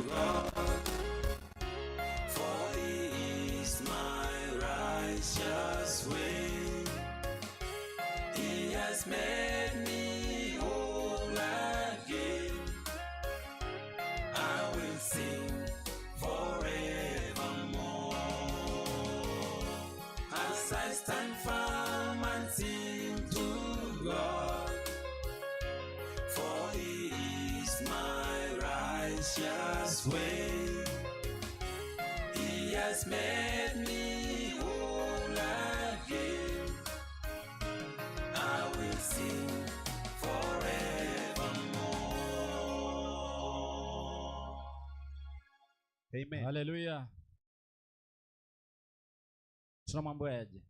God, for he is my righteous way. He has made me whole again. I will sing forevermore. As I stand firm and sing to God, for he is my righteous way. He has made me whole again. I will sing forevermore. Amen. Haleluya. Tunamwambiaje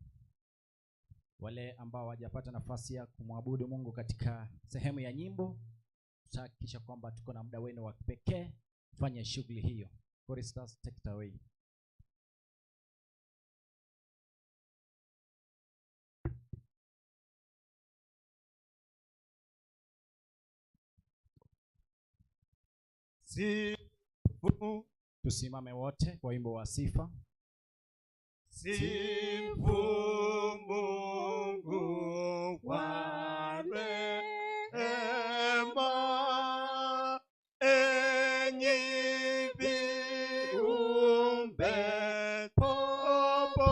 wale ambao hawajapata nafasi ya kumwabudu Mungu katika sehemu ya nyimbo? Tutahakikisha kwamba tuko na muda wenu wa kipekee kufanya shughuli hiyo. Choristers, take it away. Sifu, Tusimame wote kwa wimbo wa sifa. sifu Mungu kwa rehema, enyi viumbe popote,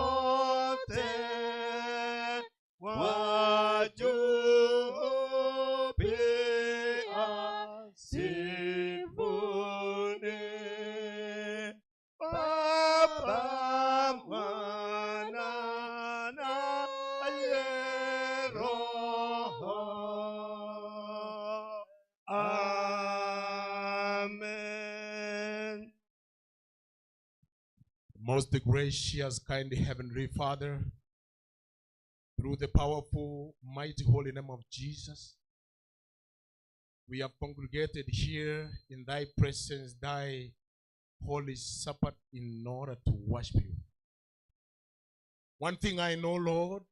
wa juu pia sifuni. Baba, Mwana naye Roho. Amen. Most gracious, kind Heavenly Father, through the powerful, mighty, holy name of Jesus, we have congregated here in thy presence, thy holy supper, in order to worship you. One thing I know, Lord,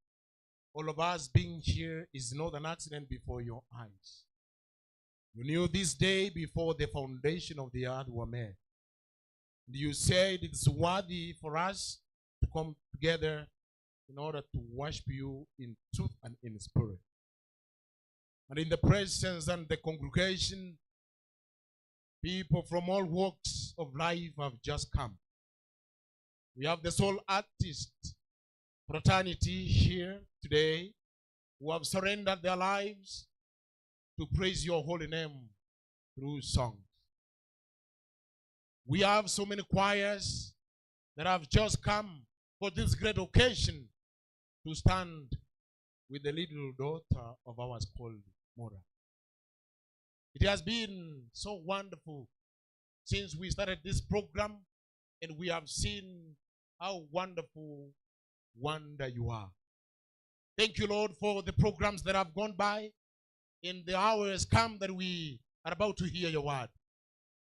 all of us being here is not an accident before your eyes. You knew this day before the foundation of the earth were made. And you said it's worthy for us to come together in order to worship you in truth and in spirit. And in the presence and the congregation, people from all walks of life have just come. We have the soul artist fraternity here today who have surrendered their lives to praise your holy name through songs. We have so many choirs that have just come for this great occasion to stand with the little daughter of ours called Mora. It has been so wonderful since we started this program, and we have seen how wonderful wonder you are. Thank you, Lord, for the programs that have gone by. In the hours come that we are about to hear your word.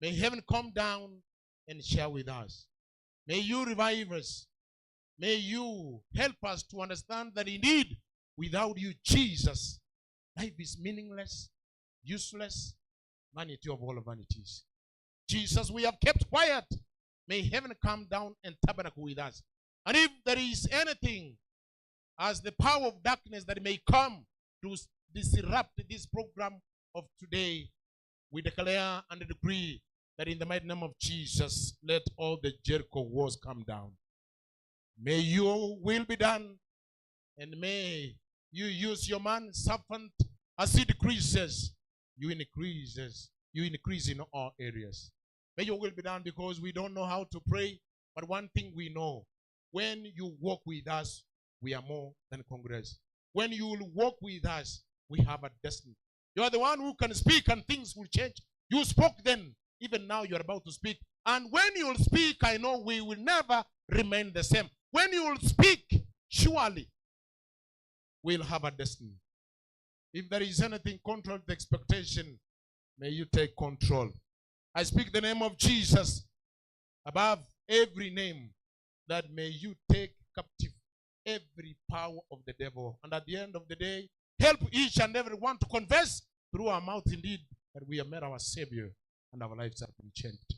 May heaven come down and share with us. May you revive us. May you help us to understand that indeed, without you, Jesus, life is meaningless, useless, vanity of all vanities. Jesus, we have kept quiet. May heaven come down and tabernacle with us. And if there is anything as the power of darkness that may come to disrupt this program of today, we declare and decree that in the mighty name of Jesus, let all the Jericho walls come down. May your will be done, and may you use your man servant as he decreases, you increases, you increase in all areas. May your will be done, because we don't know how to pray, but one thing we know, when you walk with us, we are more than conquerors. When you will walk with us, we have a destiny. You are the one who can speak and things will change. You spoke then, even now you are about to speak. And when you will speak, I know we will never remain the same. When you will speak, surely we'll have a destiny. If there is anything contrary to the expectation, may you take control. I speak the name of Jesus above every name, that may you take captive every power of the devil. And at the end of the day, help each and every one to confess through our mouth indeed that we have met our Savior and our lives have been changed.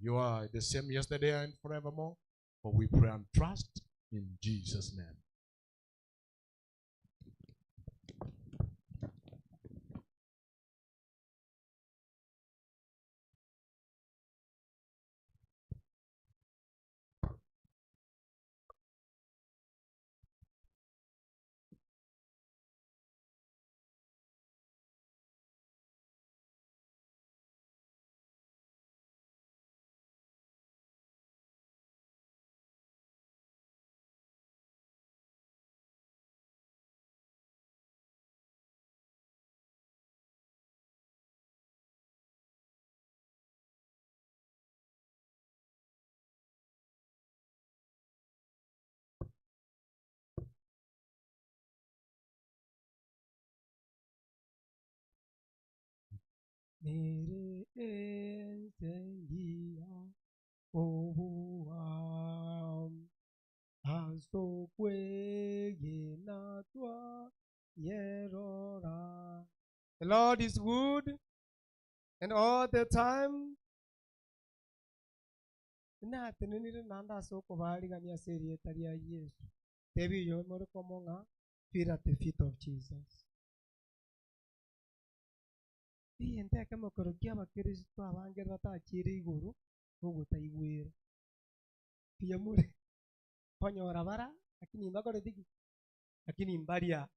You are the same yesterday and forevermore. For we pray and trust in Jesus' name. Nere ense engiya kobua, as'okwegena twayerora. The Lord is good, and all the time. Natenenire naende ase okobaarigania ase erieta ria Yeso. Tebia oyomore komo ng'a feel at the feet of Jesus. Egento ekemo ekero ki'Abakristo abange batachiire igoro nogotaigwera. Mbuya more konyora bara, lakini mbakoreti ki? Lakini mbaria.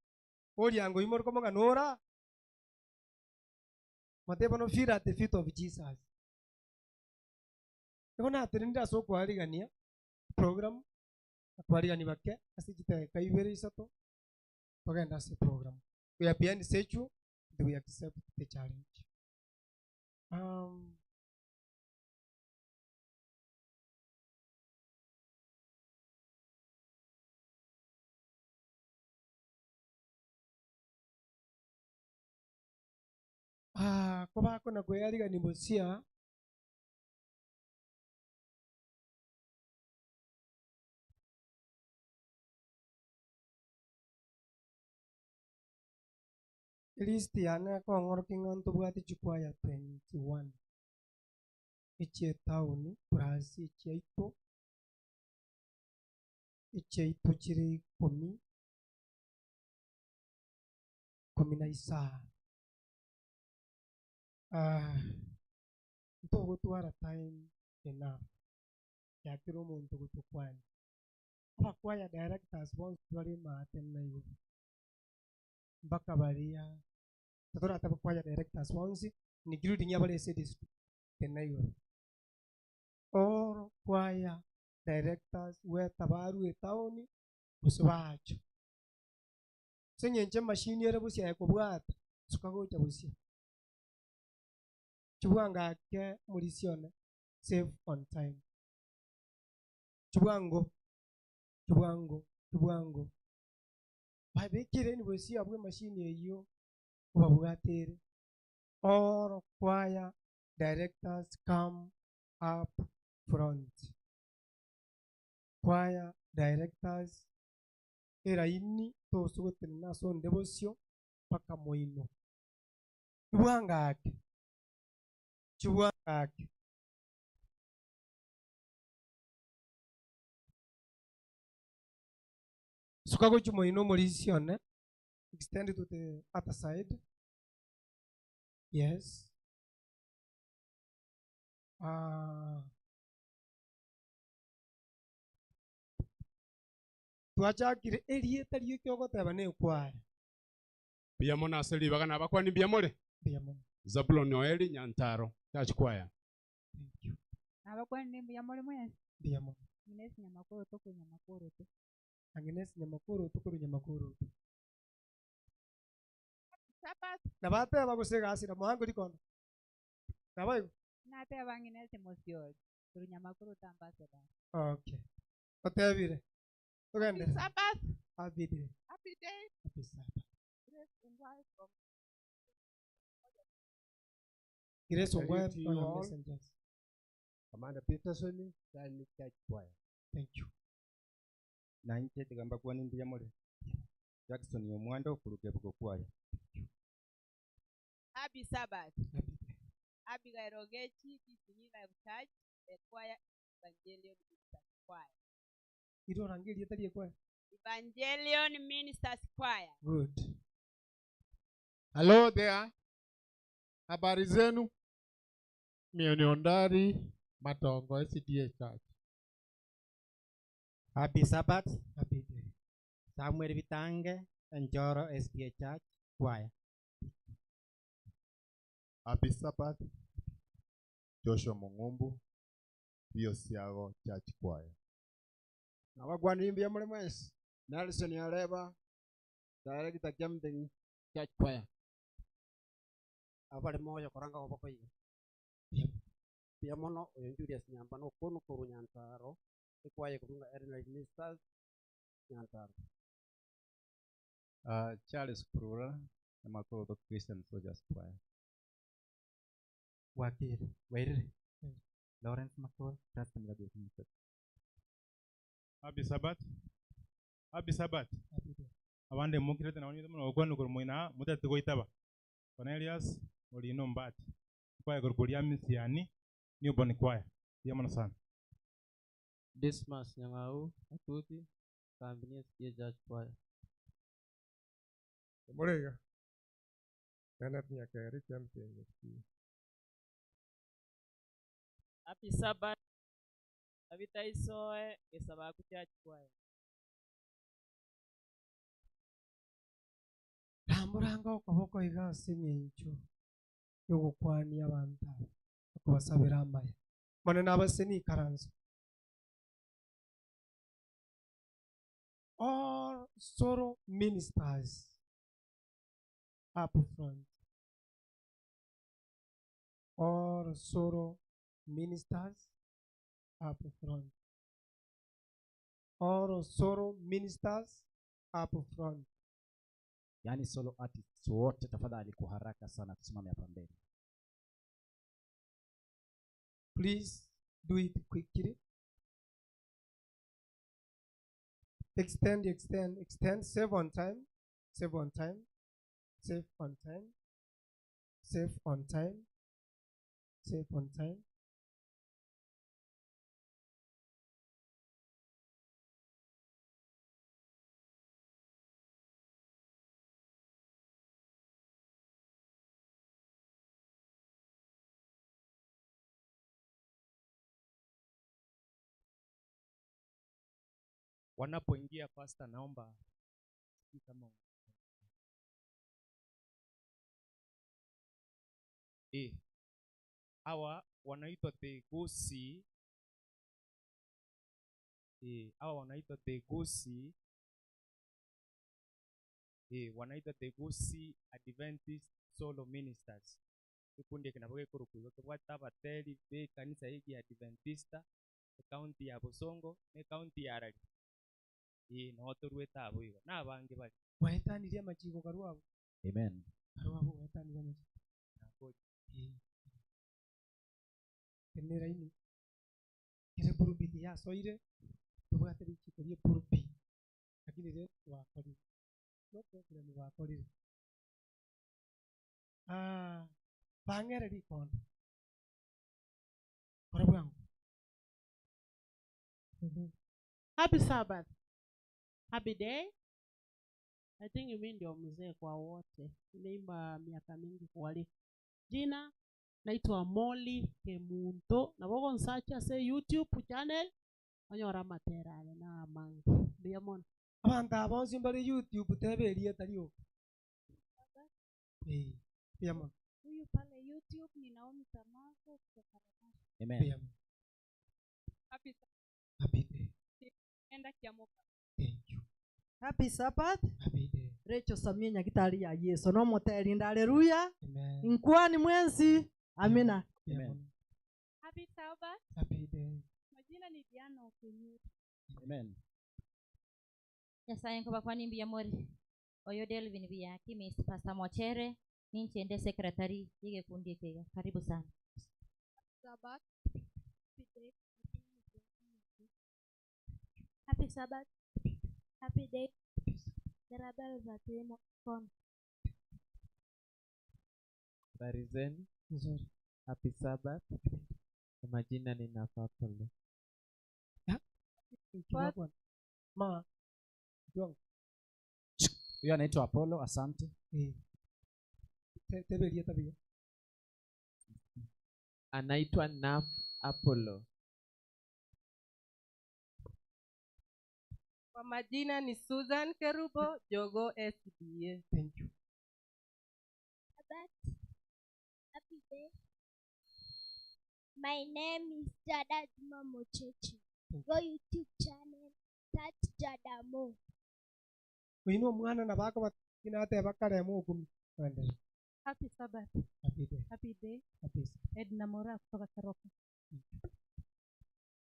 Oriango oyio more komong'a nora? Motebe bono feel at the feet of Jesus. Nigo natenenire ase okwarigania program, akwarigani bake ase chidakika ibere isato, togende ase program. We are behind schedule and we accept the challenge. Um, Ah, kobakona kweyarigani bosia Elist yane ekong'orokia ng'a ntobwate chikwaya 21 echi'etaoni plus echiaito, echiaito chire ikomi, ikomi na isano. Ntogotwara time enough ya kera omonto gotokwania. Abakwaya directors bonsi bare maate na igoro. mpaka baria totoratebe choir directors bonsi including abare ase edistrict tena igoro. All choir directors whether barue etown gose baachwe. Ase eng'encho emachine ere bosia ekobwata suka gocha bosia. Chibwango ake omorisia one save on time. Chibwango chibwango chibwango. Babekire enibosi yabo emashini eyio obabwate ere. All choir directors come up front. Choir directors eraini tose gotenena ase onde bosio mpaka moino. Chibwango ake, chibwango ake. Suka gochia moino omorisia one, extend to the other side. Yes. Ah. Twachakire erieta rioki ogoteba nekware. Mbuya mono ase ribaga nabakwani mbuya more. Mbuya mono. Zabulon Oeli Nyantaro Church Choir. Thank you. Nabakwanire mbuya more mwensi. Mbuya mono. Agnes Nyamakoroto korwa Nyamakoroto. Agnes Nyamakoroto korwa Nyamakoroto. Happy Sabbath. Nabateba gose egasi na moango rikondo. Naboigo? Nateba Agnes Mosiori korwa Nyamakoroto Ambassadors. Okay. Otebire. Happy Togenderere. Sabbath. Happy day. Happy day. Happy Sabbath. Grace Ongwae from Grace Ongwae Salute you from all. Messengers. Commander Peterson, Stanley Church Choir. Thank you. Nainche tiga mbakwane mbuya more. Jackson Omwando korwa Kebuko Choir. Happy Sabbath. Happy day. Abigail Ogechi, Kisii Life Church. The choir is Evangelion Ministers Choir. Iro orange erieta rie choir. Evangelion Ministers Choir. Good. Hello there. Habari zenu? Mie ni Ondari Matongo SDA Church. Happy Sabbath. Happy day. Samuel Bitange, Njoro SDA Church Choir. Happy Sabbath. Joshua Mong'umbu, Biosiago Church Choir. Nabakwanire mbuya more mwensi. Nelson Areba, Director Kiamteng Church Choir. Abare moyo koranga goboko iga. Mbuya mono oyo Julius Nyamba nokonu korwa Nyanzaro, ekwaya ekorwa Ellen Ministers Nyanzaro. Charles Kurura, Makoroto Christian Soldiers Choir. Wakiri Wairire Lawrence Makor Christ Graduate Minister. Happy Sabbath. Happy Sabbath. Abande mukirete na wanyite muno okwanu kuri moina mutete goitaba. Cornelius Olino Mbati. Kwaya kuri kuria misiani Newborn Choir. Mbuya mono sana. Dismas Nyang'au Atuti Kambini SDA Church Choir. Omorega. Kenneth Nyakeri Champion SDA. Happy Sabbath. Tabitha Isoe Gesabaku Church Choir. Ramburanga okoboko iga ase eng'encho yogokwania abanto aba okobasabera amaya mono nabase nikaranso all solo ministers up front all solo ministers up front all solo ministers up front Yaani solo artists wote tafadhali kwa haraka sana tusimame hapa mbele. Please do it quickly. Extend, extend, extend. Save on time. Save on time. Save on time. Save on time. Save on time. Wanapoingia pastor, naomba sijui kama hawa wanaitwa the Gosi. Hawa wanaitwa the Gosi. Wanaitwa the Gosi Adventist Solo Ministers. Kikundi eke nabo gekorokwa igo kebwate abateri be ekanisa egi Adventista ekaunti ya Bosongo na ekaunti ya Arari. Noo torwete abo igo na abange bari. Gwaetanirie amachiko karwo abo. Amen. Karwo abo gwaetanirie amachiko. Nakori. Tenera ini. Kere pulpit yasoire tobwate richiko rie pulpit. Lakini rero twakorire. No problem gwakorire. Bang'ere rikondo. Kora bwango. Happy Sabbath. Happy day. I think mimi ndio mzee kwa wote. Nimeimba miaka mingi kuwaliko. Jina naitwa Molly Kemunto. Na bogo nsacha se YouTube channel. Onyora materane na amange. Ndiyo mono. Abantu abonsi mbare YouTube tebe erieta rioka. Ndiyo mono. Huyu pale YouTube ni Naomi Tamako kutoka Ramasha. Amen. Ndiyo mono. Happy Sabbath. Happy day. Enda Kiamoka. Thank you. Happy Sabbath. Happy day. Rachel Samia nyagitari ya Yesu no muterinda haleluya. Amen. Nkwani mwensi. Amina. Amen. Happy Sabbath. Happy day. Majina ni Diana Okenyuri. Amen. Nyasaye nkobakwani mbuya more oyo Delvin Biyaki Miss Pastor Mochere ninchende secretary yegekundi ekega karibu sana. Sabbath. Happy day. Happy Sabbath. Happy day. Darabel za kilimo kono. Habari zenu? Nzuri. Happy Sabbath. Kwa majina ni Nafa Apollo. Ma Jong. Huyo anaitwa Apollo, asante. Eh. Teberia tabia. Anaitwa Naf Apollo. Kwa majina ni Susan Kerubo Jogo SDA. Thank you. Sabbath. Happy day. My name is Jada Juma Mochechi. Go YouTube channel, search Jada Mo. Oyu na omwana nabo akobatinateba kare mokumi. Endelea. Happy Sabbath. Happy day. Happy day. Happy Sabbath. Edna Mora kutoka Keroka.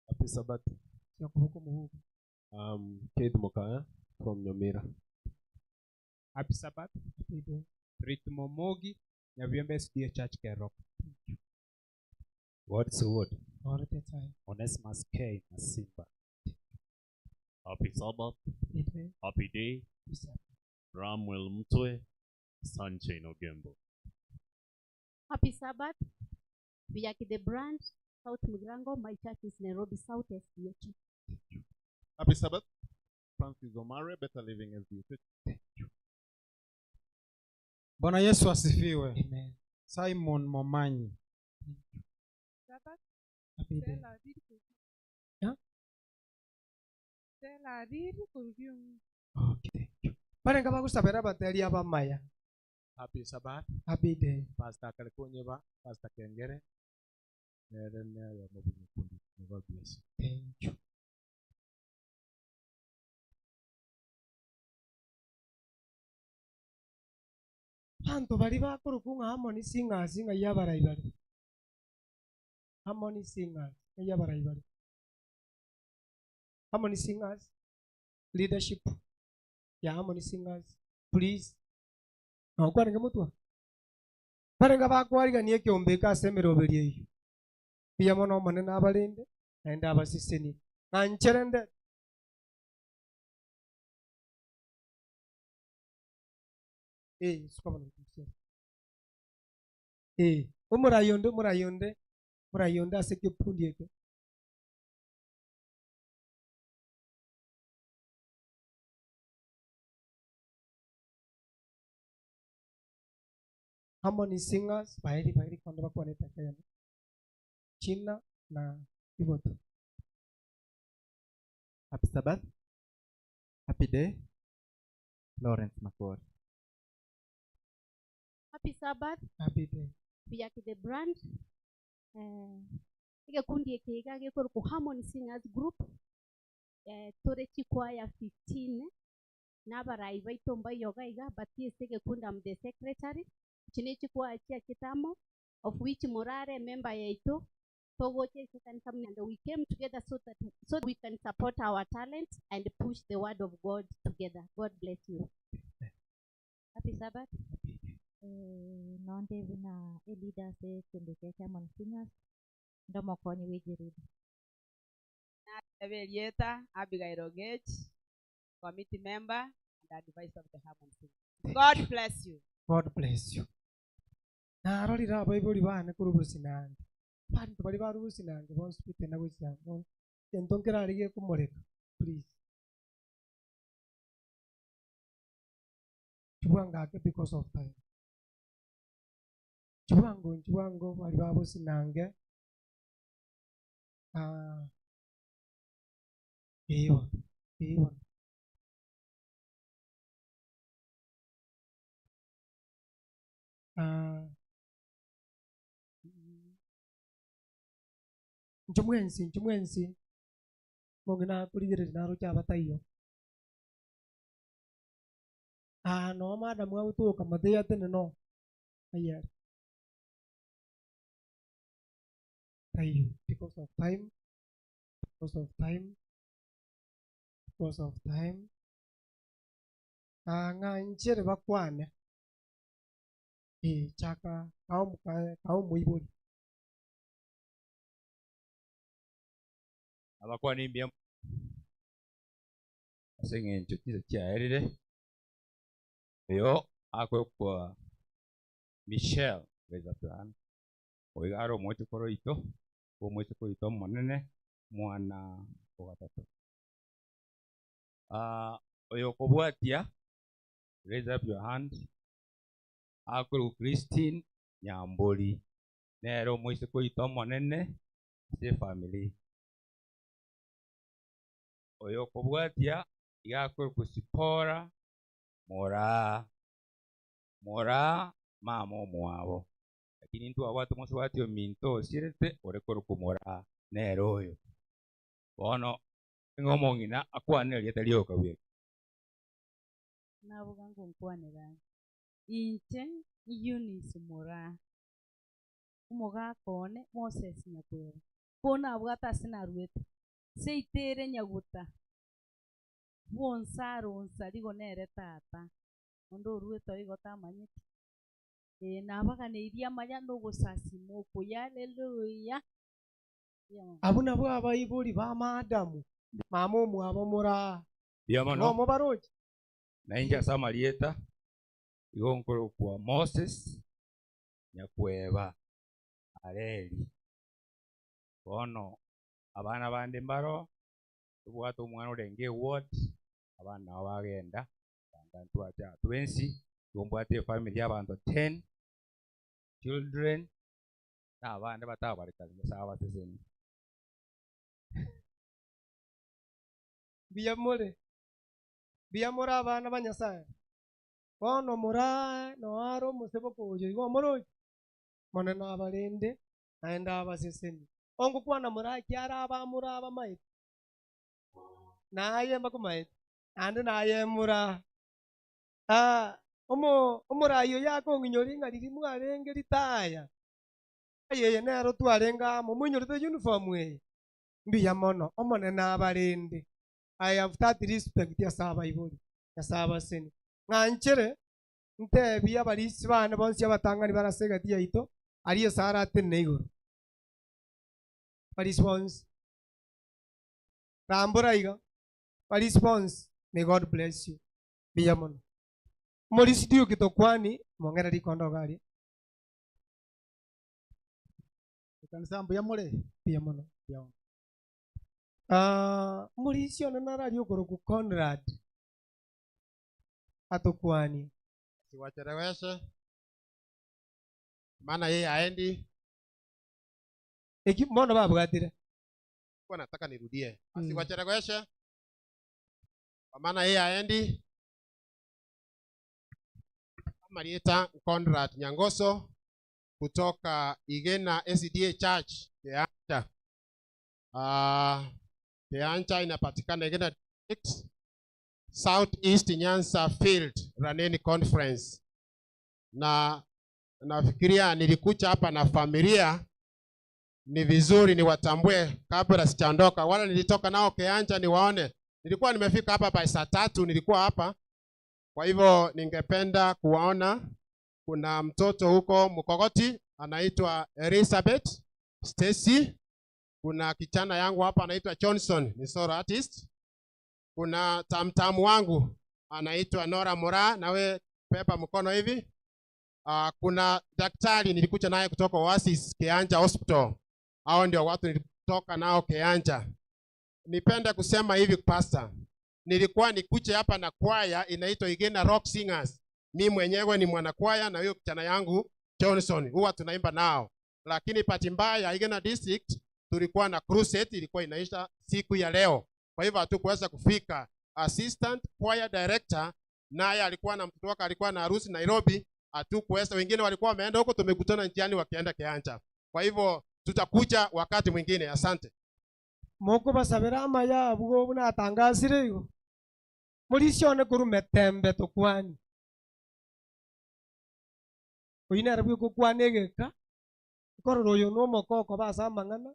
Happy Sabbath. Siokoboko muhuko. Keith Mokaya from Nyamira. Happy Sabbath. Happy day. Ritmo Mogi, Nyabiembe SDA Church Keroka. What's the word? All the time. Onesmus K Masimba. Happy Sabbath. Happy day. Happy day. Happy Sabbath. Ramwel Mtwe, Sunshine Ogembo. Happy Sabbath. Viyaki the brand, South Mugirango. My church is Nairobi South SDA Church. Happy Sabbath. Francis Omare, Better Living SDA Church. Bwana Yesu asifiwe. Amen. Simon Momanyi. Sabbath. Happy day. Stella Ariri Yeah? Stella Ariri Kurubiungu. Okay, thank you. Barenga bagusabera abateri abamaya. Happy Sabbath. Happy day. Pastor Kalikunyeba, Pastor Kengere. Nere nere mubunyi May God bless you. Thank you. Bantu bari bakoruka ng'a Harmony Singers ng'a yabarai bari. Harmony Singers ng'a yabarai bari. Harmony Singers leadership ya Harmony Singers please. Nokwarenge mutwa. Barenga bakwarigania ekiombeka ase emeroberi eyio. Mbuya mono omonene abarende naende abaseseni. Ng'ancherende Eh, suka bono kusia. Eh, omorayonde omorayonde omorayonde ase ekiopundi eke. Harmony Singers baeri baeri kondo bakwanete akayemo. China na Iboto. Happy Sabbath. Happy day. Lawrence Makori. Happy Sabbath. Happy day. Viyaki the brand. Eh, egekundi eke iga gekorokwa Harmony Singers Group. Eh, tore chikwaya 15 n'abarai baito mbaiyoga iga but ase egekundi I'm the secretary. Echi ne chikwaya chia kitamo of which morare member yaito togocha ase ekanisa and we came together so that so we can support our talent and push the word of God together. God bless you. Happy Sabbath. Eh, nonde buna e leader se kende kia Harmony Singers. Ndomokonyi wejirudi. Eberieta Abigail Ogech, committee member and advisor of the Harmony Singers. God bless you. God bless you. Narorire abaibori bane korwa obosinange. Abanto baria barwa obosinange bonsi bitena gochia amo. Egento nkerare gekomoreka, please. Chibwango ake because of time. Chibwango nchibwango bari ba bosinange. Ah, ewa, ewa. Ah, inche mwensi inche mwensi monge nakorigereria naroche abataiyo ah no madam agotoka mateyo atene no ayere taiyo because of time because of time because of time ah ng'anchere bakwane eh chaka kao moibori Abakwana imbiya ase eng'encho chiso chiaerire oyo akwekwa Michelle Weza Plan oiga are omochokoro oito. Omoiseke oito omonene, omwana o gatato. Ah, oyo okobwatia, raise up your hand, akorokwa Christine Nyambori, nere omoiseke oito omonene ase efamiri. Oyo okobwatia iga akorokwa Sipora Moraa, Moraa mama omwabo. Lakini ntwabwate omosubati ominto osirete ore korokwa Moraa, nere oyo. Bono ng'a omong'ina akwane erieta rioka bweka. Naboga ngonkwanera aye. Inche Eunice Moraa, omogaka one Moses Nyakweba, ko nabwate ase naruete, seito ere nyaguta bwonsara onsarigo nere tata, onde oruete oo igo tamanyeti. Ee, nabaganeirie amaya na ogosasima okuya, Haleluya! Abwo nabwo abaibori ba Madamu, mama omwabo moraa. Mbuya mono. Nomo baroche. Na inche ase amarieta igo nkorokwa Moses Nyakweba Areri. Bono abana bande mbaro, tobwate omwana orenge eward, abana nabo bagenda, banga ntwache aa twensi, igo mbwate efamiri ya abanto ten children, na abande batabarekana, Nyasae abasesenie. Mbuya more, mbuya more abana ba Nyasae. Bono morae noare omoseboko oyo igo omoroche, Omonene abarende, naende abasesenie. Ongokwana moraki are abamura abamaete, naye mbakomaete, naende naye moraa. Ah, omo omorai oyo akong'inyoria ng'a riria mwarenge ritaya, eye nero twarenge amo, moinyorete uniform eye? Mbuya mono, Omonene abarende. I have that respect ase abaibori, Nyasae abaseni. Ng'anchere ntebie abarisi bane bonsi abatang'ani bare ase egati yaito, aria esara atenene igoro. Abarisi bonsi. Rambora iga. Abarisi bonsi, may God bless you. Mbuya mono. Omorisi Duke tokwani, mong'ere rikondo iga aria. Ekanisa mbuya more? Mbuya mono. Mbuya mono. Ah, omorisia one naro aria okorokwa Conrad atokwanie. Siwacheleweshe maana yeye haendi. Eki mbono babwatire. Kwa nataka nirudie. Asiwacheleweshe kwa maana yeye haendi. Marieta Conrad Nyangoso kutoka Igena SDA Church Keanja. Keanja inapatikana Igena District, South East Nyanza Field Raneni Conference. Na nafikiria nilikuja hapa na familia, ni vizuri niwatambue kabla sijaondoka. Wala nilitoka nao Keanja niwaone. Nilikuwa nimefika hapa by saa 3, nilikuwa hapa. Kwa hivyo ningependa kuwaona. Kuna mtoto huko Mkogoti anaitwa Elizabeth Stacy. Kuna kijana yangu hapa anaitwa Johnson, ni solo artist. Kuna tamtamu wangu anaitwa Nora Mora, nawe pepa mkono hivi. Kuna daktari nilikuja naye kutoka Oasis Keanja Hospital. Hao ndio watu nilitoka nao Keanja. Nipende kusema hivi pastor, nilikuwa nikuje hapa na kwaya inaitwa Igena Rock Singers. Mi mwenyewe ni mwanakwaya na huyo kijana yangu Johnson huwa tunaimba nao. Lakini bahati mbaya Igena District tulikuwa na crusade ilikuwa inaisha siku ya leo. Kwa hivyo hatukuweza kufika. Assistant choir director naye alikuwa na mtoto wake alikuwa na harusi Nairobi, hatukuweza. Wengine walikuwa wameenda huko, tumekutana njiani wakienda Keanja. Kwa hivyo tutakuja wakati mwingine. Asante. Moko basabera amaya abwo buna atangasire igo. Morisione korwa metembe tokwani. Oyio nere bw'egokwana egeka, nkorora oyo nomokoko base amang'ana.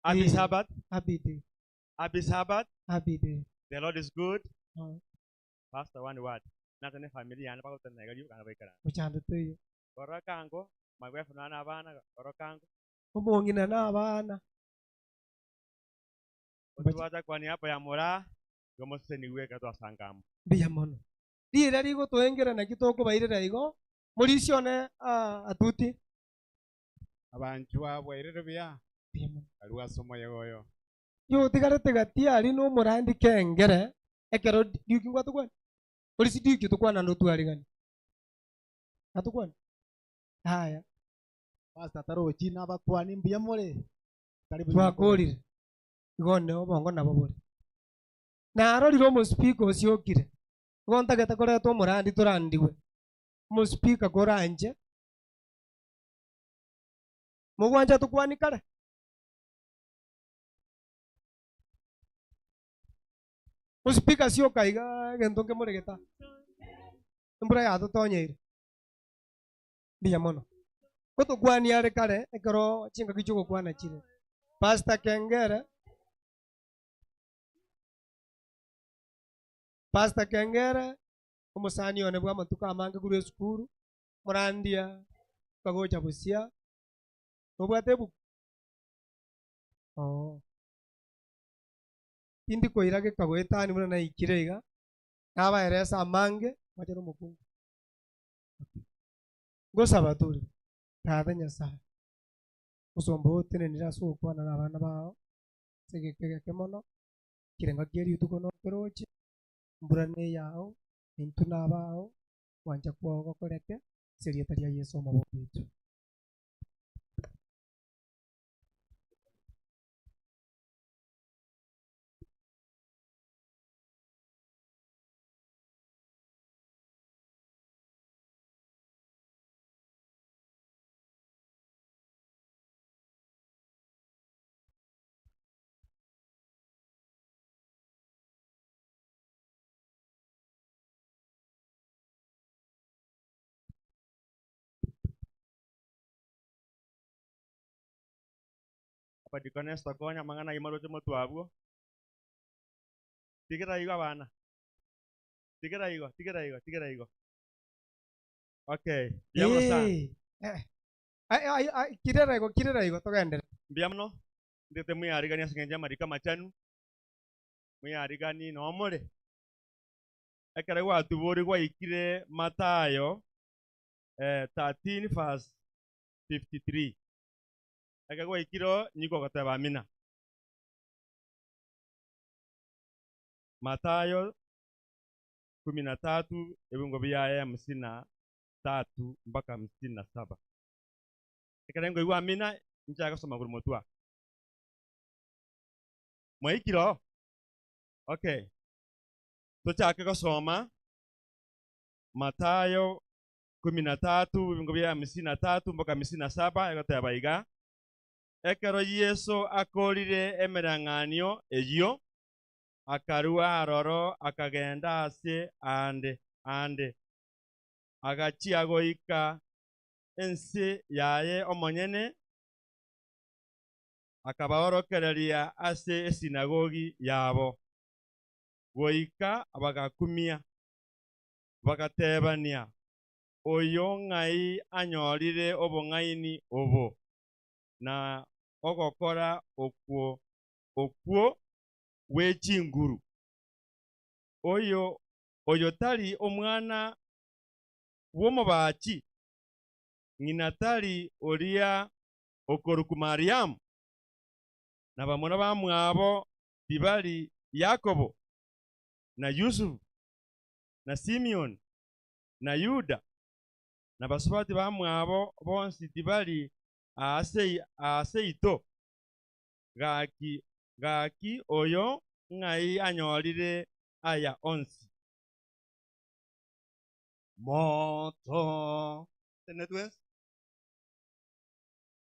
Happy Sabbath. Happy day. Happy Sabbath. Happy day. The Lord is good. Pastor, one word. Nase ne family yane bagotana iga rioka baikara. Mochando toiyo. Korora kango, my wife na abana, korora kango. Omong'ina na abana. Otwacha kwani hapa ya mora, yomoseseniwe ekero twasangama. Mbuya mono. Rira rigotoengera naki tokobairera igo, morisione atuti. Abanchwa bwairire buya. Karibu ase omoyega oyo. Yotigarete gati aria na omorandi kengere ekero riuki ngwatokwana ori si riuki tokwana notwarigani natokwana haya Pastor tarochi nabakwani mbuya more karibu twakorire igo one obongo nabo bore narorire omospeaker osiokire igo ntagete koreta omorandi torandiwe omospeaker koranche mogwancha tokwani kare Ospeaker sioka iga egento nkemoregete aa. Embura yatotonyeire. Mbuya mono. Gotokwania are kare ekero chingaki chiogokwana chire. Pastor Kengere Pastor Kengere omosani one bwa amatuko amange korwa esukuru, morandia okagocha bosia, nobwate ebuku? Oo. Tindi koira gekagoetania buna naikire iga, nabaeresa amange, mwache nomokungu. Okay. Ngosaba tore, Tata Nyasae, omosomba oo otenenire ase ogokwana nabana bao, ase egeka egeke mono, ekerengo kie rituko nokeroche, embura neyao, na intwe nabao, ogwancha kwao gokoreke, ase erieta ria Yeso omobori oito. Abadikonesi tokonya amang'ana ayio maroche motwe abwo. Tigera igo abana. Tigera igo, tigera igo, tigera igo. Okay, mbuya mono sana. Eh, eh, ai, ai, ai, kirera igo, kirera igo, togenderere. Mbuya mono, ntete mweyariganie ase eng'encho y'amariko amachenu, mweyariganie nomore. Ekero gwatuborigwe gwaikire Mathayo eh, 13 verse 53. Ekero gwaikire oo, nyigwa ogoteba amina. Mathayo kumi na tatu ebingo biaye hamsini na tatu mpaka hamsini na saba. Ekero nkoigwa amina, inchake gosoma korwa motwe aa. Mwaikire oo? Okay. Tochake gosoma Mathayo kumi na tatu ebingo bia hamsini na tatu mpaka hamsini na saba egoteba iga, Ekero Yeso akorire emereng'anio eyio, akarua aroro akagenda ase aande aande, agachia goika ense yaye omonyene, akabaorokereria ase esinagogi yabo, goika bagakumia, bagatebania, Oyo ng'ai anyorire obong'aini obo, na ogokora okwo okwo gwe chinguru? Oyo oyo tari omwana bw'omobaachi? Ng'ina tari oria okorokwa Mariamu, na bamura bamwabo tibari Yakobo, na Yusufu, na Simioni, na Yuda, na basubati bamwabo bonsi tibari aase aase ito? Gaki, gaki oyo ng'ai anyorire aya onsi? Moto Tene twese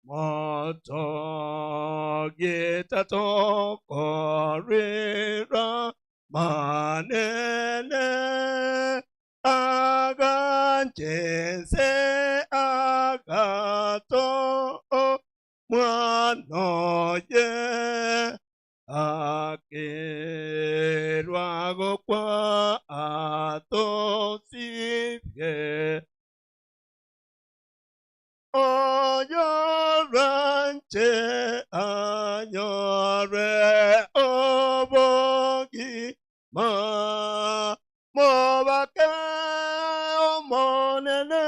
Moto gitatokorera manene aganchese agato mwanoye akerwa gokwa atosibye oyoranche anyore obogima mobake omonene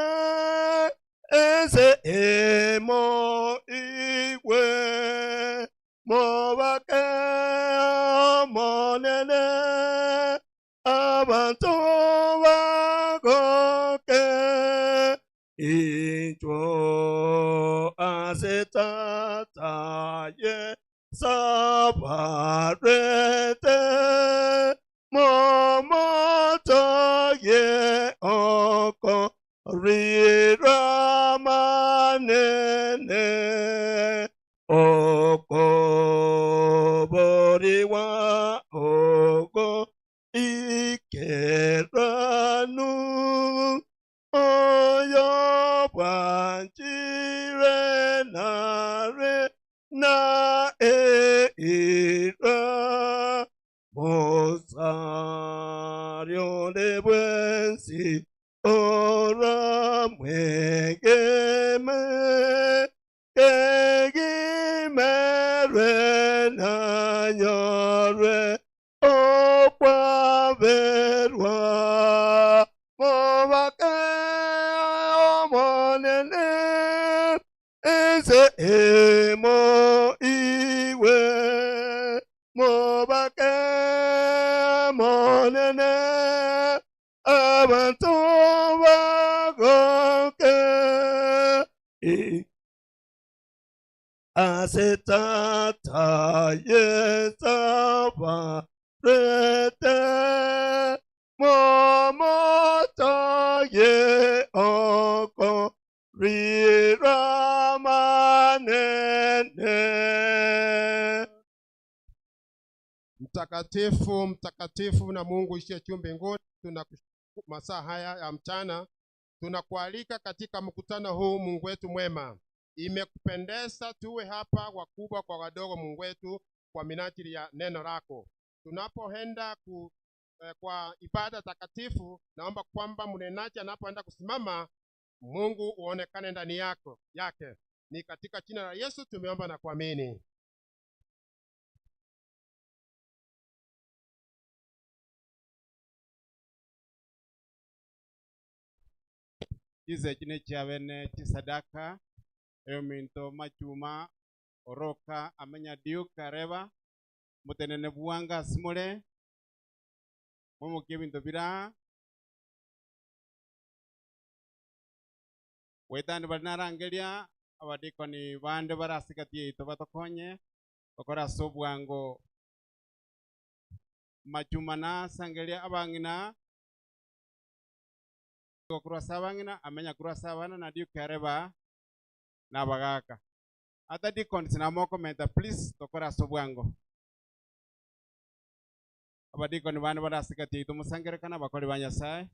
ense emo igwe. Mobake Omonene, abantu bagoke. Inchwo ase Tata Yesu abarwete, momotogie okorirwa manene. Okoboriwa ogo ikeranu, oyo bwanchire nare na eira. Mosario de bwensi ora mwegeme, kegimerwe na nyorwe okwaberwa. Mobake Omonene, ense emo iwe. Mobake Omonene, abantu bagoke. Ase Tata Yesu abarwete, momotogie okorirwa manene. Mtakatifu, mtakatifu na Mungu ishiye juu mbinguni, tunakushukuru masaa haya ya mchana, tunakualika katika mkutano huu. Mungu wetu mwema, imekupendeza tuwe hapa wakubwa kwa wadogo, Mungu wetu, kwa minajili ya neno lako. Tunapoenda kwa ibada takatifu, naomba kwamba mnenaji anapoenda kusimama, Mungu uonekane ndani yake. Ni katika jina la Yesu tumeomba na kuamini. Chize chine chiabene chisadaka eyo minto machuma oroka amenya Duke areba mutenene bwanga simule mumukie binto bira wetani bari narangeria abadikoni bande barasikatie ito batokonye bakora ase obwango machuma nasangeria abang'ina kurwa ase abang'ina amenya kurwa ase abana na Duke areba nabagaka ata deacons namokomenta please tokora ase obwango abadikoni bande barasikatie ito musangerekana bakori ba Nyasaye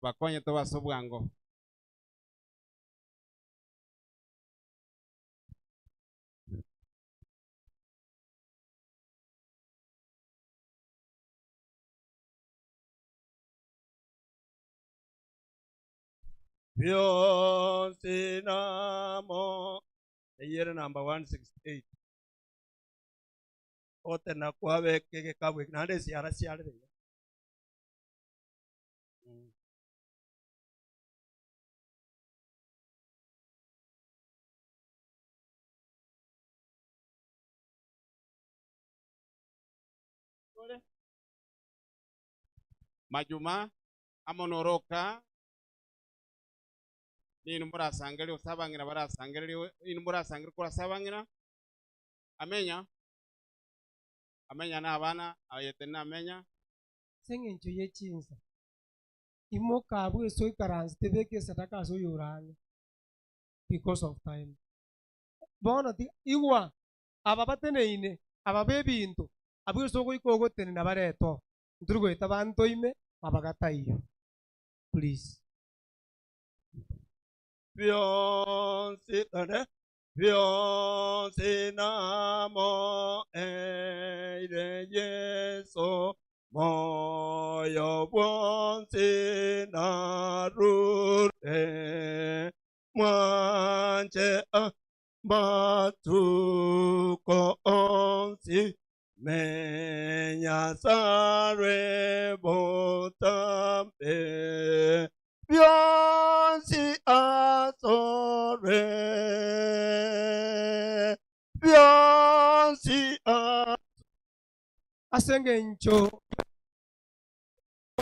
bakonye toba ase obwango. Byonsi namo eyere number 168 ote na kwabe kege kabwe nande siara siarire. Majuma amonoroka ninu murasangeria osabangira barasangeria inu murasangeria kurasabangira amenya amenya na abana ayete na amenya seng'encho ye chinsa imoka bweso ikaransi tebeke sadaka ase oyorang'e because of time. Bono ti igwa aba bateneine aba b'ebinto abweso ogoika ogotenena bareto nturi goeta bantoime mabagataiyo please. Byonsi ane byonsi namo eire Yesu moyo bwonsi narure mwanje matuko onsi menya sare botambe byonsi asore byonsi Ase engencho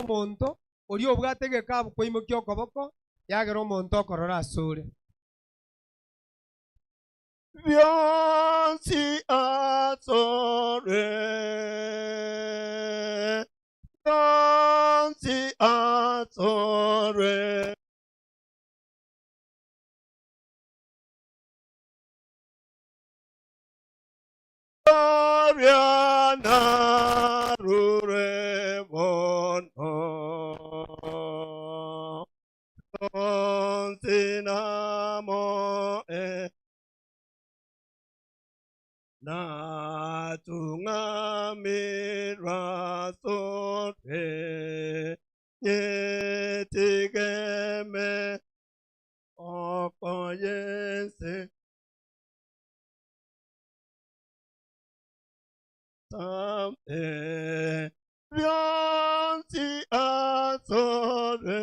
omonto oria obwate egekabu kwaimokia okoboko, yagera omonto okorora asore. Bionsi asore, bionsi asore. Gloria narure bono. Bionsi namo e. Natung'amirwa sore nyetigeme okoyese Same bionsi asore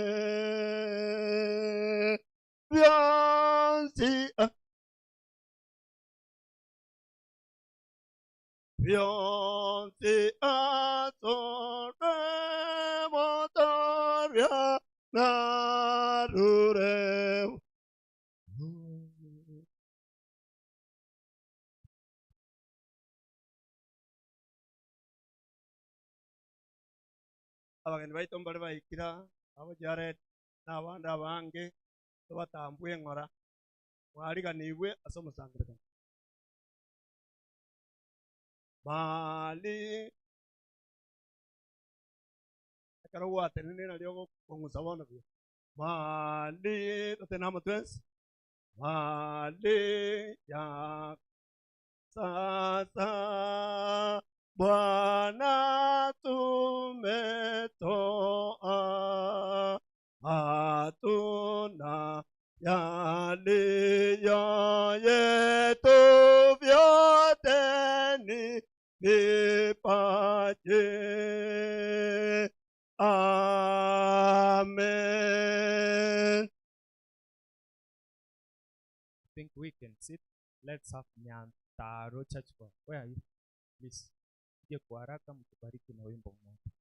bionsi bionsi asore motoria narure. Abageni baito mbare baikira abo Jared na abande abange tobatambwe eng'ora mwariganigwe ase omosangererekano mali ekero gwatenenire nario ogokong'usa bono buya mali totene amo twensi mali ya sasa Bwana tumetoa, hatuna yaliyo yetu, vyote ni vipaji. Amen. I think we can sit. Let's have Nyantaro Church Choir. Where are you? Please. Mje kwa haraka mtubariki na wimbo mmoja.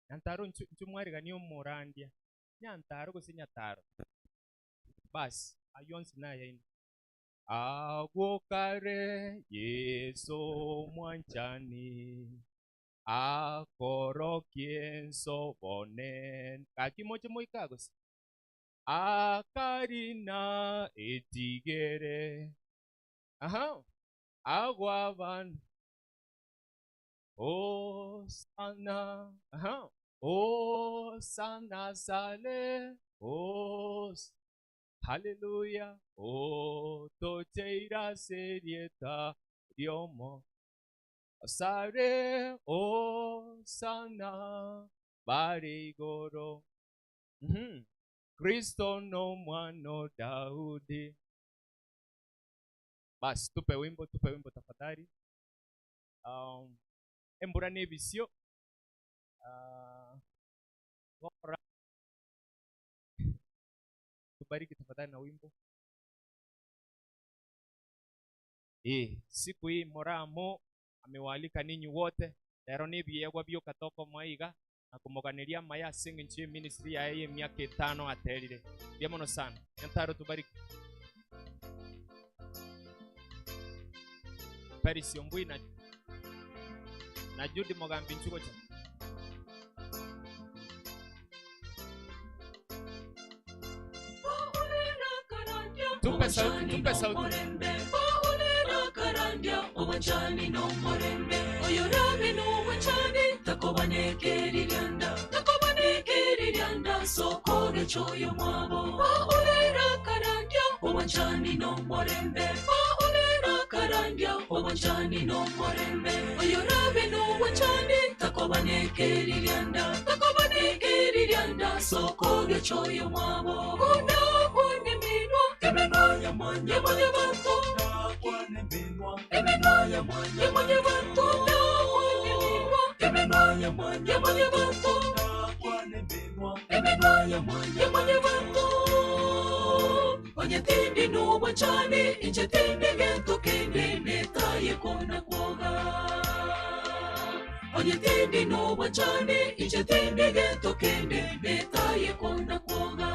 Nyantaro nchumwarigani omorandia. Nyantaro gose Nyataro. Basi, ayio onsi nayaino. Agwo kare Yeso mwanchani akorokie nsobone. Gaki moche moika gose? Akarina etigere. Aha. Agwo abana. Hosana. Aha. Hosana sale. Hos. Haleluya. Otocheira serieta riomo. Sare Hosana bare igoro. Kristo no mwano Daudi. Basi tupe wimbo, tupe wimbo tafadhali. Embura n'ebisio. Bora. Tubariki tafadhali na wimbo. Siku hii Moramo amewaalika ninyi wote. Lero n'ebiegwa byokatoko mwaiga na kumuganiria maya ase eng'encho ya ministry yaye ya emiaka etano aterire. Mbuya mono sana. Nyantaro tubariki. Paris Ombui na Judy Mogambi Nchugocha. Tupe sauti, tupe sauti. Obwanchani n'omurembe oyo rabe n'obwanchani takobanekeririanda takobanekeririanda soko gechoyo mwabo baolera karandya obwanchani n'omurembe baolera karandya obwanchani n'omurembe oyo rabe n'obwanchani takobanekeririanda takobanekeririanda soko gechoyo mwabo kuna kwane minwa eminwa ya mwanya mwanya bantu eminwa ya mwanya mwanya bantu eminwa ya mwanya mwanya bantu eminwa ya mwanya mwanya bantu. Onye tindi n'obwanchani, inche tindi gento kende netaye kona kwoga. Onye tindi n'obwanchani, inche tindi gento kende netaye kona kwoga.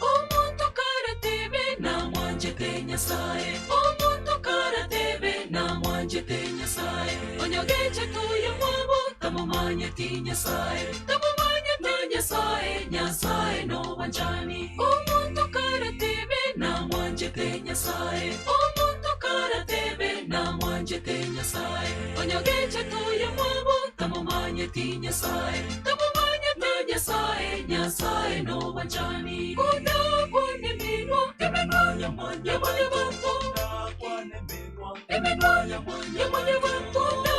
Omonto karatebe namwanchete Nyasae, omonto karatebe namwanchete Nyasae, onyogeche toyo mwabo tamomanyeti Nyasae, tamomanyete Nyasae, Nyasae nobwanchani. Omonto karatebe namwanchete Nyasae, omonto karatebe namwanchete Nyasae, onyogeche toyo mwabo tamomanyeti Nyasae, tamomanyete Nyasae, Nyasae nobwanchani. Kuna kwane minwa, eminwa ya mwanya bantu. Eminwa ya mwanya bantu. Kuna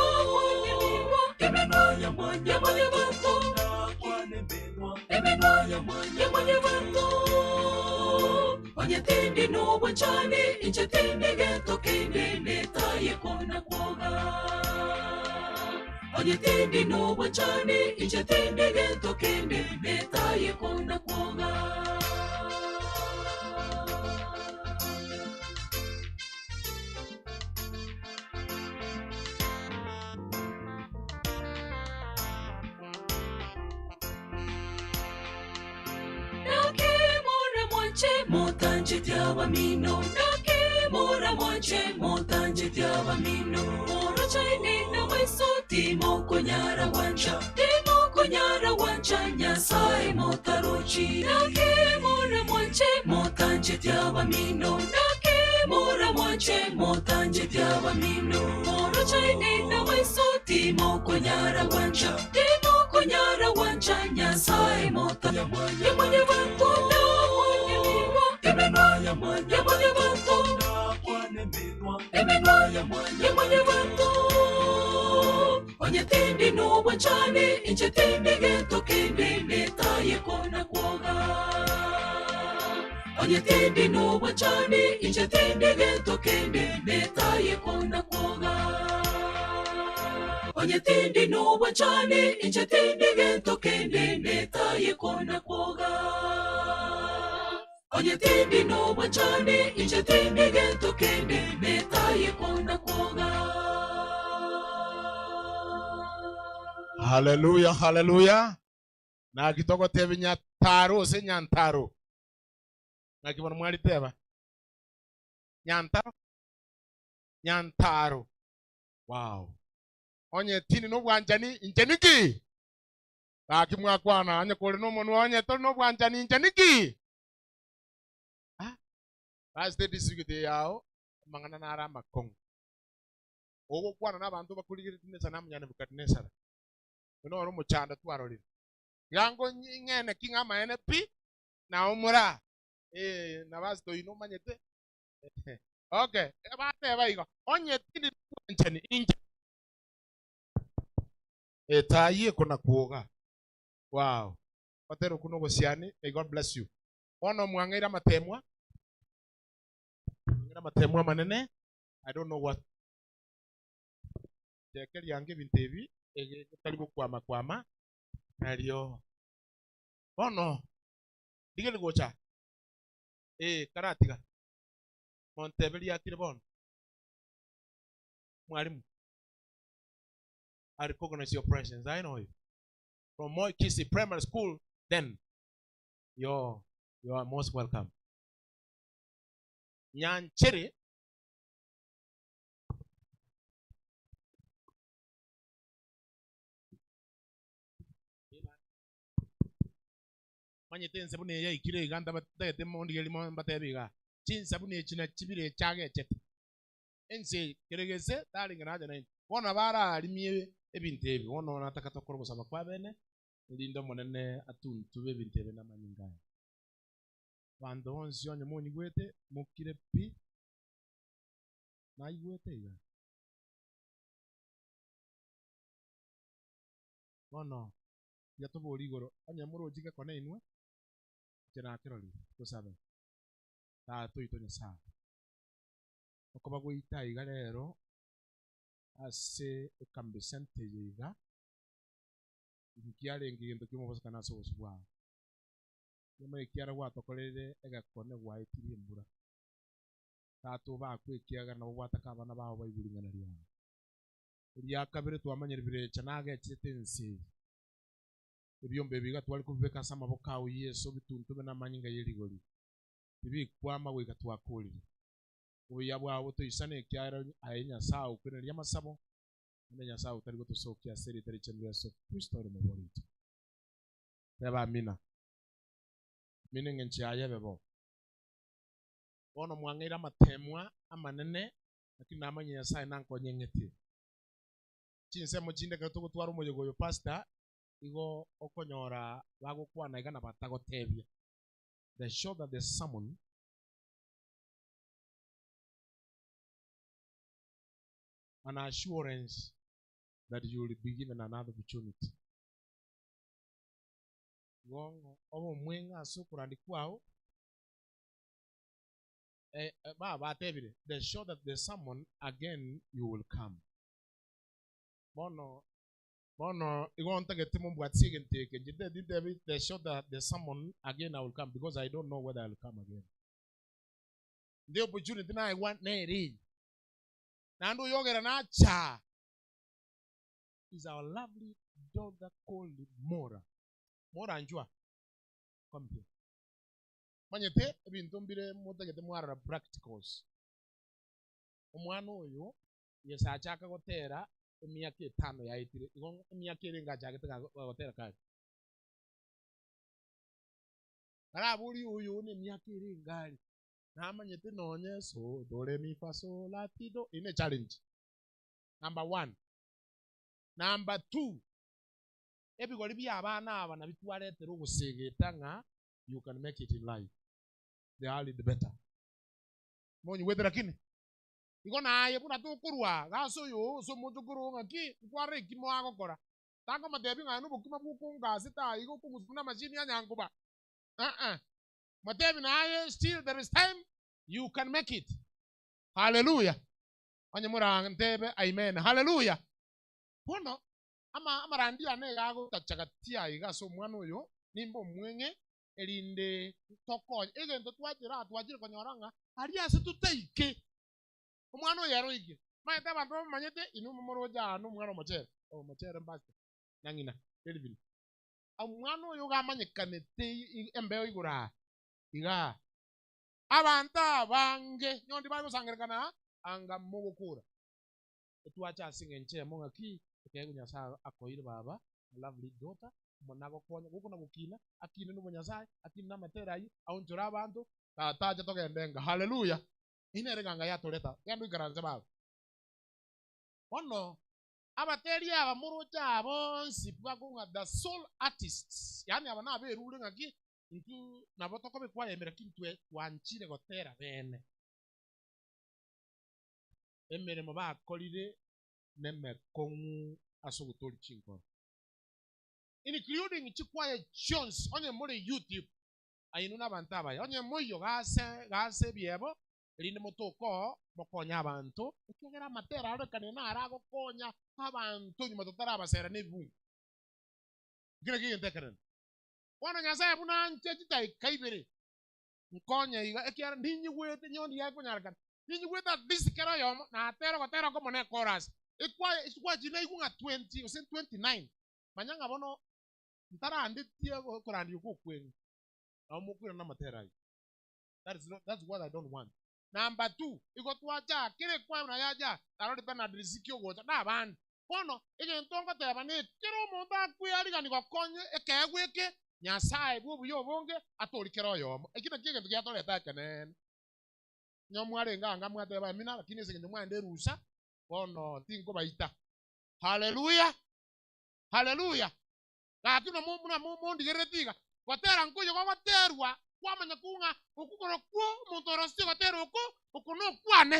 kwane minwa, eminwa ya mwanya bantu. Eminwa ya mwanya bantu. Onye tindi n'obwanchani, inche tindi gento kende netaye kona kwoga. Onye tindi n'obwanchani, inche tindi gento kende netaye kona kwoga. Nakemora mwanche motanchete abamino nakemora mwanche motanchete abamino morochaine na maiso timokonyara gwancha timokonyara gwancha nyasaye motarochi nakemora mwanche motanchete abamino nakemora mwanche motanchete abamino morochaine na maiso timokonyara gwancha timokonyara gwancha nyasaye mota yamwanya bantu eminwa yamwanya bantu eminwa yamwanya bantu onye tindi n'obwanchani inche tindi gento kende netaye kona kwoga onye tindi n'obwanchani inche tindi gento kende netaye kona kwoga onye tindi n'obwanchani inche tindi gento kende netaye kona kwoga onye tindi n'obwanchani inche tindi gento kende netaye kona kwoga Haleluya, haleluya. Na kitogotebe nyataro ose nyantaro. Nakibona mwaliteba. Nyantaro. Nyantaro. Wow. Onye tini nobwanchani inche niki? Gaki mwakwana onye kore nomonwa onye tori nobwanchani inche niki? Ah? Basi district yao amang'ana nare amakong'u. Ogokwana na abanto bakorigeretie nesanamu ya Nebukadnesara. Oyo noro omochando twarorire. Iga ng'ene ki ng'a amaene pi nao mora eh na basi toino omanyete okay bateba igo onye tindi nobwanchani inche etayi ekona kwoga wow batera okuna obosiani may god bless you bono mwang'eire amatemwa mwang'eire amatemwa amanene i don't know what cheke riange ebinto ebi egetari gokwama kwama nario bono ndigeri gocha eh karatiga montebe riakire bono mwalimu I recognize your presence. I know you. From Moi Kisii Primary School, then you're, you are most welcome. Nyanchere manyete ensabuni eye yaikire iga ntagete mondigerie mbatebe iga chinsabuni echi na chibire echagechete ense keregese tarenge nacha nainche bono bararimie ebinto ebi bono nataka tokore gosaba kwa bene erinde omonene atuntube ebinto ebi namanyinga aye abanto bonsi onye monyigwete mokire pi naigwete iga bono tiga tobori igoro onye morochi gekone inwe inche nakerorire tosabe. Tata oito Nyasae, okoba gwaito aiga rero ase ekambi center eye iga, nkiarenge egento ki'omobosokano ase obosio bwao. Nyuma ekiara gwatokoreire egekone gwaetirie embura. Tata obakwe ekiagera nabo gwataka abana bao baigwe ring'ana riao. Eria kabere twamanyire birecha nagechete ense eye. Ebiombe ebi iga tware kobibeka ase amaboko ao Yeso, bituntube namanyinga ye rigori. Tibikwama goika twakorire. Obuya bwao botoisane ekiagera aye Nyasae okweneria amasabo, naende Nyasae otari gotosokia ase erieta richenu Yeso Kristo ore omobori oito. Teba amina. Amina engencho yaye ebe bo. Bono mwang'eire amateemwa amanene, lakini namanye Nyasae nankonye ng'ete. Chinsemo chinde ekero togotwara omoyega oyo pastor, igo okonyora bagokwana iga na batagotebia. The shorter the sermon, an assurance that you will be given another opportunity. Igo obe omweng'e ase okorandia kwao, eh, eh, ba batebire the shorter the sermon again you will come. Bono bono igo ntagete mombwatisie egento eke inche ntagete ntebe the shorter the sermon again I will come because I don't know whether I will come again. The opportunity naegwa nere eye. Naende oyogera nacha is our lovely daughter called Mora. Mora njwa. Come here. Manyete ebinto mbire motagete mwarora practicals. Omwana oyo Yeso achaka gotera emiaka etano yaetire. Igo emiaka ere ngachagete gotera kare. Karabori oyo ne emiaka ere engari. Namanyete nonye so do re mi fa so la ti do. Ine challenge. Number one. Number two. Ebigori bia abana aba nabitwaretera ogosegeta ng'a you can make it in life. The early the better. Monyigwete lakini? Igo naye buna tokorwa gase oyo ase omochokoro oo ng'aki nkwarora ekimo agokora. Takomotebia ng'a aye nobokima bw'okongase ta igo okogusa buna amachini a nyankoba. Uh-uh. Motebi naye still there is time you can make it. Hallelujah. Onye morantebe amen. Hallelujah. Bono ama amarandio ane iga agotacha gati aiga ase omwana oyo nimbe omweng'e erinde tokonye. Egento twachire aa twachire konyora ng'a aria ase totaike omwana oyo ere oikire. Omanyete abanto bamomanyete inwe momoroche aa na omwana omochere, omochere mbasete na ng'ina Kelvin. Omwana oyo iga amanyekanete embeo igoro aa igaa. Abanto abange nyondi bare gosangererekana aa anga mogokora. Etwacha ase eng'encho eyemo ng'aki ekeegwa Nyasae akoeire baba a lovely daughter omonene agokonye gokona gokina akine nobonyasae akine namatera ayio aonchore abanto tata ache togende enka haleluya eyio nere eganga yatoreta genda oikaranse baba. Bono abateri aba moroche aa bonsi bakong'a the soul artists yaani aba naberure ng'aki intwe nabo tokobekwa ayemera ki intwe twanchire gotera bene. Emeremo bakorire nemekong'u ase ogotoria chinkoro. Including chikwaya chionsi onye more YouTube ainwe nabanto abaya onye moiyo gase gase ebiebo erinde motoke oo mokonye abanto ekiagera amatera arorekanire naro agokonya abanto nyuma totarabasera na ebibungo. Ekio nakio egento ekenene. Bono Nyasae buna anche chidaika ibere nkonye iga ekiagera ninyigwete nyondi yaye konyarekana ninyigwete at least kera oyomo natera ogotera okomo na echorus ekwaya chikwaya chiria naigwa ng'a 20 gose 29 manya ng'a bono ntarandetie okorandia okwo okweng'e nabo mokoirana na amatera ayio that is not, that's what I don't want. Number two, igo twacha kera ekwaya buna yacha narori Bernard Riziki ogocha na abande. Bono egento ngoteba ne kera omonto akwearigani gokonya ekeegwa eke Nyasae bw'obuya obonge atori kera oyomo. Ekio nakio egento giatoreta ekeneene. Onye mwarenge anga mwateba amina, lakini ase eng'encho mwaenda erusa, bono tinkobaita. Haleluya! Haleluya! Gaki buna buna mondigerereti iga, gotera nkoiyo gogoterwa, kwamanya ku ng'a okwo korokwo omonto orosetie gotera oko, oko nokwane.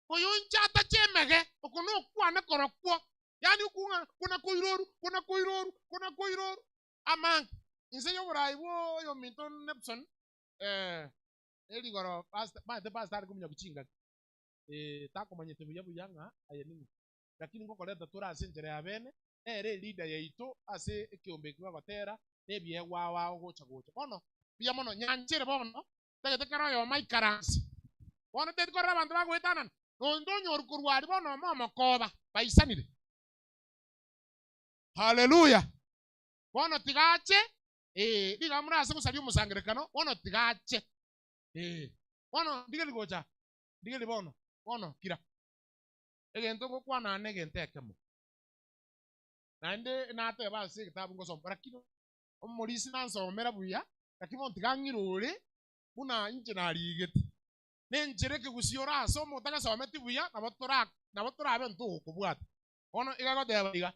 Oyo inche atache emege, oko nokwane korokwo. Yaani okwo ng'a kona koiroru, kona koiroru, kona koiroru, amange. Inse y'oborai bwa oyominto Nepson, eh. Erigoro pastor, maete pastor are kominyokia chingaki, eh, takomanyete buya buya ng'a aye ning'o. Lakini ngokoreta tore ase enchera ya bene, nere eleader yaito ase ekeombe eki bagotera, na ebiegwa ao ao gocha gocha. Bono, mbuya mono, nyanchere bono, ntagete kera oyomo aikaranse. Bono teti korora abanto bagoetanana, nonto onyoru korwa aria bono ome omokoba, baisanire. Haleluya! Bono tiga ache, ee, riga more ase gosaria omosangererekano, bono tiga ache. Ee, bono ndigeri gocha, ndigeri bono, bono kira. Egento ngokwana aa negento ekemo. Naende nateba ase egetabu ngosoma, lakini omorisia nansomera buya, lakini bono tiga ng'irore buna inche narigete. Nenchera ekegusii orasome otagesometi buya, nabo tora nabo torabe ntogokobwata. Bono iga agoteba iga,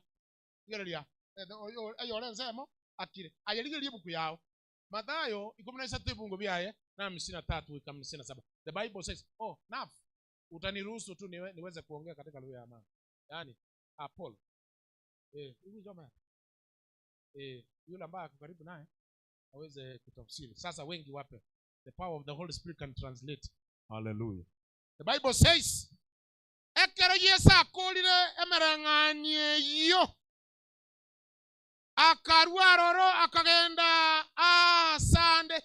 rigereria, oyore ensemo akire. Aye rigereria ebuku yao. Mathayo ikomi na isato ebungo biaye na hamsini na tatu goika hamsini na saba. The Bible says, oh, naf, utaniruhusu tu niwe, niweze kuongea katika lugha ya mama. Yaani, Apollo. Eh, hivi njoo Eh, yule ambaye ako karibu naye aweze kutafsiri. Sasa wengi wape. The power of the Holy Spirit can translate. Hallelujah. The Bible says, Ekero Yeso akoorire emereng'anio eyio, akarua aroro akagenda aasande.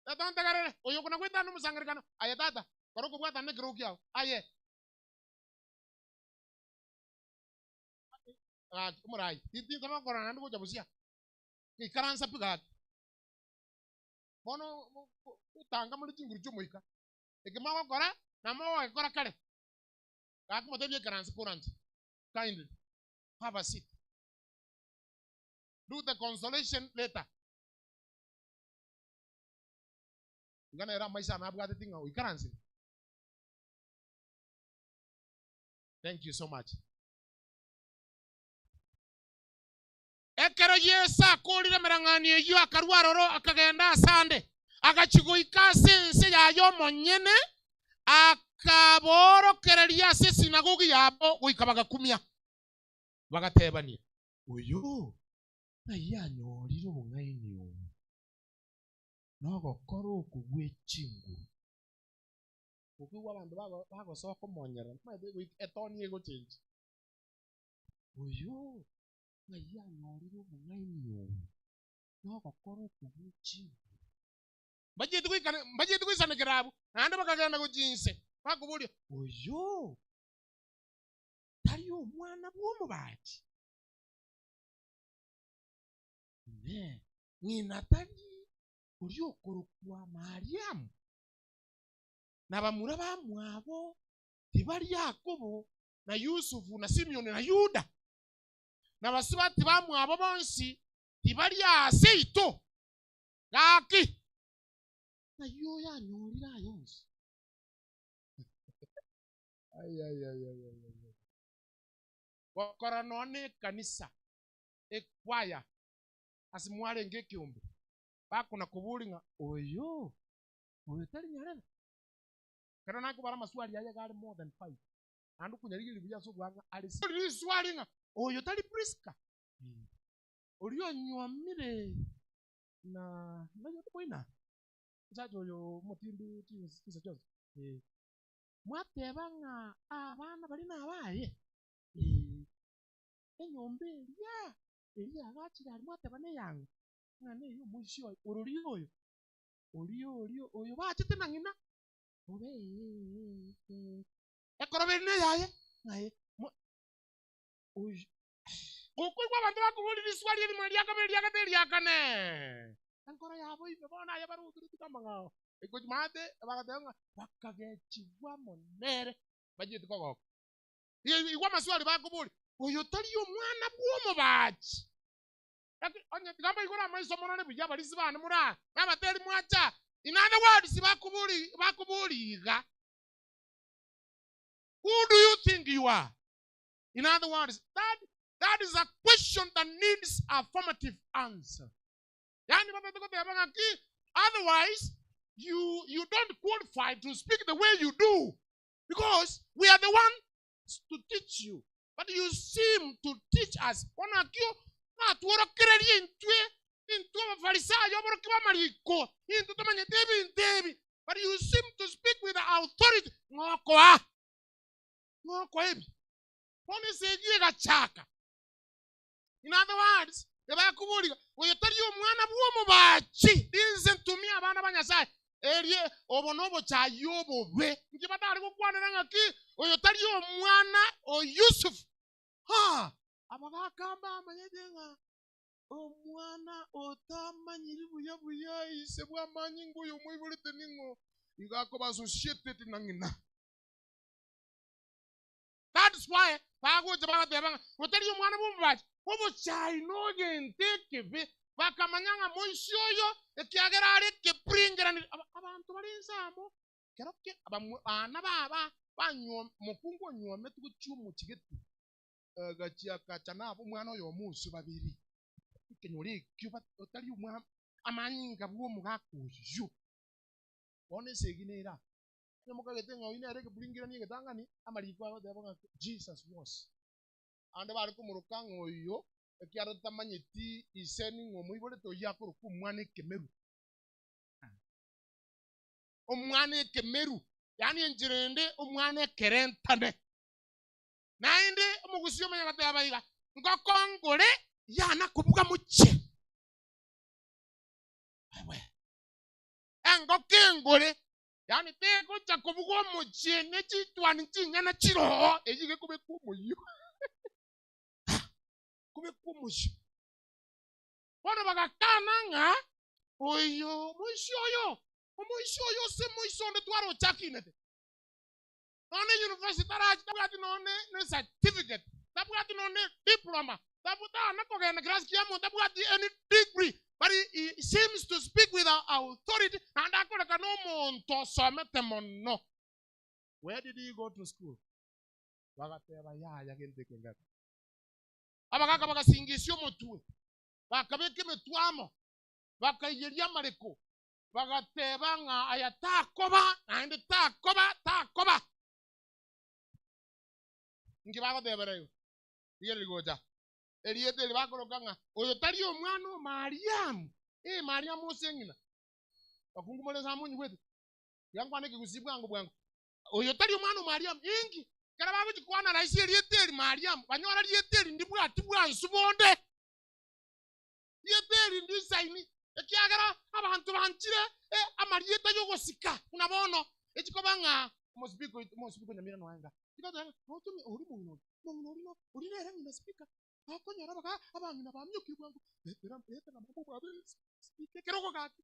Tata ontegerere, oyo okona goetana nomosangererekano, aye tata, kora okobwatana nekerogo kiao, aye. Gaki, omorai, tinsaba gokorora naende gocha bosio aa, ikaransa pi gaki. Bono otanga more chinguru chi'omoika, eke mogokora, namogogekora kare. Gaki motebie ikaranse koranche. Kindly, have a seat. Do the consolation later. Iga nere amaiso ane abwateti ng'a oikaransire. Thank you so much. Ekero Yeso akoorire emereng'anio eyio akarua aroro akagenda asande, agachia goika ase ense yaye omonyene, akaboorokereria ase esinagogi yabo goika bagakumia, bagatebania, Oyo ng'ai anyorire obong'aini obo, na ogokora oko gwe chinguru? Okigwa abanto bagosoa komonyerera, omanyete goika etoni egochenchia. Oyo ng'ai anyorire obong'aini obo, na ogokora oko gwe chinguru? Mbachieti goikana, mbachieti goisanekera abwo, naende bakagenda gochia inse, bakoboria, Oyo tari omwana bw'omobaachi? Inee! Ng'ina tari oria okorokwa Mariamu, na bamura bamwabo tibari Yakobo, na Yusufu, na Simioni, na Yuda? Na basubati bamwabo bonsi tibari aa seito? Gaki, ng'ai oyo anyorire aya onsi? Ai, ai, ai, ai, ai, ai. Gokora nonya na ekanisa, ekwaya, ase mwarenge ekeombe, bakona koboria ng'a oyo, oyo tari nyarebe? Ekero nakobara amaswali aye iga are more than five, naende okonyarigereria buya ase obwang'a are six. Riswali ng'a oyo tari Prisca? Oria onyuomire na noyo omoina? Omosacha oyo omotindu chinsa chionsi? Ee. Mwateba ng'a abana baria nabaye? Ee. Enyomba eria eria yagachire aria mwateba neyang'o? Ng'a neye omoisia oye, ororia oyo, oria oria oyo bachete na ng'ina? Bobe ee ee. Ekoroba eri neyaye? Ng'a ee. Oyo Gokoigwa abanto bakoboria riswali erimo, eria kabere, eria gatato, eria kane, enkoro yabo ime bono aye barogire tiga amang'ao. Gochia maate bagateba ng'a bakagechigwa amo nere, bachieti kogoka. Igwa amaswali bakoboria, oyo tari omwana bw'omobaachi? Lakini onye tiga mbaigore amaiso morore buya abarisia bane more aa, na abateri mwacha aa. In other words, bakobori bakoboria iga, who do you think you are? In other words, that, that is a question that needs affirmative answer. Yani batete goteba ng'aki, otherwise you, you don't qualify to speak the way you do because we are the ones to teach you. But you seem to teach us. Bono akio natworokererie intwe intwe abafarisayo aborokia b'amariko intwe tomanyete ebinto ebi. But you seem to speak with authority. Ng'okoa. Ng'okoa ebi. Bono esegi egachaka. In other words, ebakoboriga, oyo tari omwana bw'omobachi, rinse ntumie abana ba Nyasae, erie obo nobochai obobe. Inki batare gokwanera ng'aki oyo tari omwana o Yusuf? Ha! Abagaka mbamanyete ng'a omwana otamanyiri buya buya ise bw'amanyinga oyo omoiborete ning'o, igo akoba associated na ng'ina. That's why bagocha bagateba ng'a gotari omwana bw'omobachi, obochai nogento ekebe, bakamanya ng'a moisia oyo ekiagera are ekepringeraneri. Abanto bare inse amo kero ke abana baba banyuo mokungu onyuometwe gochia omochie gete, agachia akacha nabo omwana oyomo ase babere, ekenyoro ekio otari omwana amanyinga bw'omogaka oyio. Bono esegi nere aa. Onye mokagete ng'a oyio nere ekeburingirani egetang'ani, amariko agoteba ng'a Jesus was. Abande bare komoroka ng'a oyo, ekiagera totamanyeti ise ning'o omoiborete, oyio akorokwa omwana ekemeru. Omwana ekemeru, yaani enchera ende omwana ekerentane. Naende omogusii omanye goteba iga, ngoko ngore yana kobuga mochie. Ewe. Engoko engore, yaani tegocha kobuga omochie ne chitwani chinyene chiroo, eyio iga ekobekwa omoyio. Kobekwa omoyio. Bono bagakana ng'a oyo omoisia oyo, omoisia oyo ase omoisia onde twarochakinete. Nonya university tarachi tabwati nonya ne certificate, tabwati nonya ne diploma, tana kogenda class kia monto tabwati any degree, but he seems to speak with authority naende akoreka na omonto osomete mono. Where did he go to school? Bagateba yaya gento eke ngaka. Abagaka bagasingisia omotwe, bakabeka emetwe amo, bakaiyeria amareko, bagateba ng'a aya takoba, naende takoba, takoba. Inki bagotebera igo? Rigereria gocha. Erieta eri bakoroka ng'a oyo tari omwana o Mariamu. Ee, Mariamu ose ng'ina. Bakungu more nsa monyigwete? Tiga nkwane ekegusii bwango bwango. Oyo tari omwana o Mariamu. Inki? Ekero bagochia kwana rahisi erieta eri Mariamu, banyora rieta eri ndibwati bwansu bonde. Rieta eri ndisaini, ekiagera abanto banchire amarieta y'ogosika buna bono, echikoba ng'a omosibiko oito, omosibiko Nyamira noe enga. Chigoteba ng'a notome oria omong'ina oria, omong'ina oria no oria nere ng'ina speaker, bakonyora baga abang'ina bamiokire bwango, retera retera mama omwabo speaker ekerogo gaki,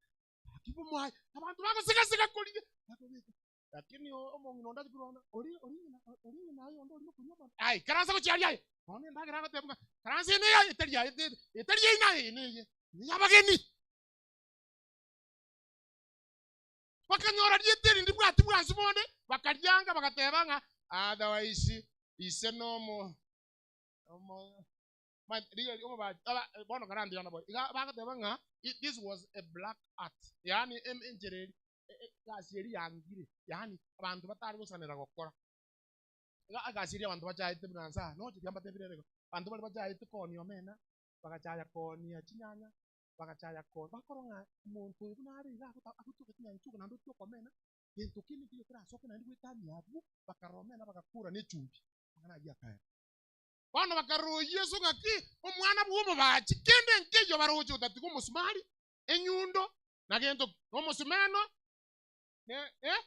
gaki bomoaye, abanto bagosigasega korigia, bakobeka. Lakini omong'ina onde achia korora oria oria ng'ina oria ng'ina aye onde oria okonywa amache, aye ikaransa gochia aria aye, nonya endagera agoteba ng'a ikaransa eye neye etari yaye etari yaino aye eye neye ney'abageni. Bakanyora rieta eri ndibwati bwansi bonde, bakarianga bagateba ng'a otherwise ise nomo omo rigereria omobachi aba bono karante yona bono iga bagoteba ng'a this was a black art yaani enchera eri egasi eria yangire, yaani abanto batare gosanera gokora. Iga egasi eria abanto bachaete buna nsa aa, noche tiga mbatebie rero iga, abanto baria bachaete koonia omena, bagachaya koonia chinyanya, bagachaya ko bakorora ng'a omonto oyo buna are iga agota agotoka chinyanya chioka naende otioka omena, gento kende nkeiyo kerasoke naende goetania abwo, bakarora omena bagakora na echumbi, amang'ana ayio akaera. Bono bakarora oyio Yeso ng'aki, omwana bw'omobachi, kende nkeiyo baroche otatiga omosumari, enyundo, na gento ki? Nomosumeno, ne eh,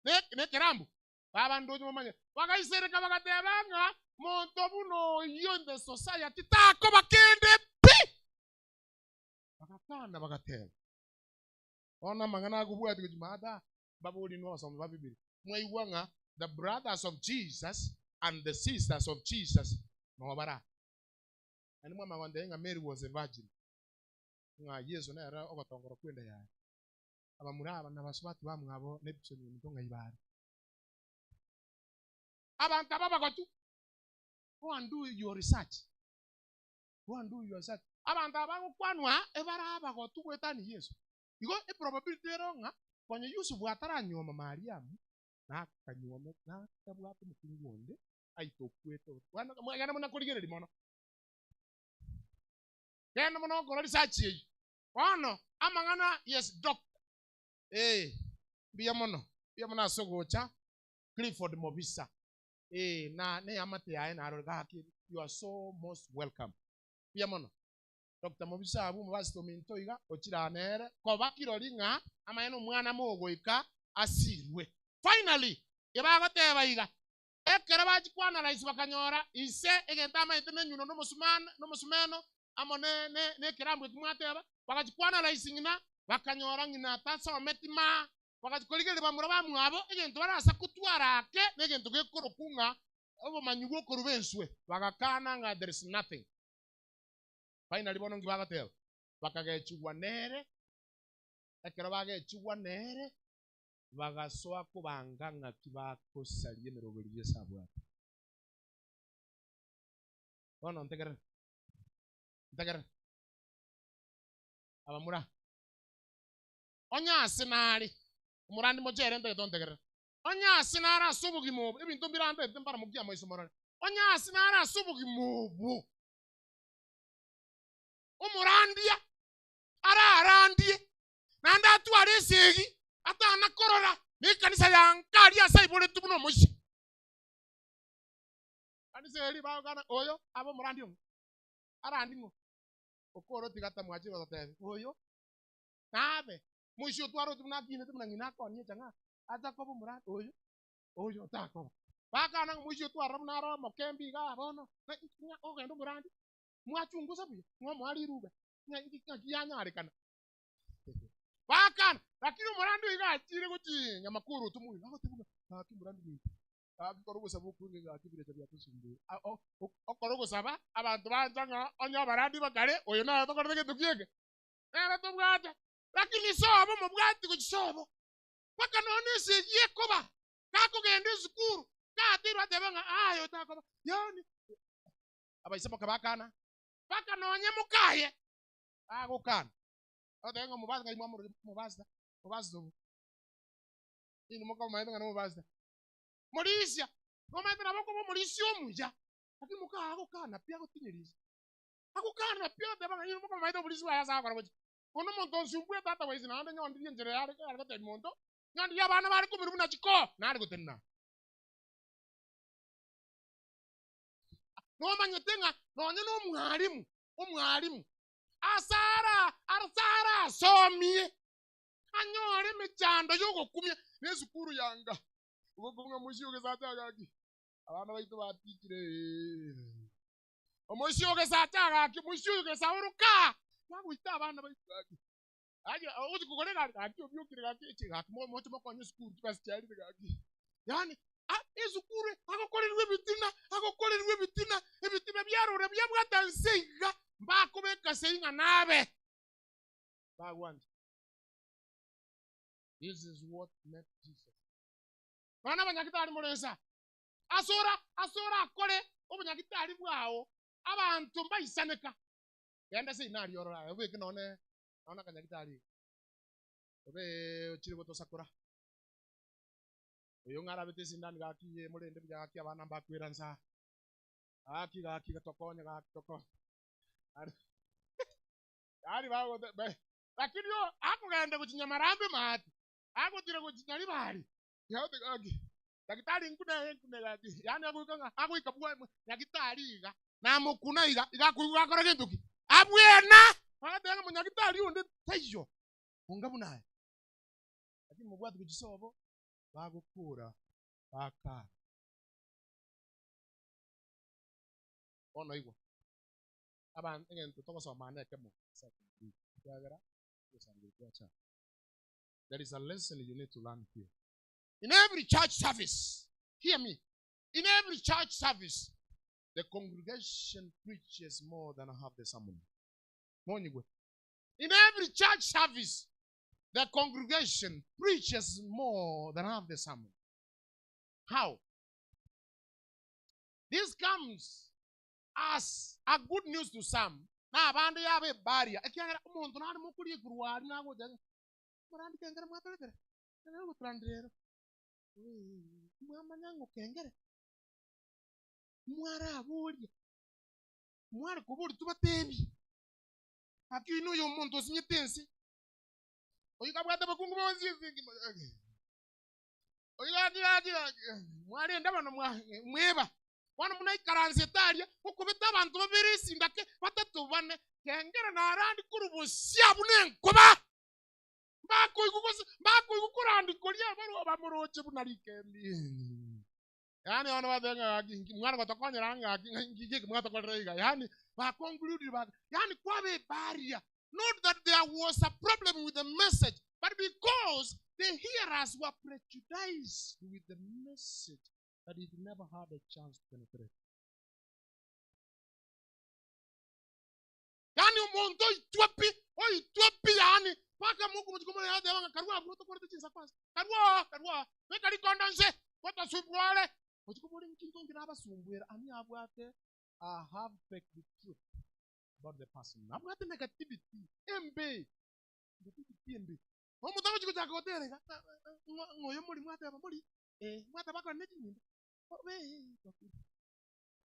ne nekerambu. Baba ndoche momanye. Bagaisereka bagateba ng'a monto buna oyio in the society takoba kende pi. Bagakana bagateba. Bono amang'ana akobwatia gochia maate mbabori inwe abasomi ba Biblia. Mwaigwa ng'a the brothers of Jesus and the sisters of Jesus noo bare aa. Naende mwamanya gontebia ng'a Mary was a virgin. Ng'a Yeso nere ogotongora kw'enda yaye. Abamura aba nabasubati bamwabo nebisoni eminto ng'ai bare. Abanto aba abagotu, go and do your research, go and do your research. Abanto aba bagokwanwa aa ebare abagotu goetania Yeso. Igo eprobability ero ng'a konya Yusufu ataranyuoma Mariamu, nakanyuome nakabwate omokungu onde aite okwete Genda buna korigereria mono. Genda mono okora research eyio. Bono amang'ana yes doctor. Eh. Mbuya mono, mbuya mono ase ogocha, Clifford Mobisa. Eh, na neamate yaye narore gaki, you are so most welcome. Mbuya mono. Doctor Mobisa abwo omobasito ominto iga, ochire aa nere, koba kirori ng'a amaene omwana mogoika asirwe. Finally, ebagoteba iga, Ekero bachia kwana-rais bakanyora ise egento amaete nenyuno nomosumeno amo nekerambu eki mwateba, bagachia kwana-rais ng'ina, bakanyora ng'ina tasometi maa. Bagachia korigereria bamura bamwabo egento barasa kotwara ake negento gekorokwa ng'a obomanyi bw'okoruba enswe, bagakana ng'a there is nothing. Finally bono nki bagoteba? Bakagechigwa nere, ekero bagechigwa nere, bagasoa kobanga ng'aki bakosaria emeroberio Yeso abwate. Bono ntegerere, ntegerere, abamura, onye ase nare, omorandi mochere ntagete ontegerere, onye ase nare ase obogima obo, ebinto mbirantete mbaramokie amaiso morore, onye ase nare ase obogima obo, omorandia ararandie naende atware esegi atana korora nekanisa ya nka aria ase aiboretwe buna omoisia. Kanisa eria bagokana oyo abe omorandi ong'o? Arandi ng'o? Okoro tiga tamwachire gototebia oyo nabe moisia otwarotwe buna akinete buna ng'ina akonia echang'aa atakoba omorandi oyo oyo otakoba. Bakana ng'a moisia otwarora buna are omokembi igaa bono ng'a ogende omorandi mwachungusa buya ng'a omoa rirube ng'a ng'aki yanyarekana. Bakana, lakini omorandi oyo iga achire gochia nyamakoro otomwa oyo, agoteba ng'a gaki omorandi ominto, gaki kora ogosaba okonge gaki ebirecha biatosumbire. A- o- o- Okora ogosaba, abanto bancha ng'a onye abarandi bakare, oyo naye tokorete gento ki eke? Nere tobwate. Lakini sobo mobwati gochia sobo, mpaka nonya esegi ekoba, gakogenda esukuru, gateirwe atebe ng'a aye otakoba, yaani abaise moka bakana, mpaka nonye mokaye bagokana. Bagoteba ng'a omobasi ng'ai mwamoroche omobasta, omobasta obo. Inwe mokamomanyete ng'a nomobasta. Morisia, nomanyete nabo okoba omorisia omuya, lakini mokaa agokana pi agotinyerisia. Agokana pi agoteba ng'a inwe mokamomanyete oborisia bwaye ase agokora gochia. Bono omonto onsumbue tata bwa ise naende nyondirie enchera yare yare gotebia monto, nyondirie abana bare komerwa buna chikoo, nare gotenena. Nomanyete ng'a nonye nomwalimu, omwalimu, ase ara ase arasomie, anyore emechando y'ogokumia nesukuru yanga. Ogokong'a omoisia ogesacha agaki, abana baito batichire Omoisia ogesacha agaki, omoisia oyo gesaoroka, nagoita abana baito gaki. Gaki ogochi kogora egari gaki obiokire gaki echi gaki moche mokonye esukuru chibesa chiarire gaki. Yaani a esukuru agokorerwa ebitina, agokorerwa ebitina, ebitina biarora biabwata nse iga, mbakobeka sei ng'a nabe bagwancha. This is what make Jesus. Nonya abanyagitari more nsa, ase ora ase orakore obonyagitari bwao, abanto mbaisaneka. Genda sei naria orore aye obeke nonye nonye akanyagitari iga, obe ochire gotosakora. Oyo ng'a arabete esindani gaki iye morende buya gaki abana mbakwera nsa. Gaki gaki tokonye gaki tokonye. Yaani bagote be lakini o akogenda gochia Nyamarambe maate, agotira gochia Nyaribari, yagote gaki daktari nkune nkune gaki, yaani agoika ng'a agoika bwa nyagitari iga, namokuna iga, iga akoigwa gakora gento ki? Abwena! Agateba ng'a monyagitari onde taiyo onga buna aye. Lakini mobwati gochia sobo, bagokora bakana. Bono igwa, abanto egento togosoma nekemo ase akaburi, ekiagera ogosangereria gwachaka. There is a lesson you need to learn here. In every church service, hear me, in every church service, the congregation preaches more than half the sermon. Monyigwe. In every church service, the congregation preaches more than half the sermon. How? This comes as a good news to some, na abande yaba ebaria, ekiagera omonto nare mokoria ekorwa aria nagocha ng'a morandi kengere mwatoretera, nere ogotorandi rero. Mwamanya ng'o kengere? Mwaraboria, mware koboria tobatebie. Gaki oyio noyo omonto osinyete ense, oyio kabwate abakungu bonsi ense engima. Oigati gati gati mwarenda bono mweba. Bono buna aikaransete aria, okobeta abanto babere esindake, batato bane, kengera narandi korwa bosio buna enkoba. Mbakoigwa gose mbakoigwa korandi koria barwa bamoroche buna rikembi. Yaani bono bateba ng'a gaki nki mwana gotokonyera ng'a gaki ng'a nki geki mwatokorera iga. Yaani ba conclude ba yaani kwaba ebarrier. Not that there was a problem with the message, but because the hearers were prejudiced with the message that it never had a chance to penetrate. Yaani omonto oitwa pi, oitwa pi yaani mpaka mokomochi komorera yateba ng'a karua abwo tokorete chinsa kwanza. Karua oo, karua oo, beka rikondo nse, gotosumbuare. Ochi kobori nki nkonki nabasumbuera, ani abwate a half baked truth about the person. Nabwate negativity embe, negativity embe. Omonto agochi gochaka gotera iga, ng'a ng'a oyo mori mwateba mori, eh, mwateba akore ne chinyimbo, obe twakure.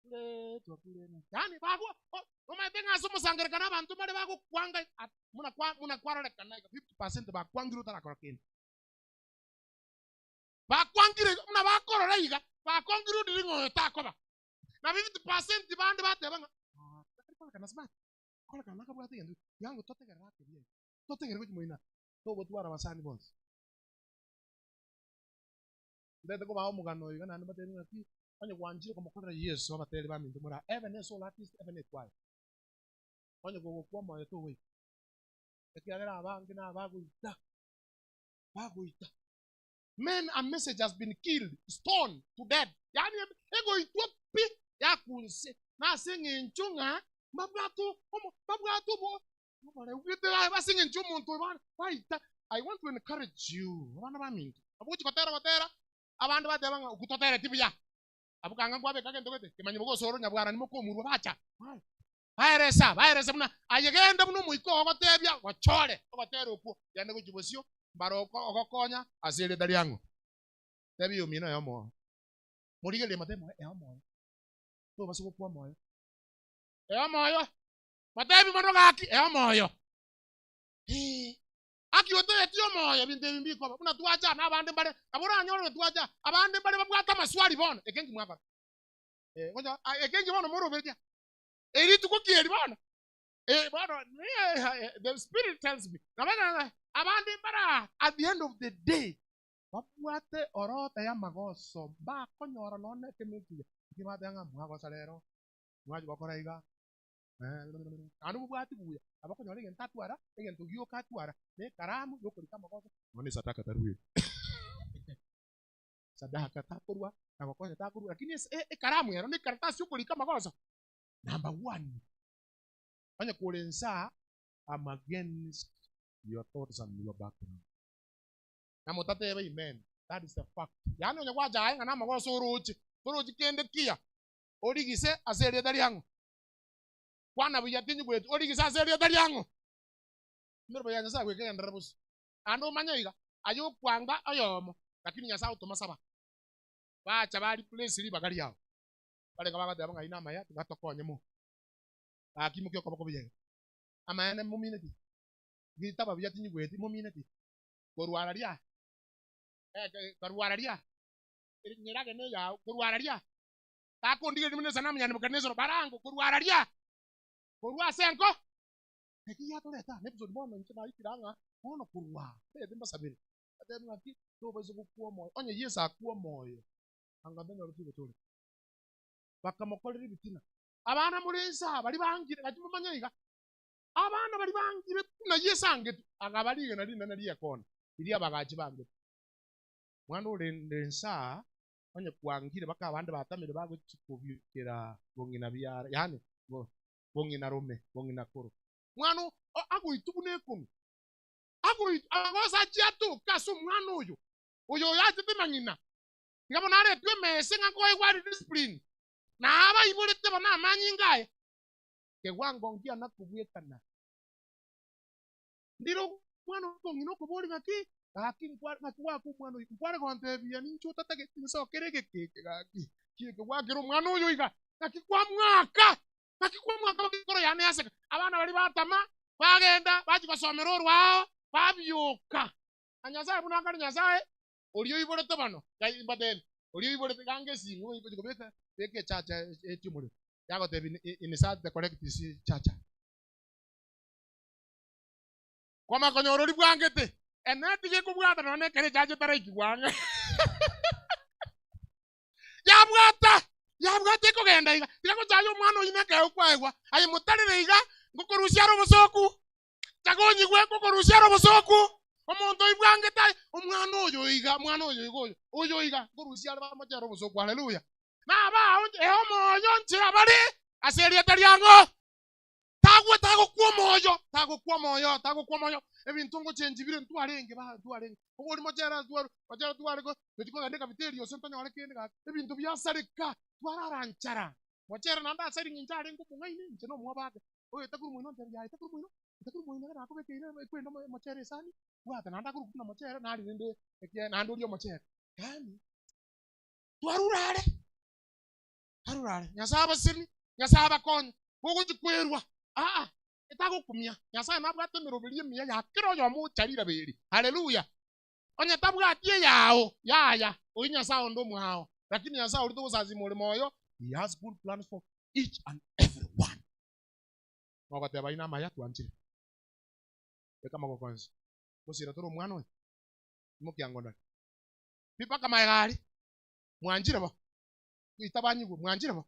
Twakure, twakure. Yaani bagwa, omanyete ng'a ase omosangererekano abanto mbare bagokwanga buna kwa buna kwarorekana iga 50% bakwangire otarakora kende. Bakwangire iga buna bakorora iga, bakoncludire ng'a oyo takoba. Na 50% bande bateba ng'a ah, tari kororekana smart, kororekana nakabwate egento, tiga totegerere ake buya iga, totegerere gochia moino aa, togotwara abasani bonsi. Ndete kobaa omogano oyo iga naende mbatebi ng'aki, onye gwanchire komokorera Yeso abateri baminto more aa, ebe ne soul artist, ebe ne choir. Onye gogokwa omoyo togoika, ekiagera abange nabagoita, bagoita. Men a message has been killed, stoned to death, yaani egoitwa pi yakunse, nase eng'encho ng'a mbabwate omo mbabwate obo oboreu gete ase eng'encho omonto oyo ba baita. I want to encourage you abana baminto, nabo ogochi gotera gotera, abande bateba ng'a okwo totereti buya, abwo kanga nkwabeka gento gete, kemanyia bogosa oro nyabwarani mokomurwa bacha. Baeresa, baeresa buna aye genda buna omoika oo ogotebia, gochore ogotera okwo, genda gochia bosio, mbare ogokonya ase erieta riang'o. Tebia oyomino ee omoyo. Morigererie motebie moyo ee omoyo. Tobasa gokwa omoyo. Ee omoyo. Motebie mono gaki ee omoyo. Ee. Aki otoeti omoyo ebinto ebi mbikoba buna twacha na abande mbare nabo oranyore ng'a twacha abande mbare babwate amaswali bono eke nki mwakora. Eh, ngocha eke nki bono morobereria. Erituko ki eri bono? Eh, bono eh, the spirit tells me nabo ng'a abande mbare aa at the end of the day babwate orota y'amagoso mbakonyora nonya ekemo ekiya ekio bateba ng'a mwagosa rero mwachi gokora iga naende obobwati buya nabo okonyora egento atwara egento gioka atwara na ekaramu yokorika amagoso nonya esadaka tarueti sadaka takorwa na gokonya takorwa lakini ase ekaramu ero na ekaratasi yokorika amagoso number one onye kore nsa I'm against your thoughts and your background. Na motatebe amen. That is the fact. Yaani onye gwachaye ng'a namagoso oroche, torochi kende kiya, origise ase erieta riang'o. Kwana buya tinyigweti, origise ase erieta riang'o. Emeremo ya Nyasaye goika egenderere bosio. Naende omanye iga, aye okwanga oyomo, lakini Nyasaye otoma saba. Bacha ba replace ribaga riao. Barenge bagoteba ng'a inwe amaya tiga tokonye mo. Gaki imokia okoboko buya iga. Amaene momineti? Gitaba buya tinyigweti, momineti? Korwa araria, eh, korwa araria, nyerage neyao, korwa araria, takondigereria buna esanamu ya Nebukadnesaro, barango, korwa araria, korwa ase enko. Eki giatoreta aa, nepisode bono inche naikire ang'a, bono korwa aa, ntebie mbasabere, batebe ng'a ki, tobaisa gokwa omoyo, onye Yeso akwa omoyo, anga ntonyore tigotooreka. Bakamokorera ebitina. Abana more inse aa baria bangire, gaki momanye iga, abana baria bangire buna Yeso angetwe, akaba rigena rinene ri'ekona, riria abagachi bangetwe. Mwana orende inse aa, onye kwangire baka abande batamire bagochia kobiokera bong'ina biara, yaani bong'ina rome, bong'ina koro. Mwana agoitwa buna ekonu, agoitwa, amagoso achie atoke ase omwana oyo, oyo oyachete na ng'ina, tiga bono aretwe emesa ng'a nkoegwa are discipline, na abaiborete bono amanyinga aye, kewango nkiana kobwekana. Ndire omwana okong'ina okobori ng'aki, gaki nkware ng'aki gwaka omwana oyo, nkware gontebia ninche otatageti nsokere egeke eke gaki, ki eke gwakera omwana oyo iga, ng'aki kwamwaka, ng'aki kwamwaka baka ekoro yane yaseka. Abana baria batama, bagenda, bachia gosomera orwao, babioka. Na Nyasaye buna akare Nyasaye, Oria oiborete bono, gai mbatebi, oria oiborete ganga esimi ogochi kobeka beka echacha etie omorero. Yagotebi insert the correct charger. Kwamanya konyora oria bwangete, eneti gekobwata nonya na ekero echacha etaraikigwa ang'e. Yabwata! Yabwata ekogenda iga. Tiga gochaya omwana oyio nekeegwa kwaegwa. Aye motarere iga, ngokorusia are obosoku. Chaga onyigwe, ngokorusia are obosoku. Omonto oyio bwangete aye, omwana oyo iga, omwana oyo iga oyo, oyo iga, nkorusia are bamochere obosoku. Haleluya! Nabao ehe omoyo nchera bare ase erieta riang'o. Tagwe tagokwa omoyo, tagokwa omoyo, tagokwa omoyo. Ebinto ngochenji bire ntwarenge ba ntwarenge. Obori mochere ntwaru, mochere tware ko tochi kogenda ekafeteria gose ntonyore kende gaki. Ebinto biasareka, twarara nchara. Mochere naende ase ring'encho arenge omong'aini, inche nomwabake. Oyo takorwa moino ontebia yaya takorwa moino, takorwa moino ekero nakobekeire ekwende omochere esani, bwata naende akorwa buna mochere nari rende ekiagera naende orie omochere. Yaani twarure are. Arure are. Nyasae abasemi, Nyasae abakonye, gogochia kwerwa, aa, etagokumia. Nyasae nabwate emeroberi emiya ya kera oyomo ocha riraba eri. Haleluya! Onye tabwati eyao, yaya, oyio Nyasae onde omwao. Lakini Nyasae oria togosasima ore moyo, he has good plans for each and every one. Mogoteba ayio namaya, twanchire. Beka amaboko onsi. Gosira tore omwana oyo, imokia ngondari. Pi mpaka magega aria. Mwanchire bo? Itabanyigwe, mwanchire bo?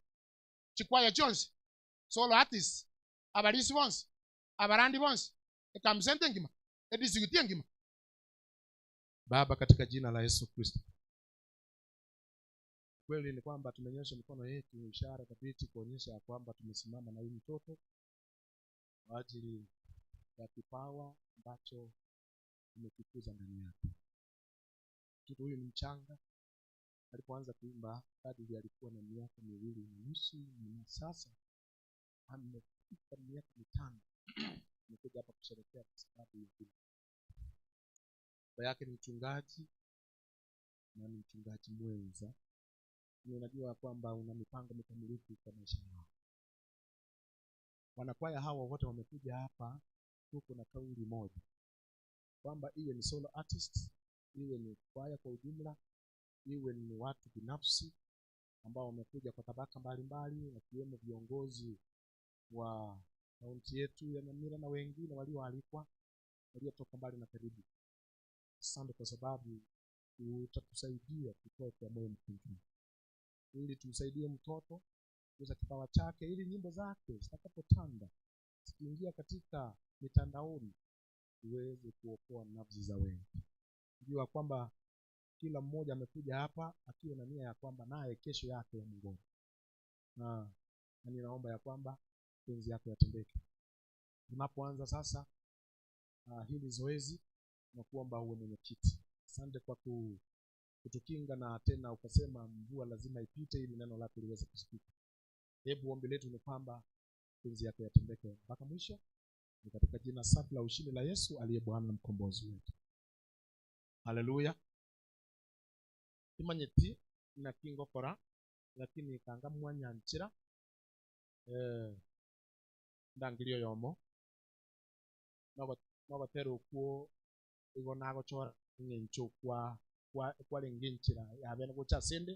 Chikwaya chionsi, solo artists, abarisi bonsi, abarandi bonsi, ekambi center engima, edistrict engima. Baba, katika jina la Yesu Kristo, kweli ni kwamba tumenyosha mikono yetu, ishara thabiti kuonyesha ya kwamba tumesimama na huyu mtoto kwa ajili ya kipawa ambacho tumekikuza ndani yake. Mtoto huyu ni mchanga, alipoanza kuimba kadiri alikuwa na miaka miwili na nusu, na sasa amefika miaka mitano. Amekuja hapa kusherehekea kwa sababu ya hilo. Baba yake ni mchungaji na ni mchungaji mwenza. Ni unajua kwamba una mipango mikamilifu kwa maisha yao. Wanakwaya hawa wote wamekuja hapa, tuko na kauli moja kwamba iwe ni solo artist, iwe ni kwaya kwa ujumla, iwe ni watu binafsi ambao wamekuja kwa tabaka mbalimbali, wakiwemo viongozi wa kaunti yetu ya Nyamira na wengine walioalikwa waliotoka mbali na karibu. Asante kwa sababu utatusaidia kutoa kwa moyo mkunjufu, ili tumsaidie mtoto kukuza kipawa chake, ili nyimbo zake zitakapotanda zikiingia katika mitandaoni iweze kuokoa nafsi za wengi. Jua kwamba kila mmoja amekuja hapa akiwa na nia ya kwamba naye kesho yake yamngoja, na na ninaomba ya kwamba penzi yako yatendeke. Tunapoanza sasa hili zoezi, na kuomba uwe mwenyekiti. Asante kwa kutukinga na tena ukasema mvua lazima ipite ili neno lako liweze kusikika. Hebu ombi letu ni kwamba penzi yako yatendeke mpaka mwisho, ni katika jina safi la ushindi la Yesu aliye Bwana na mkombozi wetu. Haleluya. Timanyeti naki ngokora, lakini kanga mwanyanchera, eh, ndangerie oyomo nogotera okwo igo nagochora eng'encho kwa kwa kwarenge enchera yabene gocha asende,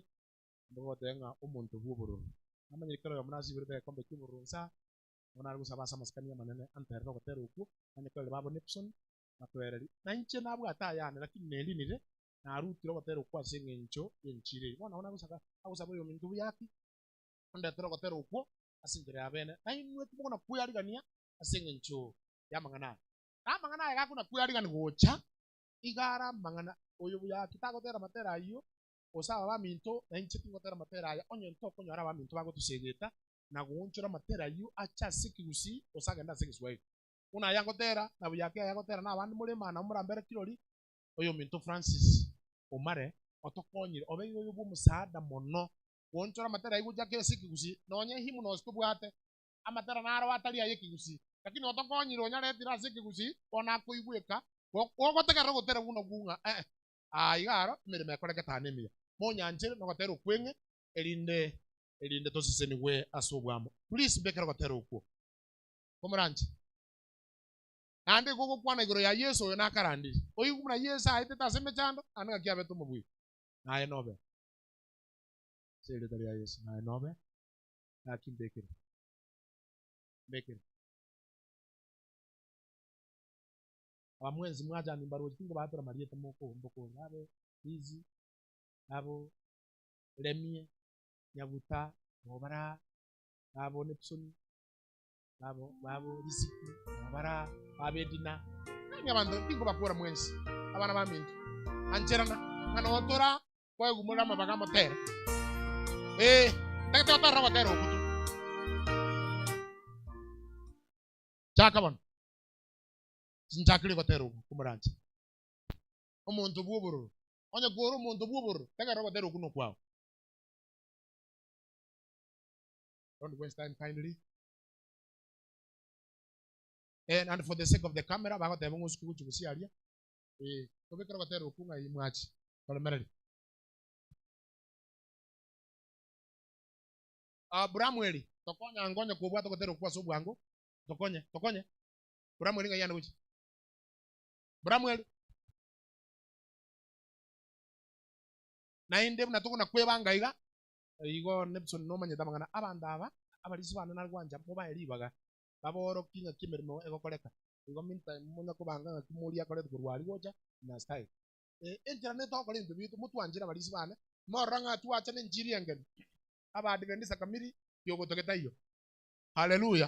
naende gogoteba ng'a omonto bw'obororo. Namanyire kera oyomo nasiberete egekombe ki'obororo nsa, bono nare gosaba ase amasikani amanene anterere ogotera okwo, nanye korera babo Nixon, batoererie. Na inche nabwate ayane, lakini nerinire, narutire ogotera okwo ase eng'encho y'enchiri eye. Bono nabo nagosaba agosaba oyominto buya ki, ondetere ogotera okwo ase enchera ya bene, na inwe timokona kwearigania ase eng'encho y'amang'ana aya. Na amang'ana aya gakona kwearigania gocha, iga are amang'ana, oyo buya ki tagotera amatera ayio, gose aba baminto, na inche tingotera amatera aya, onye ntokonyora abaminto bagotosegeta na goonchora amatera ayio ache ase ekegusii gose agende ase egeswahili. Buna aya ngotera, na buya ki aya agotera na abande more imana morambere kirori, oyominto Francis Omare otokonyire, obeire oyo bw'omosaada mono goonchora amatera ayio gochia ase ekegusii, nonya hymnos tobwate, amatera naro atari aye ekegusii, lakini otokonyire onyaretire ase ekegusii, bono akoigweka, gogotegerera ogotera buna okwo ng'a eh, aa iga aro emeremo ekorekete aa nemiya. Monyanchere nogotera okweng'e erinde erinde tosesenigwe ase obwamo. Please mbekere ogotera okwo. Komoranche. Naende igo ogokwana igoro ya Yeso oyo nakarandirie. Oigwe buna Yeso aetete ase emechando, naende ng'aki abete omobui. Naye nobe. Ase erieta ria Yeso, naye nobe. Gaki mbekere. Mbekere. Aba mwensi mwachani mbarochi tinkobatora marieta moko mbokore abe Lizzy, abo Remie, Nyabuta, Nobara, abo Nepson, babo babo Riziki, Nobara, babo Edina. Nani abanto tinkobakora mwensi abana baminto. Ancherana ng'a notora kwegumorera amabaga amotere. Ee, ntagete gotorora ogotera okwo tu. Chaka bono. Tinchakire gotera okwo komoranche. Omonto bw'obororo. Onye kore omonto bw'obororo, tegerera ogotera okwo nokwao. Don't waste time kindly. Eh, and for the sake of the camera, bagoteba ng'a osuke gochia gosiaria. Eh, tobekere ogotera okwo ng'a imwachi. Toremereri. Ah, Bramweli, tokonya ango onye kobwate ogotera okwo ase obwango. Tokonye, tokonye. Bramweli ng'ai ande gochia? Bramweli. Naende buna tokona kwebanga iga, igo Nepson nomanyete amang'ana, abanto aba abarisia bane nare gwancha mobae ribaga, baborokie ng'aki emeremo egokoreka. Igo meantime monya kobanga ng'aki moria akorete korwa aria gocha na style. Eh, enchera netogokora ebinto biaito, motwanchire abarisia bane, morora ng'a twacha nenchiri engeni, Abaadventista kamiri yogotoge taiyo. Haleluya!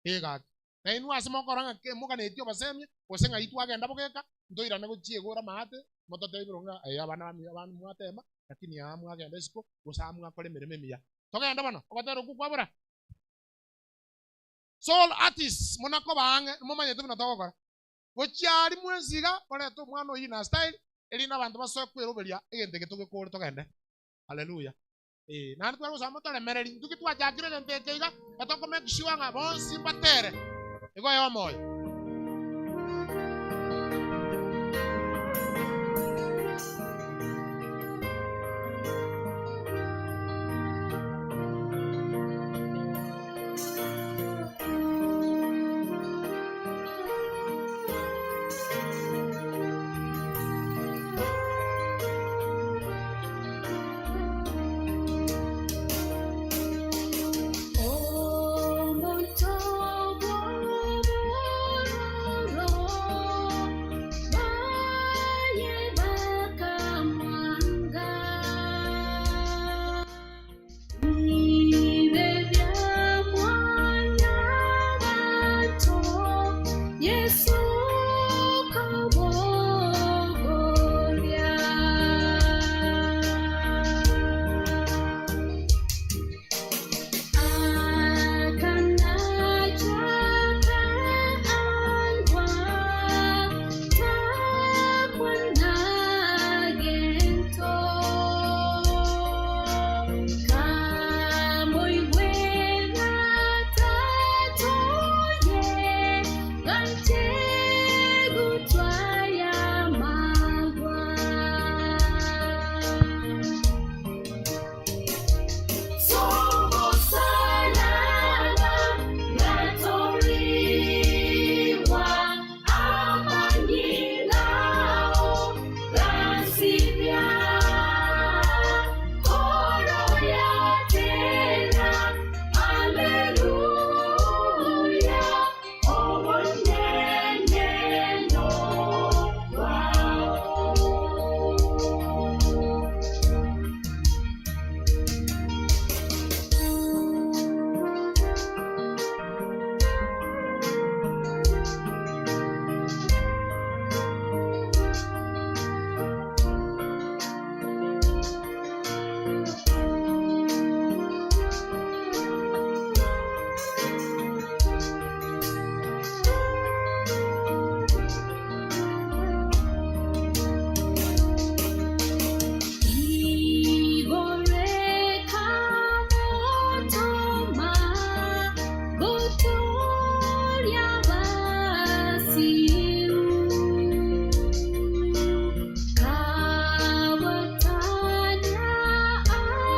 Ee gaki. Na inwe ase mokora ng'a kemoganetie obosemia, gose ng'ai twagenda bogeka, ntoirane gochia igoro amaate, mototebire ng'a ee abana bami abana mwatema, lakini aa mwagenda isiko, gose aa mwakora emeremo emiya. Togende bono, ogotera okwo kwabora. Soul artists muna koba ang'e, momanyete buna togokora. Gochia aria mwensi iga, morete omwana oyio na style, erinde abanto basoe kweroberia egento eke togekore togende. Haleluya. Ee, naende tware gosaba motoremererie, intwe ki twachakire egento eke iga, etoko make sure ng'a bonsi mbatere igo ya omoyo. Omonto bw'obororo baye bakamwanga. Bibe bia mwanyabanto, Yesu kobogoria.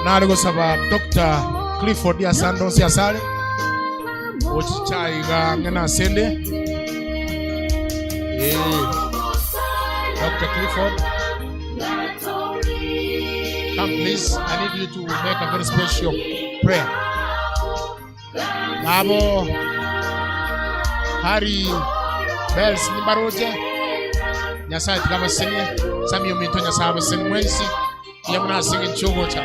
Nare gosaba Dr. Clifford Asando onsi asare ochicha iga ang'e na asende. Eh. Dr. Clifford, come please. I need you to make a very special prayer. Nabo Harry Bells nimbaroche Nyasaye tikabasenie Sammy ominto Nyasaye abasenie mwensi iyo muna ase eng'encho ogocha.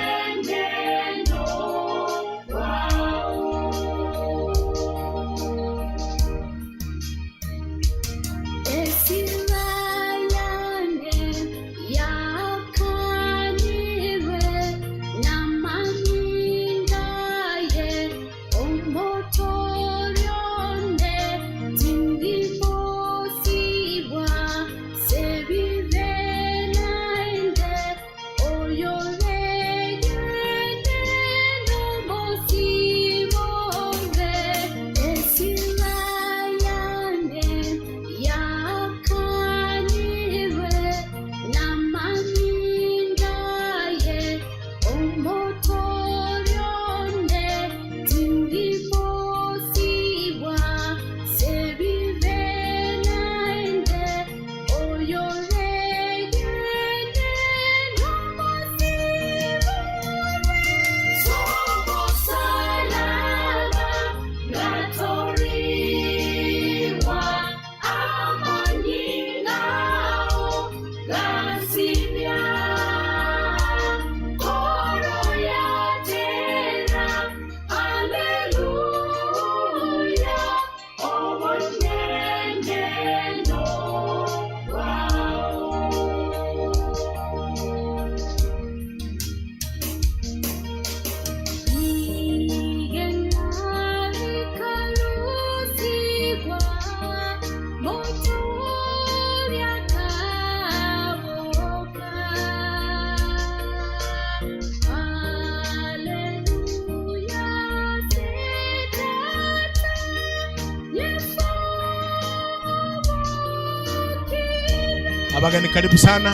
Abageni karibu sana.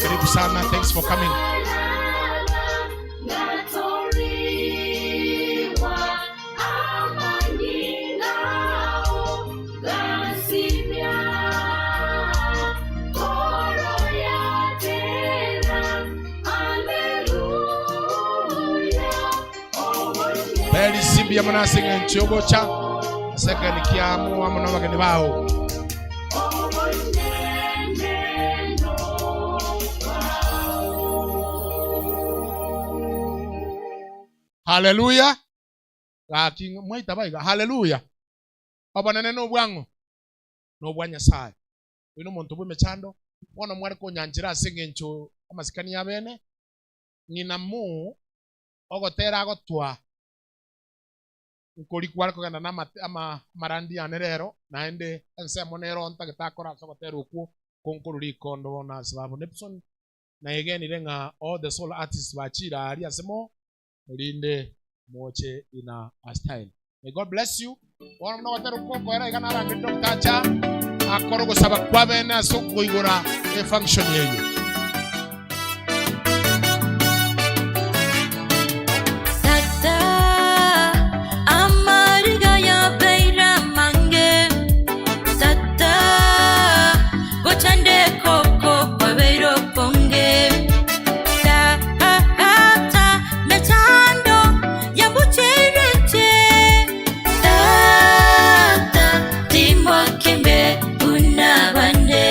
Karibu sana. Thanks for coming. Beri simbi ya muna ase eng'encho yogocha ase ekegeni kiamo amo na abageni bao. Haleluya. Gaki mwaita baiga haleluya. Obonene nobwang'o nobwa Nyasaye. Oyo nomonto bwa emechando bono mware konyanchera ase eng'encho amasikani ya bene ng'ina mu ogotera agotwa nkori kware kogenda na ama amarandi yane rero naende ensemo nero ntagete akora ase ogotera okwo konkorora ikondo bono ase babo Nepson naegenire ng'a all the soul artists bachira aria ase mo erinde moche in a style. May God bless you. Bono nogotera okwo koera iga narangire Dr. Acha akora ogosaba kwa bene ase okoigora efunction eyo. Tata, amariga ya beira mange. Tata, gochande koko kwa beiro ponge. Tata, mechando ya buchereche. Tata, timo kembe unabande.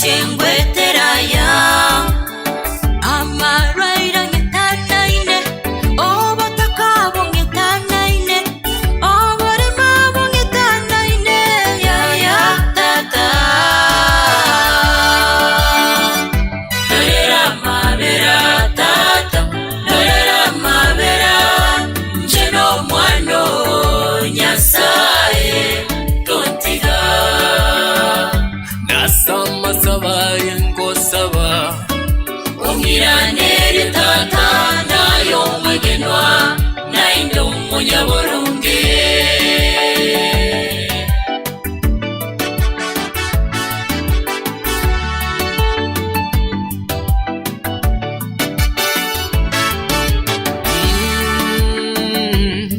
Nchengweteraya amarwaire ng'etanaine obotaka bong'etanaine oborema bong'etanaine yaya tata Dorera mabera tata dorera mabera nche nomwana o Nyasaye tontiga Nasamasaba ngosaba Ong'iranere tata nayo omwegenwa naende omonyaboronge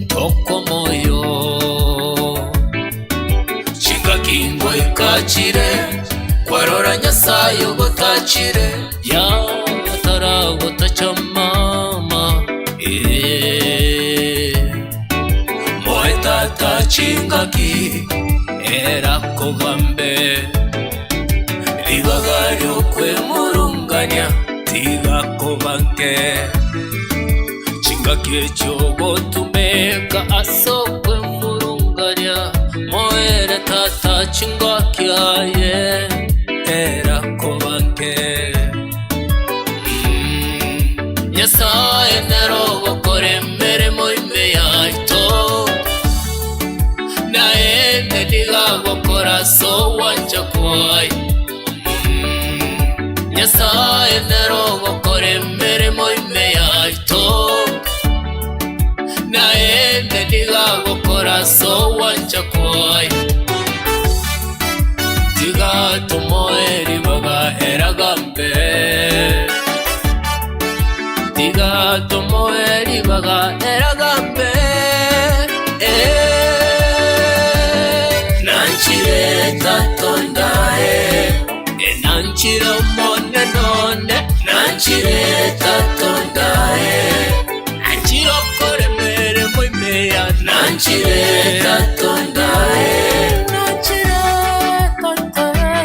Toko moyo Chingaki ngoikachire Kwarora Nyasaye ogotachire Yataragotacha mama eh. Moe tata chingaki Erakogambe Ribaga riokwemurungania Tigakobanke Chingaki ekyogotumeka asokwemurungania Moere tata chingaki aye Erakobanke Nyasaye nerogokora emeremo ime yaito Naende nigagokora sowanja kwai Nyasaye nerogokora emeremo ime yaito Naende nigagokora sowanja kwai Tigatomoe ribaga eragambe Tigatomoe ribaga eragambe Eh, Nanchire tatondae Nanchire omone none Nanchire tatondae Nanchire okore emeremo ime ya Nanchire tatondae Nanchire tatondae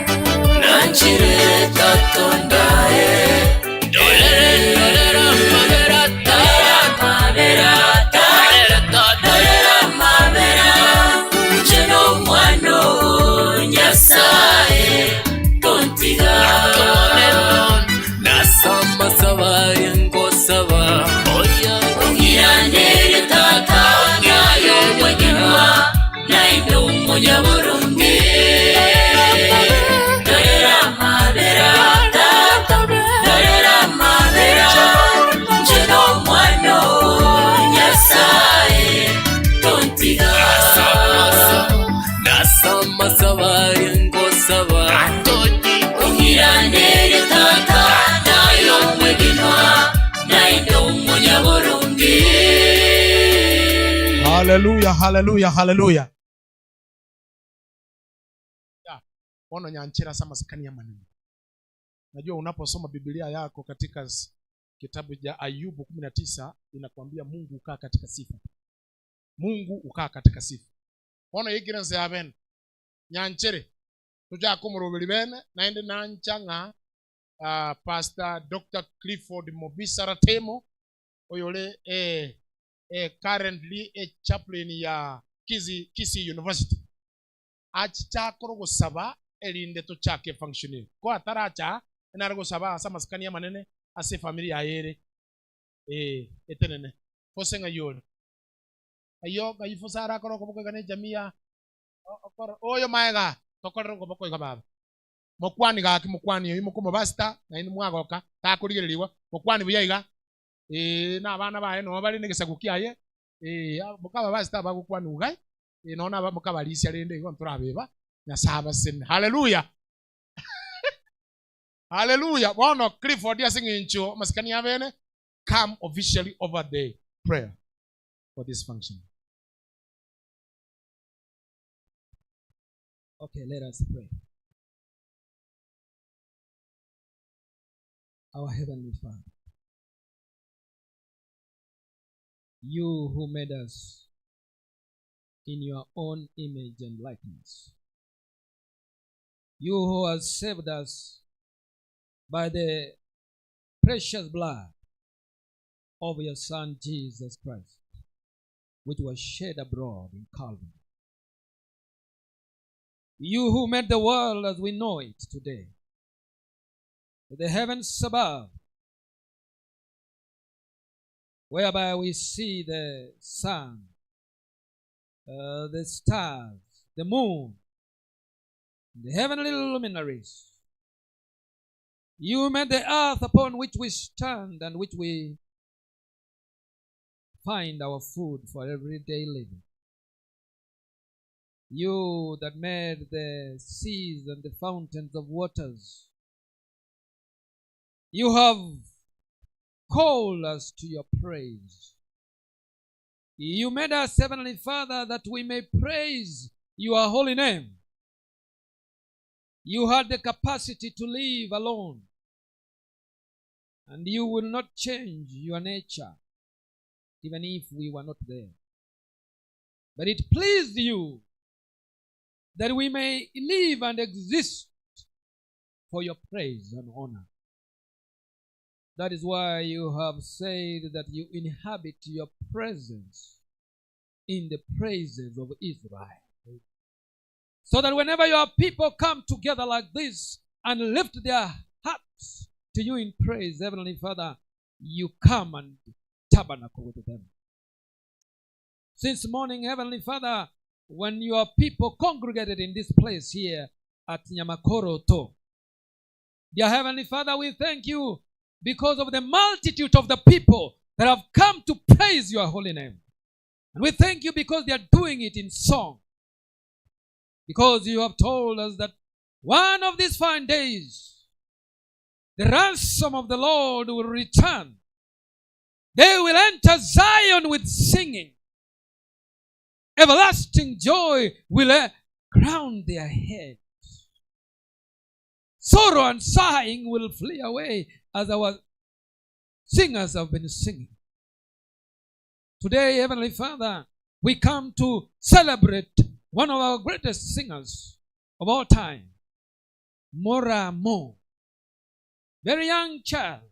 Nanchire tatondae Dolere dolera mabera Dolera mabera tata dolera mabera nche nomwana o Nyasaye tontiga Nasamasaba ngosaba Ong'iranere tata nayo omwegenwa naende omonyaboronge Dorera mabera tata dorera mabera nche nomwana o Nyasaye tontiga Nasamasaba ngosaba Ong'iranere tata nayo omwegenwa naende omonyaboronge Haleluya, haleluya, haleluya. Ya, Bono nyanchera sama sikani ya maneno. Najua unaposoma Biblia yako katika kitabu cha Ayubu 19 inakwambia Mungu ukaa katika sifa. Mungu ukaa katika sifa. Bono ignorance ya bene. Nyanchere. Tujako murubiri bene naende nanchanga Pastor Dr. Clifford Mobisa Ratemo oyole currently a chaplain ya Kisii University. Achichakoro gosaba erinde tochake functioning. Ko ataracha enare gosaba ase amasikani amanene ase family yaye etenene. Fose ng'ayore. Ayo ng'ayifusa arakoro koboko ne jamii ya okoro oyo maega tokorero koboko iga baba. Mokwani gaki mokwani oyo mokomo basta na inu mwagoka takorigereriwa mokwani buya iga na abana baye no bari negesaku kiaye mukaba basta bagokwani ugai nona mukabarisia rende igo nturabeba Nyasaye sene. Haleluya. Haleluya. Bono Clifford asing'incho masikani ya bene come officially over the prayer for this function. Okay, let us pray. Our Heavenly Father, you who made us in your own image and likeness, you who has saved us by the precious blood of your Son Jesus Christ, which was shed abroad in Calvary. You who made the world as we know it today, with the heavens above, whereby we see the sun, the stars, the moon, the heavenly luminaries. You made the earth upon which we stand and which we find our food for everyday living. You that made the seas and the fountains of waters. You have called us to your praise. You made us, Heavenly Father, that we may praise your holy name. You had the capacity to live alone, and you will not change your nature, even if we were not there. But it pleased you that we may live and exist for your praise and honor. That is why you have said that you inhabit your presence in the praises of Israel. So that whenever your people come together like this and lift their hearts to you in praise, Heavenly Father, you come and tabernacle with them. Since morning, Heavenly Father, when your people congregated in this place here at Nyamakoroto, dear Heavenly Father, we thank you because of the multitude of the people that have come to praise your holy name. And we thank you because they are doing it in song. Because you have told us that one of these fine days, the ransom of the Lord will return. They will enter Zion with singing. Everlasting joy will eh, crown their heads. Sorrow and sighing will flee away as our singers have been singing. Today, Heavenly Father, we come to celebrate one of our greatest singers of all time, Mora Mo. Very young child,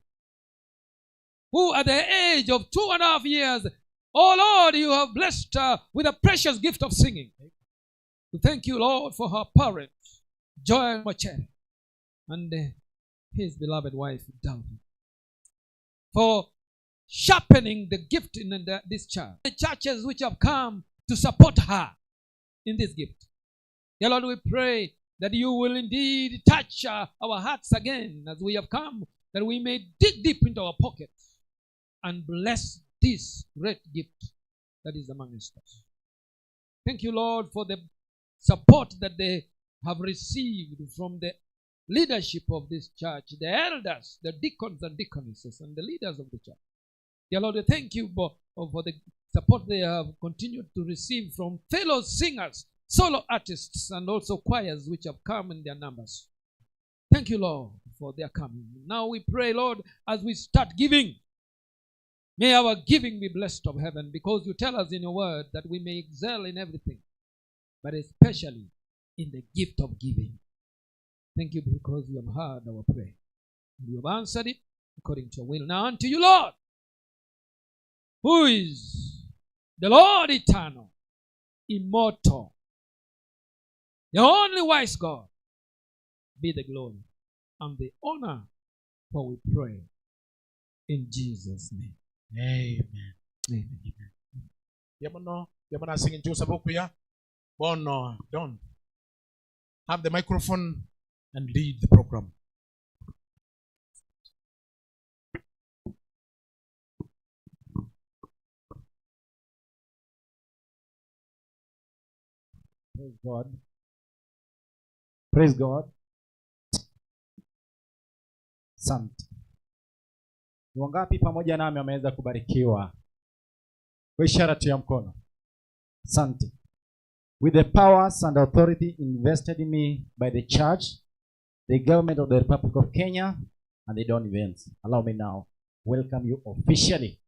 who at the age of 2.5 years, oh Lord, you have blessed her with a precious gift of singing. We thank you, Lord, for her parents, Joel Mochere, and his beloved wife, Dalvin, for sharpening the gift in this child. The churches which have come to support her in this gift. Dear Lord, we pray that you will indeed touch our hearts again as we have come, that we may dig deep into our pockets and bless this great gift that is among us. Thank you, Lord, for the support that they have received from the leadership of this church, the elders, the deacons and deaconesses, and the leaders of the church. Dear Lord, we thank you for the support they have continued to receive from fellow singers, solo artists, and also choirs which have come in their numbers. Thank you, Lord, for their coming. Now we pray, Lord, as we start giving, may our giving be blessed of heaven, because you tell us in your word that we may excel in everything, but especially in the gift of giving. Thank you because you have heard our prayer. And you have answered it according to your will. Now unto you, Lord, who is the Lord eternal, immortal, the only wise God, be the glory and the honor, for we pray in Jesus' name. Amen. Amen. Yamono, yamona singing Joseph Okuya. Bono, Don. Have the microphone and lead the program. Praise God. Praise God. Asante. Ni wangapi pamoja nami wameweza kubarikiwa? Kwa ishara tu ya mkono. Asante. With the powers and authority invested in me by the church, the government of the Republic of Kenya, and the Dawn Events, allow me now welcome you officially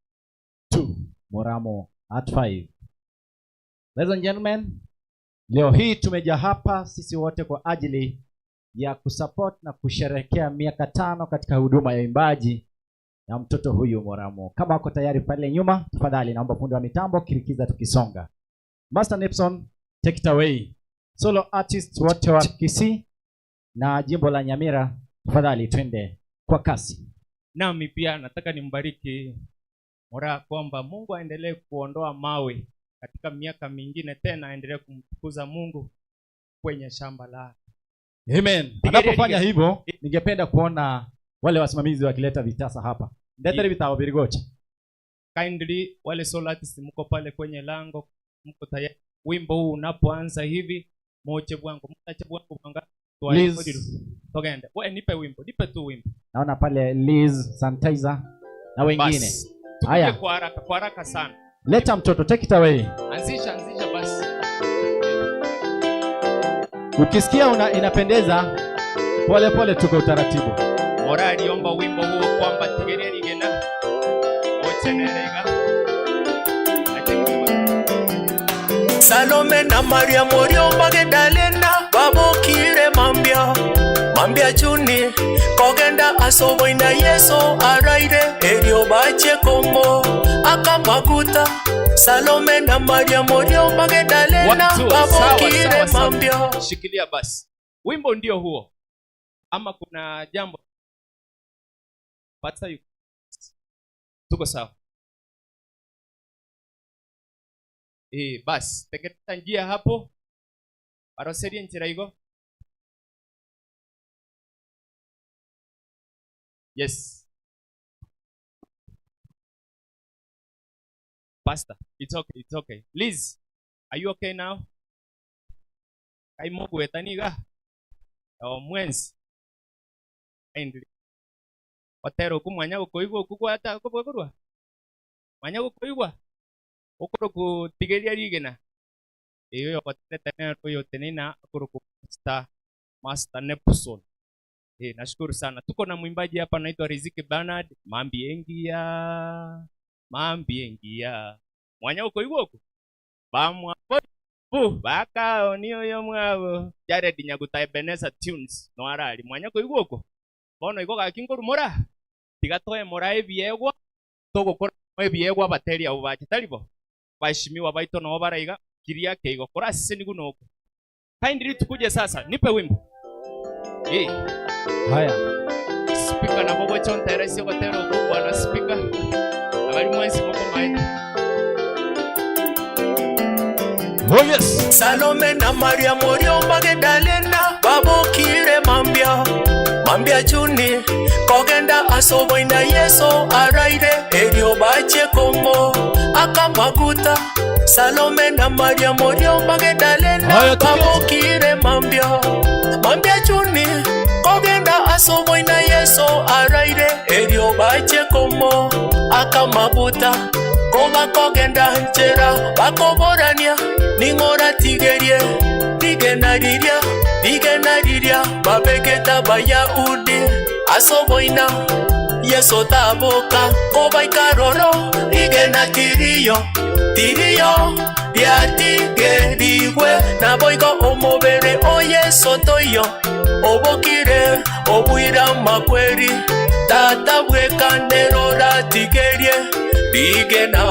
to Moramo at 5. Ladies and gentlemen, leo hii tumeja hapa sisi wote kwa ajili ya kusupport na kusherehekea miaka tano katika huduma ya uimbaji ya mtoto huyu Moramo. Kama wako tayari pale nyuma, tafadhali naomba fundi wa mitambo kirikiza tukisonga. Master Nipson, take it away. Solo artists wote wa Kisii na jimbo la Nyamira, tafadhali twende kwa kasi. Nami pia nataka nimbariki Moraa kwamba Mungu aendelee kuondoa mawe katika miaka mingine tena, aendelee kumtukuza Mungu kwenye shamba lake. Amen. Anapofanya hivyo, ningependa kuona wale wasimamizi wakileta vitasa hapa. Ndeteri vitao virigocha. Kindly wale solo artists mko pale kwenye lango, mko tayari. Wimbo huu unapoanza hivi, moche bwangu, mtache bwangu bwanga. Liz. Togende. Wewe nipe wimbo, nipe tu wimbo. Naona pale Liz Sanitizer na wengine. Basi. Tukuje Haya, kwa haraka, kwa haraka sana. leta mtoto, take it away. Anzisha, anzisha basi. Ukisikia una, inapendeza, pole pole tuko utaratibu. Moraa aliomba wimbo huo kwamba tigeria rigena ochenerega. Salome na Maria Morio Magdalena babokire mambia mambia chuni kogenda asoboina Yesu araire erio bache kombo akamaguta Salome na Maria Morio Magdalena One, two, sawa, babokire sawa, sawa. mambia. Shikilia basi. Wimbo ndio huo. Ama kuna jambo Pastor, tuko sawa. Eh, basi tengeneza njia hapo. Baroserie nchira igo. Yes. Pastor, it's okay, it's okay. Liz, are you okay now? Kaimogwetaniga. O mwenzi. Kindly. Otero kumwanya gukoigwa okugwata okobwakorwa. Mwanya gukoigwa. Okoro kutigeria rigena. Iyo yokoterete nero yotenena okoro Master Master Nepson. Eh, nashukuru sana. Tuko na mwimbaji hapa anaitwa Riziki Bernard. Mambi engia. Mambi engia. Mwanya ukoigwa oku? Bamwa bu bakao niyo yo mwabo. Jared Nyaguta Ebenezer Tunes no arali. Mwanya koigwa oko? Bono igo gaki nkorumora. Tiga toe mora ebiegwa. Togokora ebiegwa abateri abo bache taribo. Baheshimiwa baito nabo baraiga kiria keigo kora sisi nigu noko. Kindly tukuje sasa. Nipe wimbo. Eh. Haya. Speaker na bobo chontere sio gotero bwana speaker. Abari mwensi moko maete. Oh yes. Salome na Maria Morio Magdalena babokire mambia mambia chuni kogenda asoboina Yesu araire erio bache kombo akamaguta Salome na Maria Morio Magdalena Haya, tukianza. babokire mambia mambia chuni kogenda asoboina Yesu araire erio bache kombo akamaguta koba kogenda nchera bakoborania ning'ora tigerie rigena riria rigena riria babegeta bayahudi asoboina Yesu taboka kobaikaroro rigena tiriyo tiriyo riatigerigwe naboigo omobere o Yesu toiyo obokire obwira makweri tata bwekanero ratigerie rigena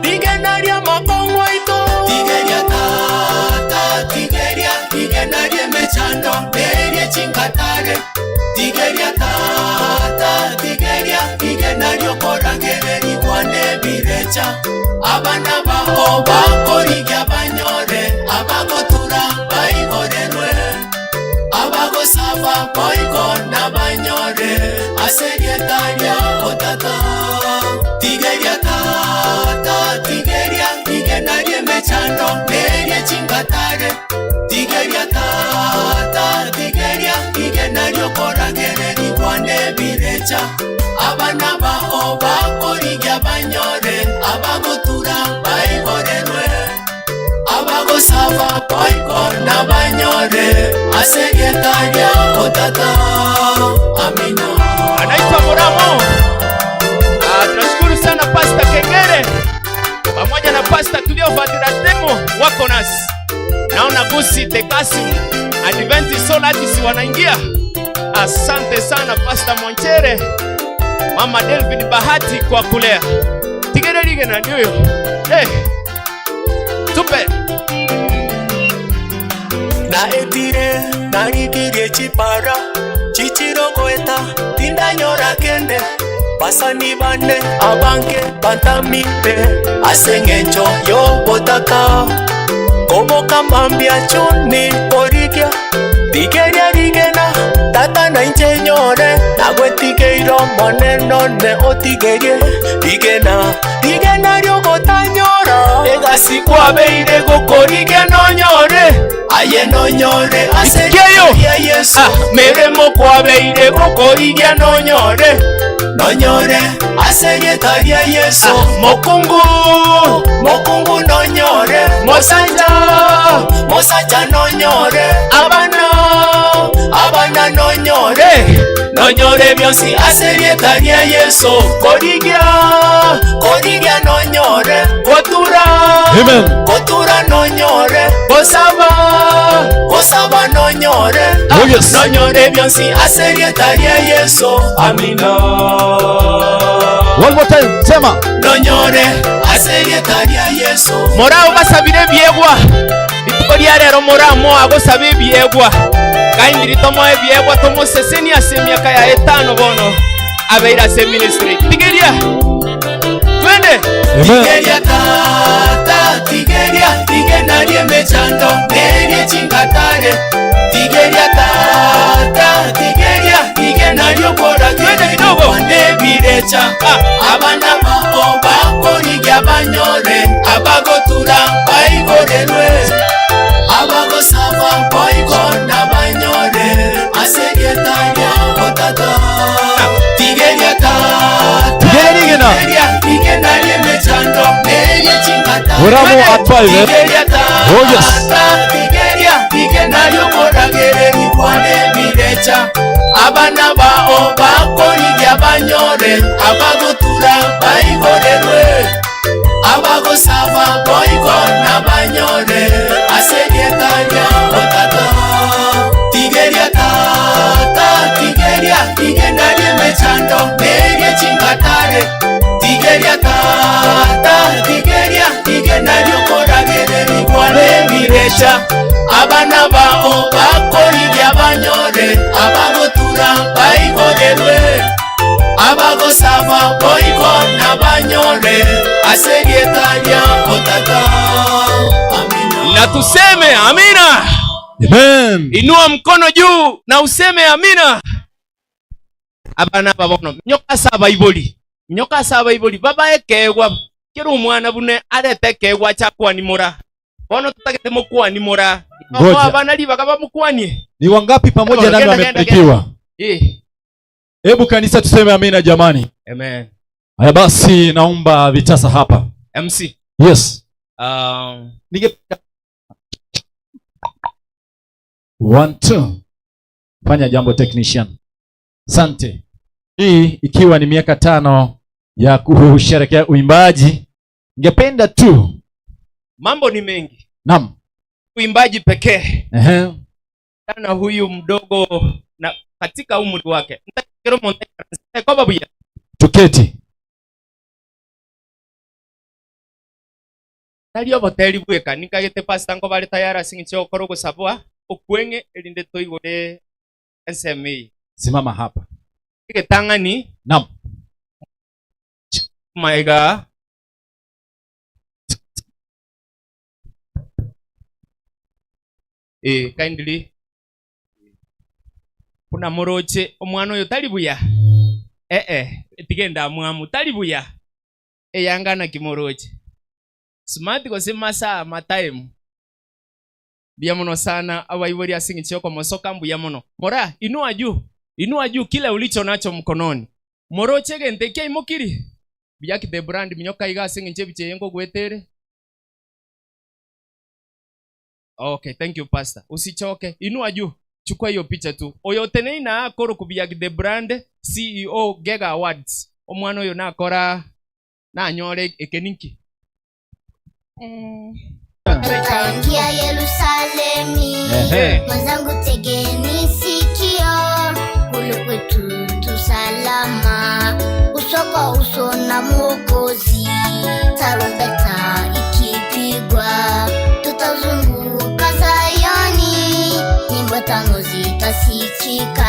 rigena ria makong'o aito tigeria tata tigeria rigena riemechando nerie chingatare tigeria tata tigeria rigena riokoragererigwa nebirecha abana bao bakorigia banyore abagotura baigorerwe abagosaba boigo nabanyore aserieta ria otata tigeria tata tigeria rigena riemechando nerie chingatare tigeria tata tigeria rigena riokoragererigwa nebirecha abana bao bakorigia banyore abagotura baigorerwe abagosaba boigo nabanyore aserieta ria otata amina. Anaitwa Moramo. Ah, tunashukuru sana Pastor Kengere pamoja na Pastor Cleophas Ratemo wako nasi. Na Naona Gusi Tekasim Adventist Soul Artists wanaingia. Asante sana Pastor Monchere, Mama Delvin Bahati kwa kulea. Tigere rigena ndio yo. Eh. Tupe. Naetire narigirie chipara chichirogoeta tindanyora kende basani bane abange bantamire ase eng'encho y'obotaka koboka mambia chuni korigia rigeria rigena tata na inche nyore nagwetigeire omonene one otigerie rigena rigena riogotanyora egasi kwabeire gokorigia nonyore aye nonyore ase Itikiayo. ria Yesu Ah, meremo kwabeire gokorigia nonyore nonyore ase rieta ria Yesu Ah, mokungu mokungu nonyore mosacha mosacha nonyore abana abana nonyore nonyore bionsi ase rieta ria Yesu korigia korigia nonyore kotura Amen. kotura nonyore kosaba kosaba nonyore Oh, yes. nonyore bionsi ase rieta ria Yesu amina One more time, sema. nonyore ase rieta ria Yesu morao basabire ebiegwa rituko ria rero moramo agosaba ebiegwa kaindiri tomoe ebiegwa tomoseseni ase emiaka ya etano bono abeire ase ministry tigeria twende Tigeria tata tigeria rigena riemechando nerie chingatare tigeria tata tigeria rigena riokoragerewa nebirecha abana bao bakorigia banyore abagotura baigorerwe abagosaba boigo nabanyore ase rieta ria otata tigeria tata Tigeria rigena. tigeria rigena riemechando nerie chingatare Muramo at five, eh? Tigeria Oh, yes. tata tigeria rigena riokoragererigwa nemirecha abana bao bakorigia banyore abagotura baigorerwe abagosaba boigo nabanyore ase rieta ria otata tigeria tata tigeria rigena riemechando nerie chingatare tigeria tata tigeria rigena riokoragererigwa nemirecha abana bao bakorigia banyore abagotura baigorerwe abagosaba boigo nabanyore ase rieta ria otata na tuseme amina Amen. inua mkono juu na useme amina abana babono nyoka ase abaibori nyoka ase abaibori babaekegwa kera omwana bune arete ekegwa acha akwanimora bono totagete mokwanimora Ngoja. abana ribaga bamokwanie Ni wangapi pamoja Genda, nami genda, wamebarikiwa? Eh. Hebu kanisa tuseme amina jamani. Amen. Haya basi naomba vitasa hapa. MC. Yes. Ninge One, two. Fanya jambo technician. Asante. Hii ikiwa ni miaka tano ya kusherehekea uimbaji, ningependa tu Mambo ni mengi. Naam. Uimbaji pekee. Ehe. Sana huyu mdogo na katika umri wake. Ntakero monte kwa babuya. Tuketi. Tari oboteri bweka nikagete pastor ngo bare tayari ase eng'encho yokora ogosabwa okweng'e erinde toigore ensemo eye. Simama hapa. Egetang'ani Naam. maiga eh kindly kuna moroche omwana oyo tari buya eh eh tigenda mwamu tari buya eyangana kimoroche smart gose masaa matime mbuya mono sana abaibori ase eng'encho yokomosoka mbuya mono mora inua juu inua juu kile ulicho nacho mkononi moroche egento eki aimokiri buya the brand minyoka iga ase eng'encho ebicha eye nkogwetere Okay, thank you pastor. Usichoke. Inua juu. Chukua hiyo picha tu. Oyo tenei na akoro kubiya the brand CEO Gega Awards. Omwana oyo nakora nanyore ekeninki. Eh, Tutaingia Yerusalemi. Ehe. Mwenzangu tegeni sikio, kule kwetu tu salama, uso kwa uso na Mwokozi. Tarumbeta ikipigwa, tutazunguka Zayoni, nyimbo tamu zitasikika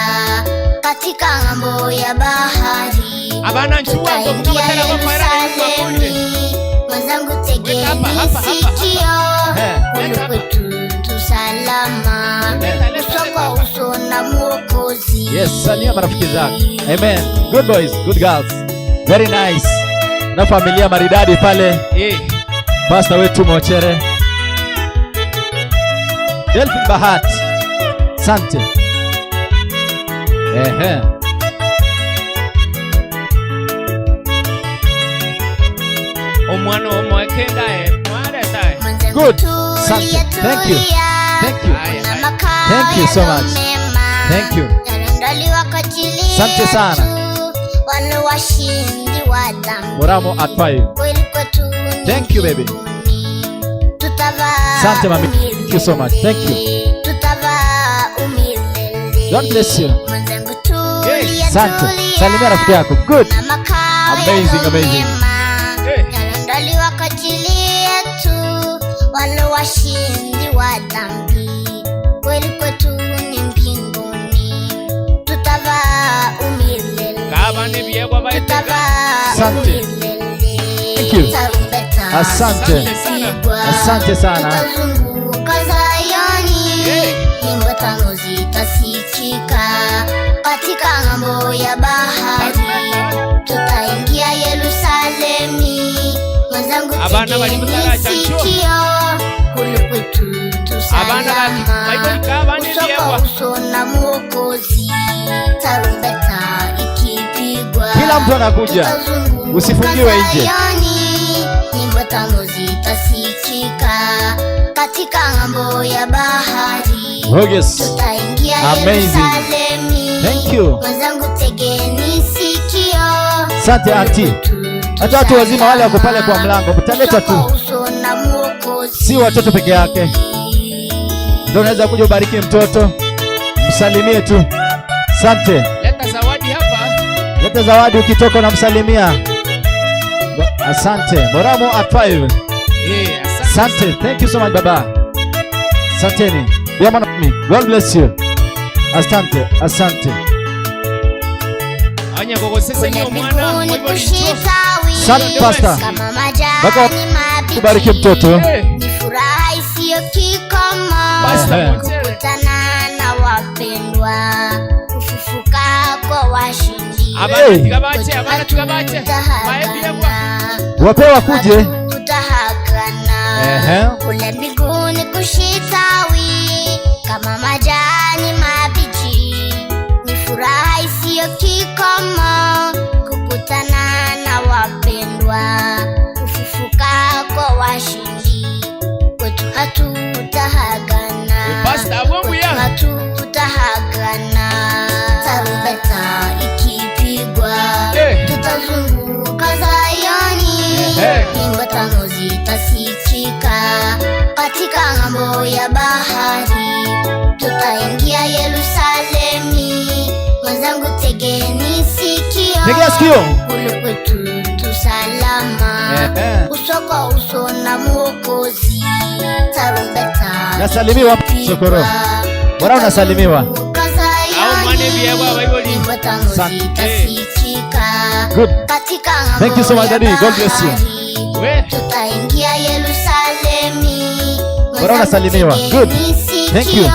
katika ng'ambo ya bahari. Abana nchuwa, Tutaingia mkutana kwa kwa Yerusalemi. Mwenzangu tegeni hapa, hapa, hapa. sikio, kule kwetu tu salama, uso kwa uso na Mwokozi. Yes, salimia marafiki zako. Amen. Good boys, good girls. Very nice. Na familia maridadi pale. Eh. Pastor wetu Mochere. Delphin Bahat. Asante. Ehe. Omwana omo ekenda e mwareta e. Good. Asante. Thank you. Thank you. Thank you so much. Thank you. Yaliandaliwa kwa ajili Asante sana. yetu, wale washindi wa dhambi. Moramo at 5. Kweli kwetu ni Thank you baby. tutavaa Asante mami. Thank you so much. Thank you. tutavaa umilele. God bless you. Mwenzangu tulia, Asante. tulia. Salimia rafiki yako. Good. Na makao Amazing, amazing. yaliandaliwa kwa ajili yetu, wale washindi wa dhambi. Kweli kwetu ni mbinguni, tutavaa umilele, Kabane byegwa baitega. tutavaa Asante. umilele. Thank you. Tarumbeta Asante. zikipigwa, Asante sana. tutazunguka Zayoni, nyimbo tamu zitasikika katika ng'ambo ya bahari. Tutaingia Yerusalemi, mwenzangu Abana bali tegeni mutaracha ncho. sikio, kule kwetu tu Abana bali salama, baibuli kabane uso kwa byegwa. uso na Mwokozi, tarumbeta ikipigwa, Kila mtu anakuja. tutazunguka Usifungiwe nje. Zayoni, nyimbo tamu zitasikika katika ng'ambo ya bahari. Oh, yes. Tutaingia Amazing. Yerusalemi. Thank you. Mwenzangu tegeni sikio, Asante auntie. Hata watu wazima wale wako pale kwa mlango, mtaletwa uso kwa tu, uso na Mwokozi. si watoto peke yake. Ndio unaweza kuja ubariki mtoto, msalimie tu. Asante. Leta zawadi hapa. Leta zawadi ukitoka unamsalimia. Asante. Moramo at 5. Eh, asante. Asante. Thank you so much baba. Asanteni. Be man of me. God bless you. Asante. Asante. Anya gogosesenia omwana Mbinguni mwiboli ncho. kushitawi Asante pastor. kama Baka majani mabichi, kubariki mtoto. ni furaha isiyo kikomo Pastor kukutana na wapendwa, kufufuka kwa washindi. Abana tigabache, abana tigabache. Bae byegwa. Wapewa kuje. Tutahagana Ehe. kule mbinguni kushitawi kama majani mabichi, ni furaha isiyo kikomo kukutana na wapendwa, kufufuka kwa washindi. Kwetu hatutahagana, Pastor, abongu ya. kwetu hatutahagana. Tarumbeta ikipigwa, tutazunguka Zayoni, nyimbo tamu zitasikika katika ng'ambo ya bahari. Tutaingia Yerusalemi, mwenzangu tegeni sikio, Tegea sikio. kule kwetu tu salama, Ehe. uso kwa uso na Mwokozi. Tarumbeta Nasalimiwa Sokoro. Bora unasalimiwa. Au mwana byegwa baibuli. nyimbo tamu Asante. zitasikika Good. katika Thank you so much ng'ambo daddy. ya God bless you. We. Tutaingia Yerusalemi, Bora unasalimiwa. Good. Thank you.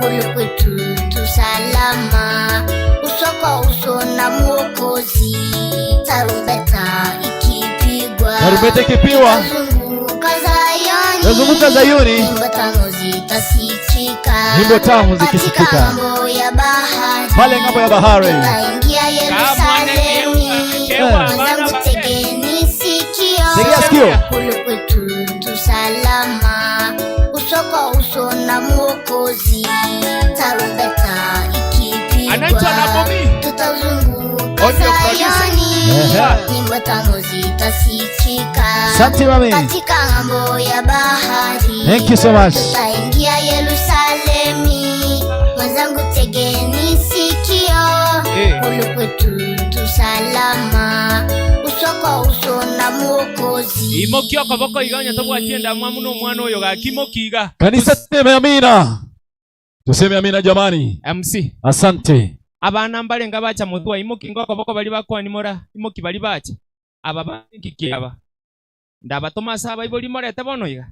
Kule kwetu tu salama, uso kwa uso na Mwokozi. Tarumbeta ikipigwa, Tarumbeta ikipiwa. tutazunguka Zayoni, Tutazunguka Zayuni. nyimbo tamu zitasikika, Nyimbo tamu katika zikisikika. ng'ambo ya bahari, Pale ng'ambo ya bahari. tutaingia Yerusalemi, mwenzangu tegeni sikio, Tegea sikio. kule kwetu tu salama, uso kwa uso na Mwokozi. Tarumbeta ikipigwa, Anaitwa Nabomi. tutazunguka Tuko Sayuni, nyimbo tamu zitasikika Asante mami. katika ng'ambo ya bahari. Thank you so much. Tutaingia Yerusalemi, mwenzangu tegeni sikio, Eh. kule kwetu tusalama, uso kwa uso na Mwokozi. Imoki okoboko iga onye tobwati endamwamu na omwana oyo gaki imoki iga. Kanisa tuseme amina. Tuseme amina jamani. MC. Asante. Abana mbarenga bacha motwa imoki ngo okoboko bari bakwani mora imoki bari bacha aba bankiki aba ndabatoma ase abaibori morete bono iga.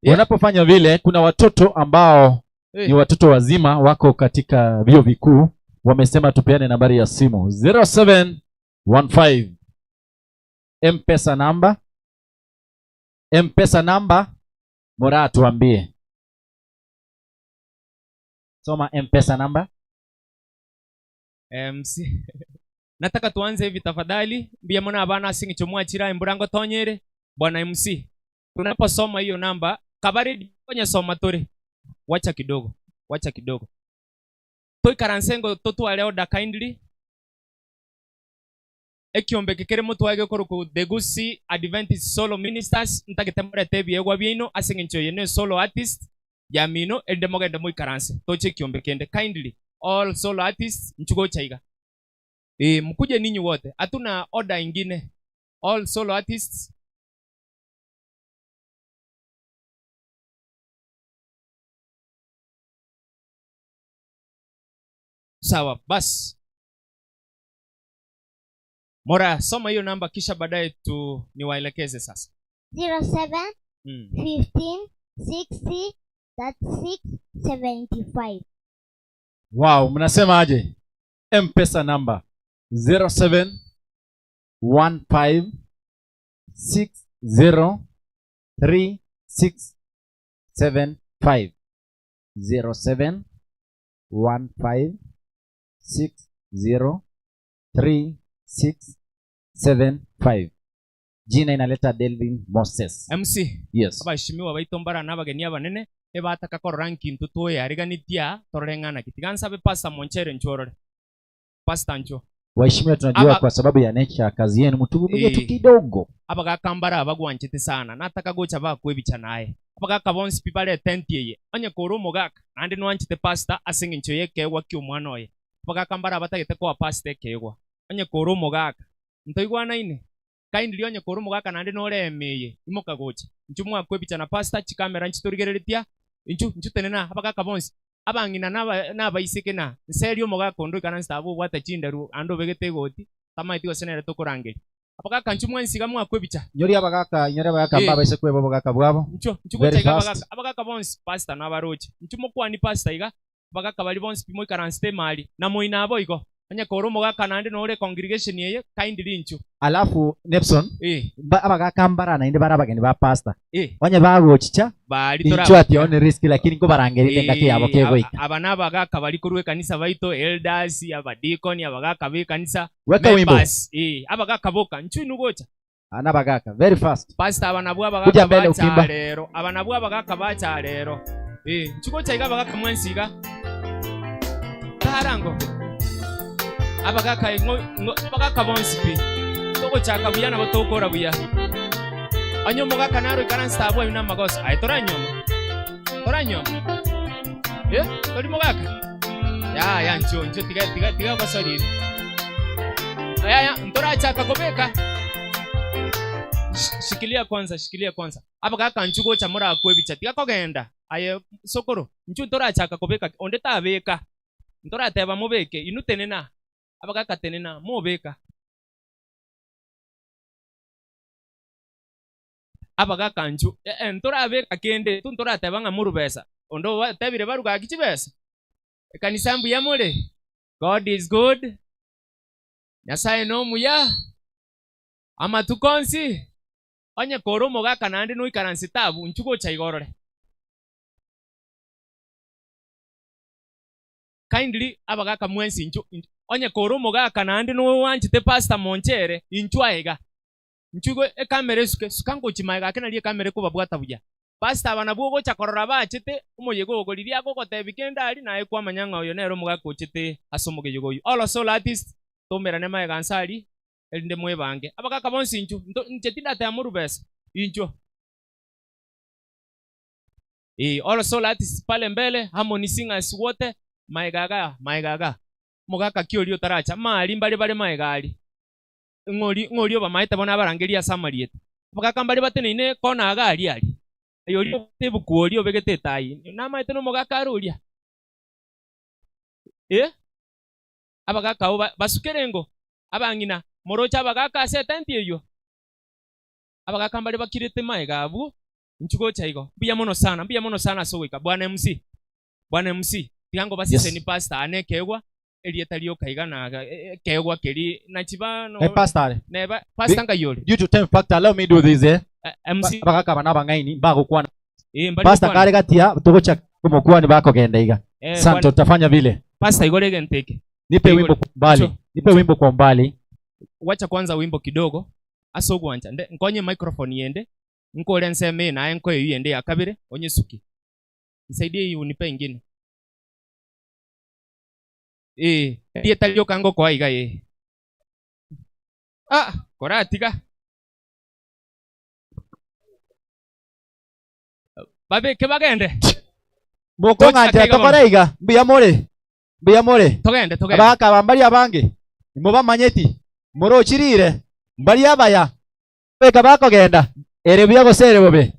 Wanapofanya vile, kuna watoto ambao Eh. ni watoto wazima wako katika vyuo vikuu, wamesema tupeane nambari ya simu 0715 M-Pesa namba, M-Pesa namba, Moraa tuambie, soma M-Pesa namba. MC. Nataka tuanze hivi tafadhali. Mbia mona abana asingicho mwachira emburango tonyere. Bwana MC. Tunaposoma hiyo namba, kabari kwenye soma tore. Wacha kidogo. Wacha kidogo. Toikaransengo totware order kindly. Ekiombe kekere motwage koruku The Gusii Adventist Solo Ministers ntagete morete ebiegwa biaino ase eng'encho eye ne solo artist yamino erinde mogende moikaranse toche ekiombe kende kindly all solo artists nchugocha iga. Mkuje ninyi wote, hatuna order ingine. All solo artists. Sawa, basi. Mora, soma hiyo namba kisha baadaye tu niwaelekeze sasa. 07 15 60 36 75. Wow, mnasema aje? M-Pesa namba 0715 60 3675. 0715 60 3675. Jina inaleta Delvin Moses. MC. Yes. Abaheshimiwa baito mbara n'abageni abanene ebataka korora nkintu tweyariganitia torore ng'ana ki. Tiga nsabe Pastor Monchere nchorore. Pastor ncho. Waheshimiwa, tunajua kwa sababu ya nature ya kazi yenu mtuvumilie tu kidogo. Abagaka mbara abagwanchete sana nataka gocha bakwebicha naye. Abagaka bonsi pi bare tent eye. Onye kore omogaka naende nwanchete pastor ase eng'encho ya ekeegwa kia omwana oye. Abagaka mbara abatagete koa pastor ekeegwa. Onye kore omogaka ntoigwanaine kindly onye kore omogaka naende noreme eye imoka gocha. Inchu mwakwebicha na pastor chikamera nchitorigereretia inchu inchu tenena abagaka bonsi abang'ina n'abaiseke na nseri omogaka onde oikara nse abwo obwate chinderu ande obegete egoti tamaeti gose nere tokorangeria. Abagaka nchu mwensi iga mwakwebicha. Nyori abagaka, nyori abagaka mbabaise kweba obogaka bwabo. Ncho, nchu Very gocha iga fast. abagaka, abagaka bonsi pastor nabaroche. Nchu mokwani pastor iga abagaka bari bonsi pi moikaranse emali na moina abo igo. Onye kore omogaka naende nore congregation eye kindly nchu. Alafu Nepson, abagaka mbara naende bare abageni ba pastor. Onye bagochicha, Bari inchu toraba- ati one risk lakini nkobarangerete engaki yabo kegoika. Aba n'abagaka bari korwa ekanisa baito elders, abadikoni, abagaka b'ekanisa, Weka wimbo. members. Abagaka boka nchu inu gocha. Ana abagaka very fast. Pastor aba nabwo abagaka Kuja mbele bacha ukimba. rero. Aba nabwo abagaka bacha rero. Nchu gocha iga abagaka mwensi iga. Tarango. Abagaka abagaka bonsi pi. Togochaka buya nabo tokora buya. Onye omogaka naro ikaranse tabwo aye namagoso. Aye toranyoma. Toranyoma. Tori mogaka? Ya, ya, ncho, ncho, tiga, tiga, tiga gosorire. Ya, ya, ntorachaka kobeka. Shikilia kwanza, shikilia kwanza. Abagaka nchu gocha morakwebicha. Tiga kogenda. Aye sokoro, nchu ntorachaka kobeka. Onde tabeka. Ntorateba mobeke. Inu tenena. Abagaka tenena, mobeka. Abagaka nchu. Ntorabeka kende, tu ntorateba ng'a morubesa. Onde tebire baruga kichibesa. Ekanisa mbuya more. God is good. Nyasaye no muya. Amatuko nsi. Onye kore omogaka naende noikaranse tabu, nchu gocha igorore. Kindly abagaka mwensi nchu, nchu. Onye kore omogaka naende nowanchete pastor Monchere, inchu aega. Nchu igo ekamera esuke, suka ngochi maega ake nari ekamera ekobabwata buya. Pastor aba nabwo ogocha korora bachete, omoyega ogo riria agogotebi kende ari, naye kwamanya ng'a oyo nere omogaka ochete ase omogeyo oyo. All soul artists. Toumerane magega nse aria, erinde mwebange. Abagaka bonsi inchuo, nto inche tindateba morue besa, inchuo. Ee, all soul artists pale mbele, Harmony singers wote, magega igaa, magega igaa. Omogaka ki oria otaracha? Mari mbare bare magega aria. Ng'ori ng'ori obamaete bono abarangerie ase amarieta. Abagaka mbare bateneine kona iga aria aria. Aye oria obwate ebuku oria obegete etaai, namaete nomogaka are oria? Eh? Abagaka abwo basukere engo, abang'ina, moroche abagaka ase etenti eyio? Abagaka mbare bakirete magega abwo, inchuo gocha igo. Mbuya mono sana, mbuya mono sana ase ogoika. Bwana MC, Bwana MC, tiga ngobaseseni Yes. pastor ane ekeegwa, erieta rioka iga na ekeegwa keria nachi ba no Eh, pastor are. neba pastor nkai ore? Due to time factor, allow me do this eh. Eh, MC. Abagaka aba nabang'aini mbagokwana. Eh, mbari Pastor gokwana. kare gatia togocha komokwani bakogenda iga. Eh, Santo bwana- tutafanya vile. Pastor igore egento eke. Nipe Igore. wimbo kwa umbali. Ncho. Nipe wimbo kwa umbali. Wacha kwanza wimbo kidogo ase ogwancha nde nkonye microphone yende nkore ensemo eye naye nkoe eywo yende ya kabere onyesuki nsaidie eywo unipe ingine eh erieta rioka ngokoa iga eh ah koratiga babeke bagende Mokong'anchera Tochake iga tokore iga. Mbuya more. Mbuya more. Togende, togende. Abagaka aba mbari abange. Nimobamanyeti. Morochirire. Mbari abaya. Beka bakogenda. Ere buya gose ere bobe.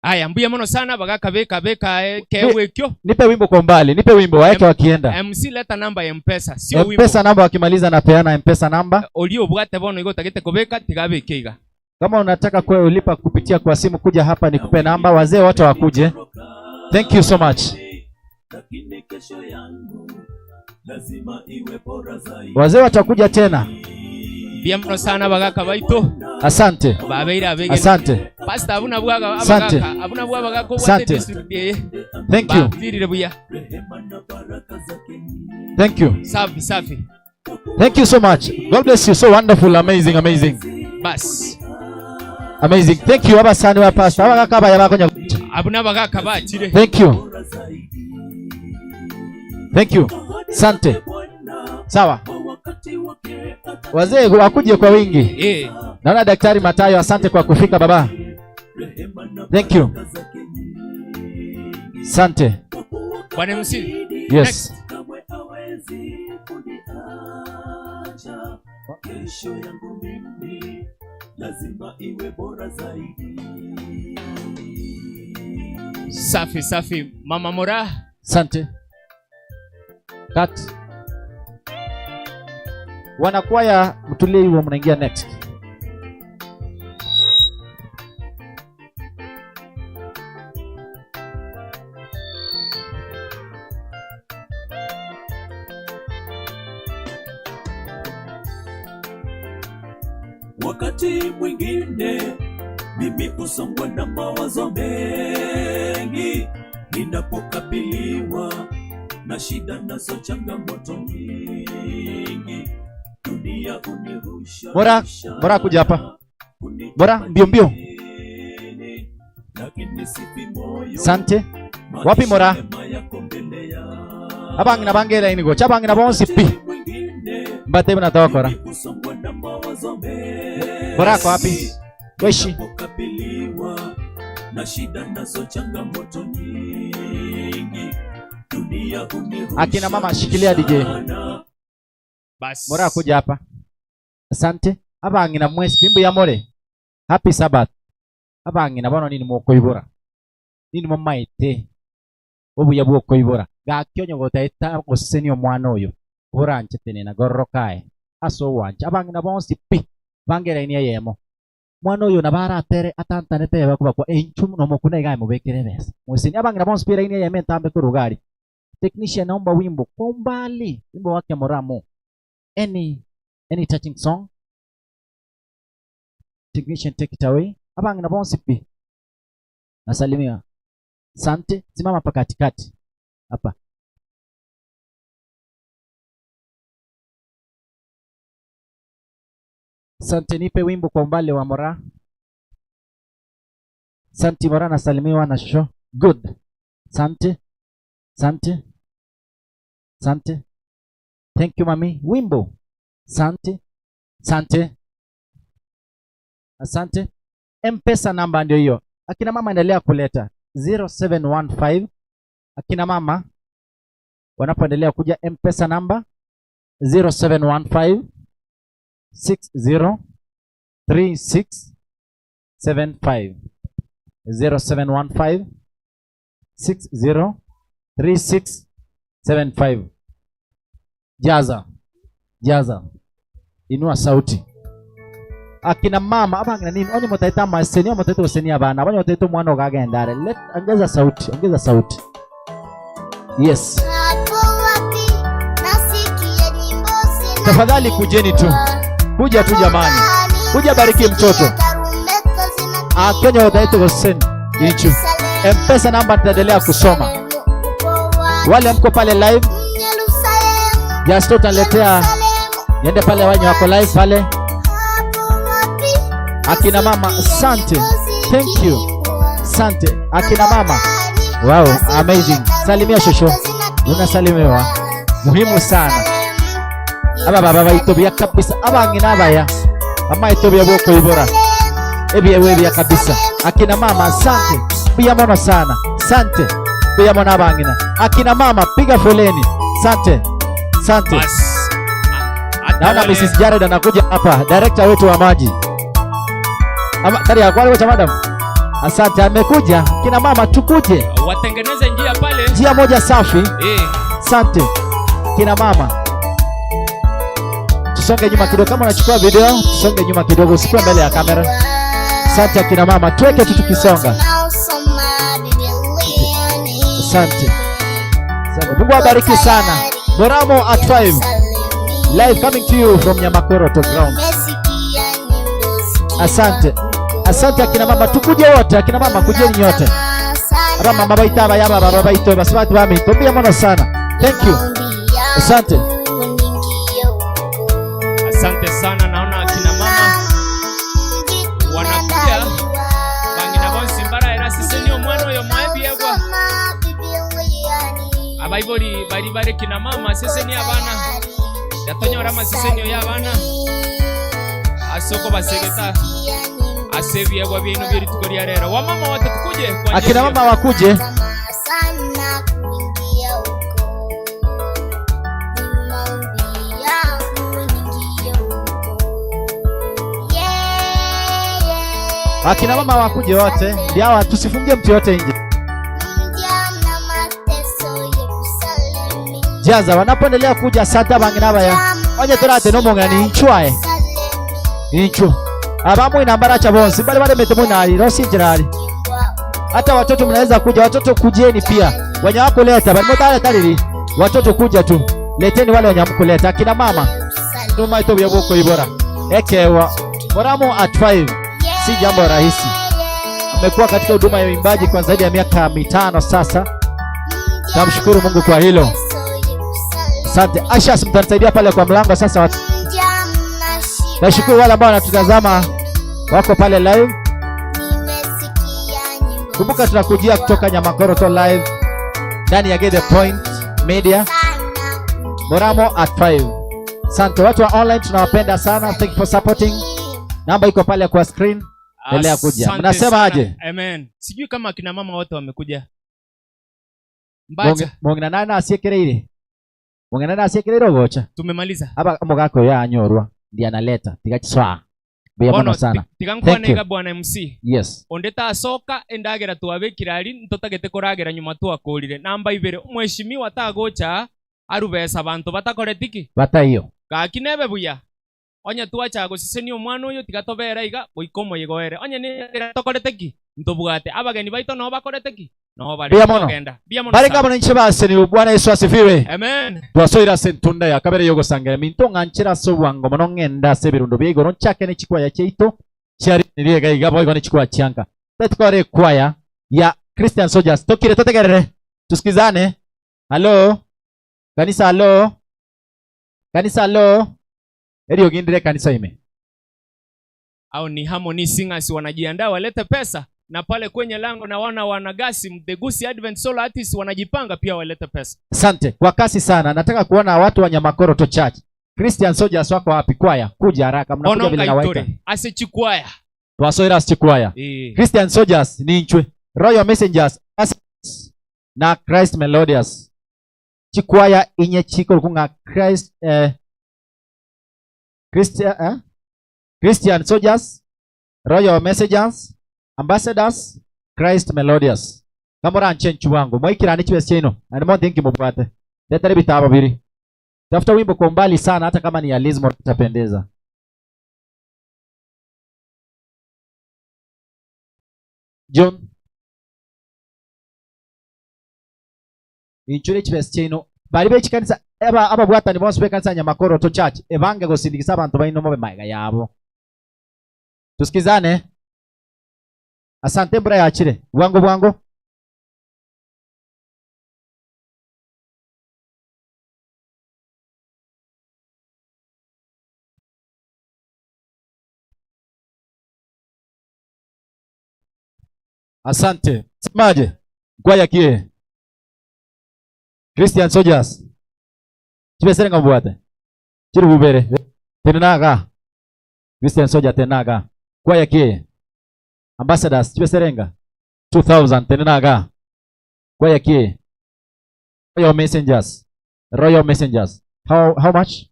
Aya, mbuya mono sana bagaka beka beka ekeegwa ekio. Nipe wimbo kwa umbali. Nipe wimbo waeke wakienda. MC leta namba ya Mpesa, sio wimbo. Mpesa namba wakimaliza napeana Mpesa namba. Oria obwate bono igo otagete kobeka tiga abeke iga. Kama unataka kulipa kupitia kwa simu kuja hapa nikupe namba. Wazee wote wakuje. Thank you so much. Lakini kesho yangu lazima iwe bora zaidi. Wazee watakuja tena. Mbuya mono sana bagaka baito. Asante. Babeire abegeni. Asante. Pastor abuna bwaga Asante. abagaka, abuna bwa abagaka obwate Asante. district eye. Thank you. Batirire buya. Thank you. Safi safi. Thank you so much. God bless you. So wonderful, amazing, amazing. Bas. Amazing. Thank you abasani ba pastor. Abagaka abaya bakonya. Abuna abagaka bachire. Thank you. Thank you. Asante. Sawa. Wazee wakuje kwa wingi. Eh. Naona Daktari Matayo, asante kwa kufika baba. Thank you. Asante. Bwana MC. Yes. Kuniacha kesho yangu mimi lazima iwe bora zaidi. Safi safi. Mama Mora. Asante. Cut. Wanakwaya mtulie hivyo mnaingia next. Wakati mwingine mimi husongwa na mawazo mengi ninapokabiliwa na shida nazo changamoto nyingi, dunia hunirusha Bora, bora kuja hapa. Bora mbio mbio. lakini sifi moyo. Asante. Wapi Mora? Abang'ina bange line gocha abang'ina bonsi pi. Mbate buna tokora. Husongwa na mawazo mengi Bora ako wapi? Weshi. Ninapokabiliwa na shida nazo changamoto nyingi, dunia hunirusha Akina mama shikilia DJ. Bas. Mora kuja hapa. Asante. Abang'ina mwesi bimbu ya more. Happy Sabbath. Abang'ina bono nini mokoibora. Nini momaete. Obuya bwokoibora. Gaki onye gotaeta gosesenia omwana oyo. Oranchete nena gororokae. Ase ogwancha. Abang'ina bonsi pi. Bangeraini eyemo. Mwana oyo nabo aratere atantanete ebe kobakwa enchu nomokuna iga amobekere ebesa. Mweseni abang'ina bonsi pi eraini eyemo entambe korwa iga aria. Technician naomba wimbo kwa umbali, wimbo wake Moramo. Any touching song? Technician take it away. Abang'ina bonsi pi. Nasalimia. Sante, simama hapa katikati. Hapa. Sante, nipe wimbo kwa umbali wa Mora. Santi Mora nasalimiwa na shosho. Good. Sante. Sante. Sante. Thank you mami. Wimbo. Sante. Sante. Asante. M-Pesa namba ndio hiyo. Akina mama endelea kuleta 0715. Akina mama wanapoendelea kuja M-Pesa namba 0715 60 36 75 0715 60 36 75. Jaza, jaza, inua sauti. Akina mama abang'ina nini onye motaete amaseni onye motaete gosenia abana abanye motaete omwana ogagenda are let ongeza sauti ongeza sauti yes Hapo wapi nasikia nyimbo tafadhali kujeni tu kuja tu jamani kuja bariki mtoto tarumbeta zina akenya otaete goseni ichu mpesa namba nitaendelea kusoma wale mko pale live Yerusalemu Justo utaniletea niende pale wenye wako live pale akina mama asante thank you asante akina mama wow amazing salimia shosho unasalimiwa muhimu sana aba baba baitobia kabisa abang'ina abaya amaitobia bokoibora ebiewe ebia kabisa akina mama asante pia mono sana asante pia mono abang'ina akina mama piga foleni asante asante naona Mrs. Jared anakuja hapa director wetu wa maji Ama, tari ya kwale madam asante amekuja kina mama tukuje watengeneze njia pale njia moja safi eh. asante kina mama tusonge nyuma kidogo kama unachukua video tusonge nyuma kidogo usikuwe mbele ya kamera asante akina mama tuweke tu tukisonga Naosoma Biblia ni asante asante mungu awabariki sana moramo at 5 live coming to you from nyamakoro to ground nimesikia nyimbo asante asante akina mama tukuje wote akina mama kujeni nyote aba mama baita aba yaba baba baito basibati bamito mbia mono sana thank you asante Asante sana, naona akina mama wanakuja bangina bonsi mbara era siseni omwana oyo mwaebyegwa abaibori bari bare kina mama siseni abana yatonyora amasiseni oyo abana asoko basegeta ase ebyegwa bino byerituko lya rero wamama wote tukuje kwa akina njia mama wakuje sana kuingia huko ni maombi yangu niingie huko yeah, yeah. akina mama wakuje wote ndio hawa tusifungie mtu yote nje Mjana mateso Yerusalemu jaza wanapoendelea kuja asante abang'ina baya onye torate nomong'ani inchwae inchu abamwina mbaracha bonsi bali baremete munali rosinjirali hata watoto mnaweza kuja watoto kujeni pia wenye wakuleta balimotaretariri watoto kuja tu leteni wale wenye hamkuleta akina mama numaito bya ibora ekewa moramu at 5 si jambo rahisi amekuwa katika huduma ya uimbaji kwa zaidi ya miaka mitano sasa namshukuru mungu kwa hilo asante ashas mtanisaidia pale kwa mlango sasa nashukuru wale ambao wanatutazama wako pale live kumbuka tunakujia kutoka nyamakoroto live ndani ya Get the Point Media Moramo at 5 asante watu wa online tunawapenda sana thank you for supporting namba iko pale kwa screen endelea kuja Asante mnasema sana. aje Amen. Sijui kama akina mama wote wamekuja. Mbacha, mong'ina nane asiekereire mong'ina nane asiekereire ogocha tumemaliza. aba omogaka oyo anyorwa ndiye analeta tigachiswaa mbuya mono Bono, sana ti- tiga Thank nkwane you. iga bwana MC. yes Onde tasoka endagera twabekire ari ntotagete koragera nyuma twakorire. Namba ibere omweshimiwa tagocha arubesa bantu batakoretiki. bataiyo Gaki nebe buya. Onye twacha gosesenia omwana oyo tiga tobera iga goika omoyigo ere. Onye nendagera tokoreteki ntobwate abageni baito nabo bakoreteki nabo bare mbuya mono togenda. Mbuya mono bari sana. ngabo ninche baseni bwana yesu asifiwe Amen. twasoire ase entunda ya kabere yogosangera minto ng'anchera ase obwango mono ng'enda ase ebirundo bia igoro nchake ne chikwaya chiaito chiarinirie iga iga boigo ne chikwaya chianka tetukore ekwaya ya christian soldiers tokire totegerere tusikizane halo kanisa halo kanisa halo eriogindire kanisa ime au ni Harmony Singers wanajiandaa walete pesa. Na pale kwenye lango naona wanagasi Mdegusi Advent Solo Artists wanajipanga pia walete pesa. Asante. Kwa kasi sana. Nataka kuona watu wa Nyamakoroto Church. Christian Soldiers wako wapi? Kwaya, kuja haraka. Mnakuja vile Ononga nawaita. itore ase chikwaya. Twasoira chikwaya. Eh. Christian Soldiers ni nchwe. Royal Messengers As- na Christ Melodious. Chikwaya inye chiko kunga Christ eh, Christian eh? Christian Soldiers, Royal Messengers, Ambassadors, Christ Melodious. Kamora nchenchu wangu. Mwaikirani chiwe chino. Na nimo thinki mubwate. Letare bitabo biri. Tafuta wimbo kwa umbali sana hata kama ni ya Lizmo itapendeza. John inchure chibesi chaino bari bechikanisa aba ababwatani bonsi bekanisa Nyamakoroto Church ebange gosindikisa abantu baino mobe maega yabo. Tusikizane. Asante mbura yachire. Bwango bwango. Asante. Semaje? Kwaya kie. Christian Soldiers. Chibesere ngabwate. Chiri bubere. Tenaga. Christian Soldier tenaga. Kwaya kie. Ambassadors chibeserenga 2000 tenaga. Kwaya kie. Royal Messengers. Royal Messengers. How much?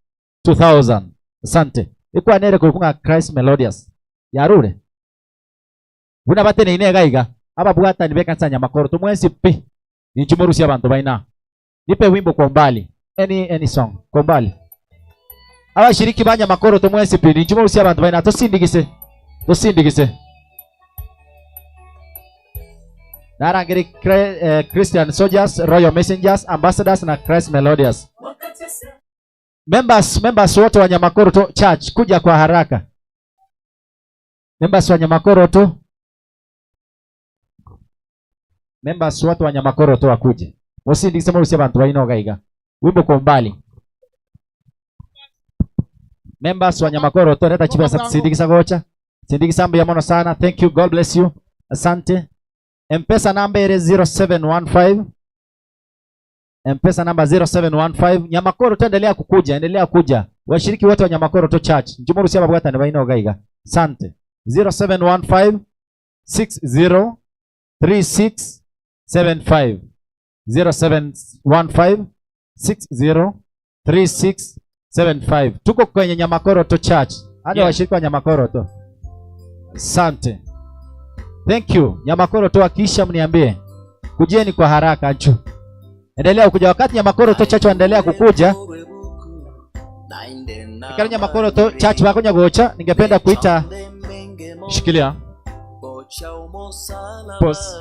2000. Asante. Ikwa nere kukunga Christ Melodious. Yarure. Buna batene ine gaiga. Ababwata ni bekansa Nyamakoro tumwesi pi. Ninchumurusi abantu baina. Nipe wimbo kwa umbali. Any song kwa umbali. Abashiriki ba Nyamakoro tumwesi pi. Ninchumurusi abantu baina. Tosindigise. Tosindigise. Narangiri Christian Soldiers, Royal Messengers, Ambassadors na Christ Melodious. Members wote wa Nyamakoro to Church kuja kwa haraka. Members wa Nyamakoro to Members wote wa Nyamakoro to wakuje. Musindikise murusie abantu baino gaiga. Wimbo kwa umbali. Members wa Nyamakoro to leta chibesa sindikisa gocha. Sindikisa mbuya mono sana. Thank you. God bless you. Asante. M-Pesa namba ere 0715. M-Pesa namba 0715. Nyamakoro to endelea kukuja, endelea kuja. Washiriki wote wa Nyamakoro to Church. Njumurusia babwata ni baino gaiga. Asante. 0715 603675. 0715 603675. Tuko kwenye Nyamakoro to Church. Hadi washiriki wa Nyamakoro to. Asante. Thank you. Nyamakoro to akisha mniambie. Kujeni kwa haraka nchu. Endelea kuja wakati Nyamakoro to Church waendelea kukuja. Ikari Nyamakoro to Church wako nyagocha, ningependa kuita shikilia. Pause.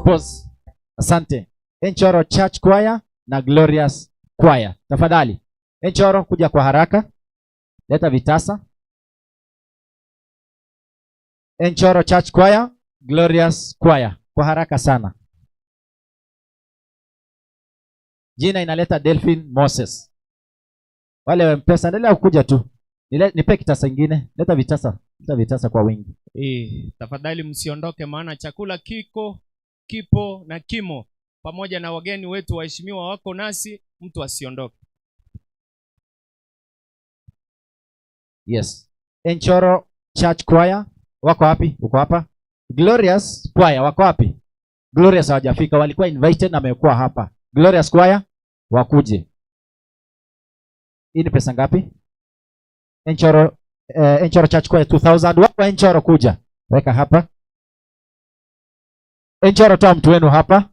Pause. Asante. Enchoro Church Choir na Glorious Choir. Tafadhali. Enchoro kuja kwa haraka. Leta vitasa. Enchoro Church Choir, Glorious Choir. Kwa haraka sana. Jina inaleta Delphine Moses. Wale wa M-Pesa endelea kukuja tu. Nipe kitasa ingine. Leta vitasa. Leta vitasa kwa wingi. Tafadhali msiondoke maana chakula kiko, kipo na kimo. Pamoja na wageni wetu waheshimiwa wako nasi, mtu asiondoke. Yes. Enchoro Church Choir wako wapi? Uko hapa? Glorious Choir wako wapi? Glorious hawajafika, walikuwa invited na wamekuwa hapa. Glorious Choir wakuje. Hii ni pesa ngapi? Enchoro Church Choir 2000. Wako Enchoro kuja. Weka hapa. Enchoro toa mtu wenu hapa.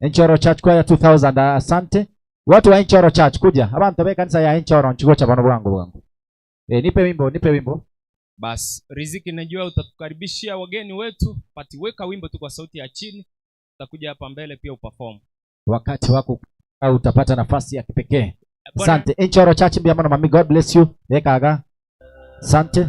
Enchoro Church Choir 2000. Asante. Watu wa Enchoro Church kuja. Abantu be kanisa ya Enchoro nchuko cha bano bwangu bwangu. Nipe wimbo, nipe wimbo. Bas, Riziki najua utatukaribishia wageni wetu. Patiweka wimbo tu kwa sauti ya chini. Utakuja hapa mbele pia uperform. Wakati wako au utapata nafasi ya kipekee. Bwana Asante. Enchoro Church mbia mama mami, God bless you. Weka aga. Asante.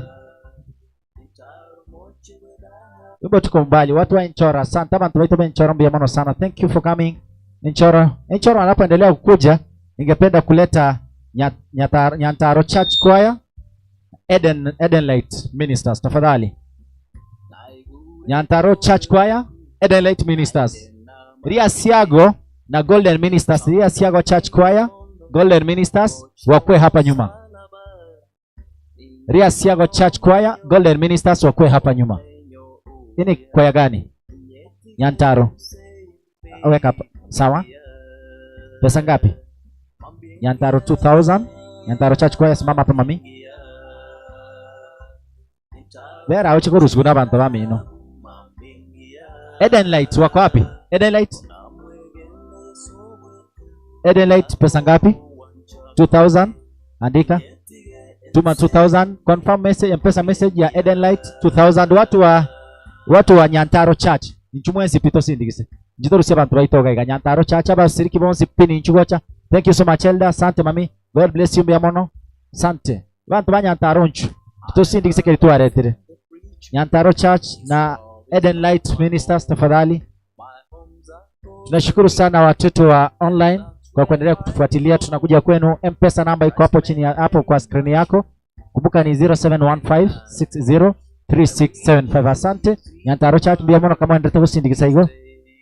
Wimbo tuko mbali. Watu wa Enchoro, asante. Abantu wetu wa Enchoro mbia mama sana. Thank you for coming. Enchoro. Enchoro anapoendelea kukuja, ningependa kuleta Nyantaro Church Choir. Eden, Eden Light Ministers tafadhali. Nyantaro Church Choir, Eden Light Ministers. Ria Siago na Golden Ministers, Ria Siago Church Choir, Golden Ministers wakwe hapa nyuma. Ria Siago Church Choir, Golden Ministers wakwe hapa nyuma. Hii ni kwaya gani? Nyantaro. Weka hapa. Sawa? Pesa ngapi? Nyantaro 2000. Nyantaro Church Choir simama hapa mami. Bera oche korusigu n'abantu bamino. Eden Light wako wapi? Eden Light? Eden Light pesa ngapi? 2000. Andika. Tuma 2000 confirm message mpesa message ya Eden Light 2000 watu wa watu wa Nyantaro Church inchumwe pito sindigise njitorusia abantu baitoga iga Nyantaro Church abasiriki bonsi pini inchugocha thank you so much elder asante mami god bless you mbiamono asante bantu ba Nyantaro nchu tusindigise keri twaretire Nyantaro Church na Eden Light Ministers tafadhali Tunashukuru sana watoto wa online kwa kuendelea kutufuatilia. Tunakuja kwenu. M-Pesa namba iko hapo chini ya- hapo kwa skrini yako. Kumbuka ni 0715603675. Asante. Nyantaro Church mbia mono kama endelea kusindikiza hiyo.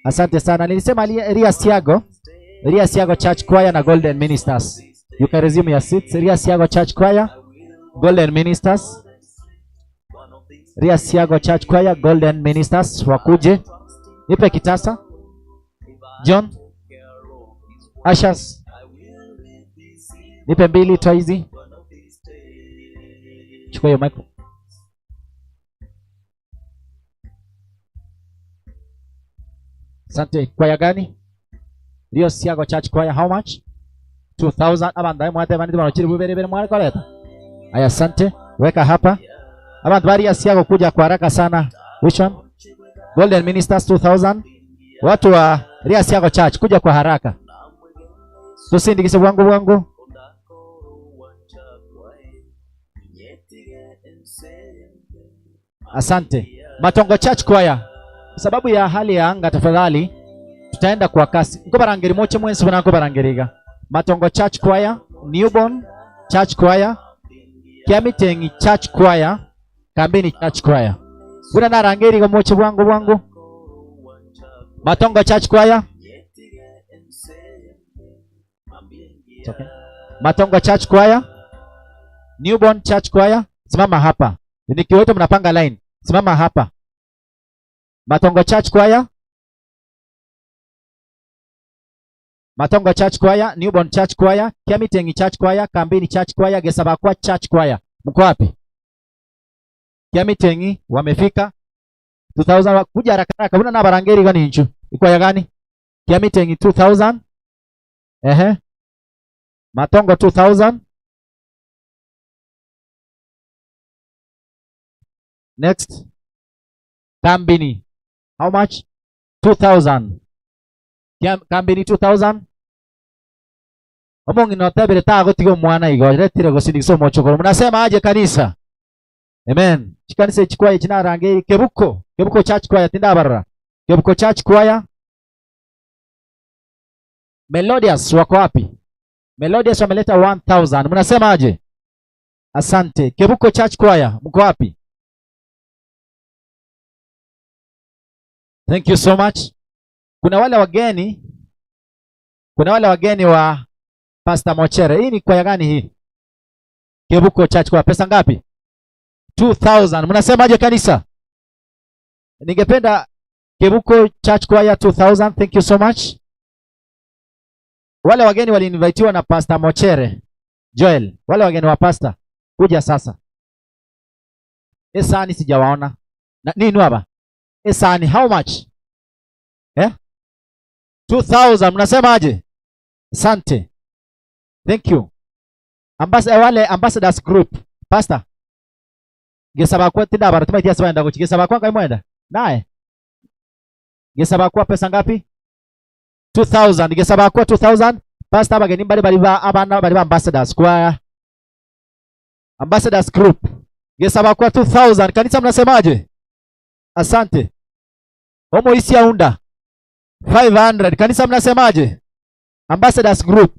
Asante sana. Nilisema Ria Siago, Ria Siago Church Choir na Golden Ministers. You can resume your seats. Ria Siago Church Choir, Golden Ministers. Ria Siago Church Choir, Golden Ministers wakuje. Nipe kitasa. John Ashas, nipe mbili, toa hizi, chukua hiyo mic. Asante. Kwaya gani? Rio Siago Church Choir, how much? 2000. Abantu mwate bantu banochiri bubere bere mwale koleta. Aya, asante. Weka hapa. Abantu bari ya Siago kuja kwa haraka sana. Which one? Golden Ministers 2000. Watu wa Ria Siago Church kuja kwa haraka. Tusindikise bwangu bwangu. Asante. Matongo Church Choir. Sababu ya hali ya anga tafadhali tutaenda kwa kasi. Nkobarangeri moche mwensi bana nkobarangeriga. Matongo Church Choir, Newborn Church Choir, Kiamitengi Church Choir, Kambini Church Choir. Buna narangeri go moche bwangu bwangu. Matongo Church Choir. It's okay. Matongo Church Choir, Newborn Church Choir, simama hapa. Nikiwote mnapanga line. Simama hapa. Matongo Church Choir. Matongo Church Choir, Newborn Church Choir, Kiamitengi Church Choir, Kambini Church Choir, Gesabakwa Church Choir. Mko wapi? Kiamitengi wamefika 2000 wa- kuja haraka haraka. Buna nabarangeri gani inchu? Ikwaya gani? Kiamitengi 2000. Ehe. Matongo 2000. Next. Kambini. How much? 2000. Kambini 2000. Omong'ina otebire tagotiga omwana igo retire gosindikisa omochokoro. Mnasema aje kanisa? Amen. Chikanisa echikwaya chinarange Kebuko. Kebuko Church Choir tindabarora. Kebuko Church Choir. Melodious wako wapi? Melodious wameleta 1000. Mnasema aje? Asante. Kebuko Church Choir mko wapi? Thank you so much. Kuna wale wageni, kuna wale wageni wa Pastor Mochere. Hii ni kwaya gani hii? Kebuko Church Choir. Pesa ngapi? 2000. Mnasemaje kanisa? Ningependa Kebuko Church Choir 2000. Thank you so much. Wale wageni waliinvitiwa na Pastor Mochere Joel, wale wageni wa pastor kuja sasa. Esani sijawaona. Na nini hapa? Esani how much? Eh? 2000 mnasemaje? Asante. Thank you. Ambas wale ambassadors group. Pastor. Gesaba kwa tinda bara tumaitia saba ndago gesaba kwa kaimwenda. Naye. Gesaba kwa pesa ngapi? 2000. Gesaba kwa 2000. Pastor abageni bari bari ba abana bari ba ambassadors kwa ambassadors group. Gesaba kwa 2000. Kanisa mnasemaje? Asante. Homo isi aunda 500. Kanisa mnasemaje? Ambassadors group.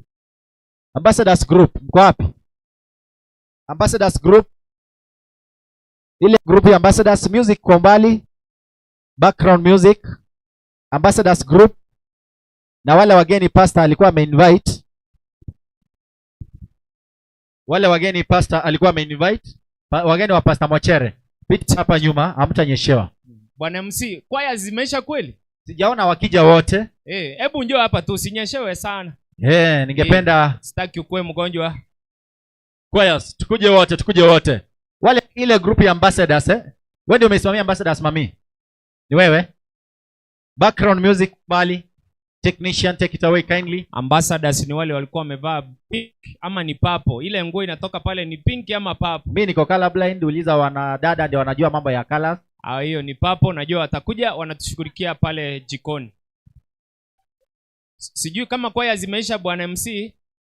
Ambassadors group mko wapi? Ambassadors group. Ile group ya Ambassadors Music kwa umbali, background music, Ambassadors Group na wale wageni pastor alikuwa ameinvite. Wale wageni pastor alikuwa ameinvite, wageni wa Pastor Mochere. Pita hapa nyuma, hamtanyeshewa. Bwana MC, kwaya zimeisha kweli? Sijaona wakija wote. Hebu njoo hapa tu usinyeshewe sana. Ningependa Sitaki ukuwe mgonjwa. Choirs, tukuje wote, tukuje wote. Wale ile group ya ambassadors? Wewe ndio umesimamia ambassadors mami? Ni wewe? Background music bali. Technician take it away kindly. Ambassadors ni wale walikuwa wamevaa pink ama ni purple. Ile nguo inatoka pale ni pink ama purple. Mimi niko color blind, uliza wanadada ndio wanajua mambo ya colors. Hiyo ni purple, najua watakuja wanatushughulikia pale jikoni. Sijui kama kwaya zimeisha bwana MC.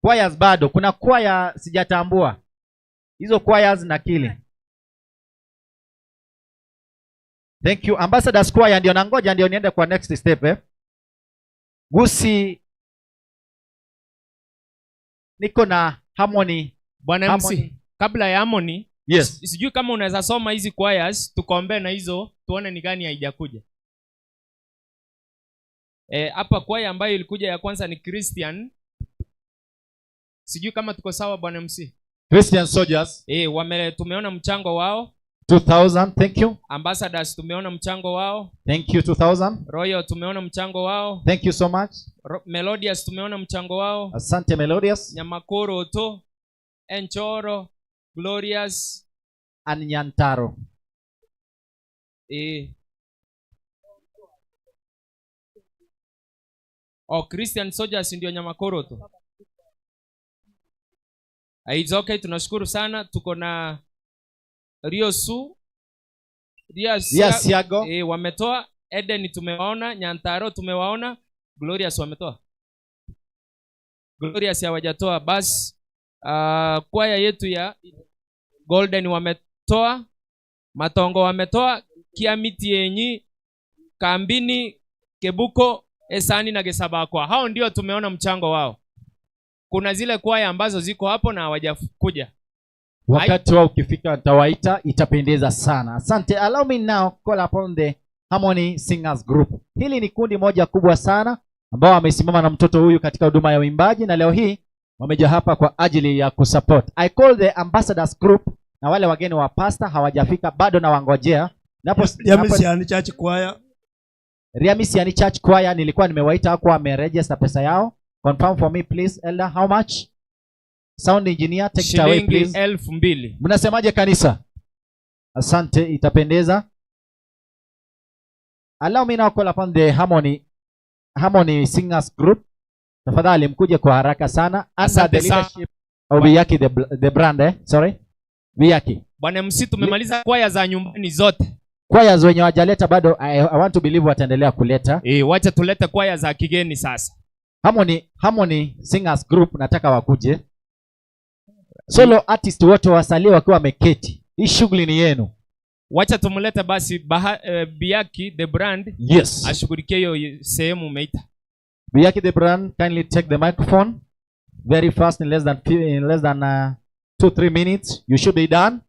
Choirs bado, kuna kwaya sijatambua. Hizo choirs na kili. Thank you. Ambassadors choir ndio nangoja ndio niende kwa next step. Gusi niko na Harmony. Bwana MC, Harmony. kabla ya Harmony, Yes. sijui kama unaweza soma hizi choirs tukombe na hizo tuone ni gani haijakuja. Hapa choir ambayo ilikuja ya kwanza ni Christian. Sijui kama tuko sawa bwana MC. Christian Soldiers. Tumeona mchango wao. 2000, thank you. Ambassadors tumeona mchango wao. Thank you 2000. Royal tumeona mchango wao. Thank you so much. Melodious tumeona mchango wao. Asante Melodious. Nyamakoro to, Enchoro, Glorious and Nyantaro. Oh, Christian Soldiers ndio Nyamakoro to. It's okay, tunashukuru sana. Tuko na Rio Su, Ria Ria Siago. Wametoa. Eden tumewaona, Nyantaro tumewaona, Glorious wametoa. Glorious hawajatoa. Bas, kwaya yetu ya Golden wametoa, Matongo wametoa, Kiamiti yenyi, Kambini, Kebuko, Esani na Gesabakwa. Hao ndio tumeona mchango wao. Kuna zile kwaya ambazo ziko hapo na hawajakuja. Wakati wao ukifika nitawaita, itapendeza sana. Asante. Allow me now call upon the Harmony Singers Group. Hili ni kundi moja kubwa sana ambao wamesimama na mtoto huyu katika huduma ya uimbaji na leo hii wameja hapa kwa ajili ya kusupport. I call the Ambassadors Group na wale wageni wa pastor hawajafika bado na wangojea. Riamisiani Church Choir. Riamisiani Church Choir nilikuwa nimewaita hapo, wameregister pesa yao. Confirm for me please elder, how much? Sound engineer take it away Shilingi please. 2000. Mnasemaje kanisa? Asante, itapendeza. Allow me now call upon the Harmony Singers Group. Tafadhali mkuje kwa haraka sana. Under Asante the sana. leadership of Biyaki the brand? Sorry. Biyaki. Bwana MC, tumemaliza kwaya za nyumbani zote. Kwaya wenye hawajaleta bado, I want to believe wataendelea kuleta. Wacha tulete kwaya za kigeni sasa. Harmony Singers Group nataka wakuje. Solo artist wote wasalie wakiwa wameketi. Hii shughuli ni yenu. Wacha tumlete basi Biyaki the brand. Yes. Ashughulikie hiyo sehemu umeita. Biyaki the brand, kindly take the microphone very fast in less than few, in less than 2-3 minutes you should be done.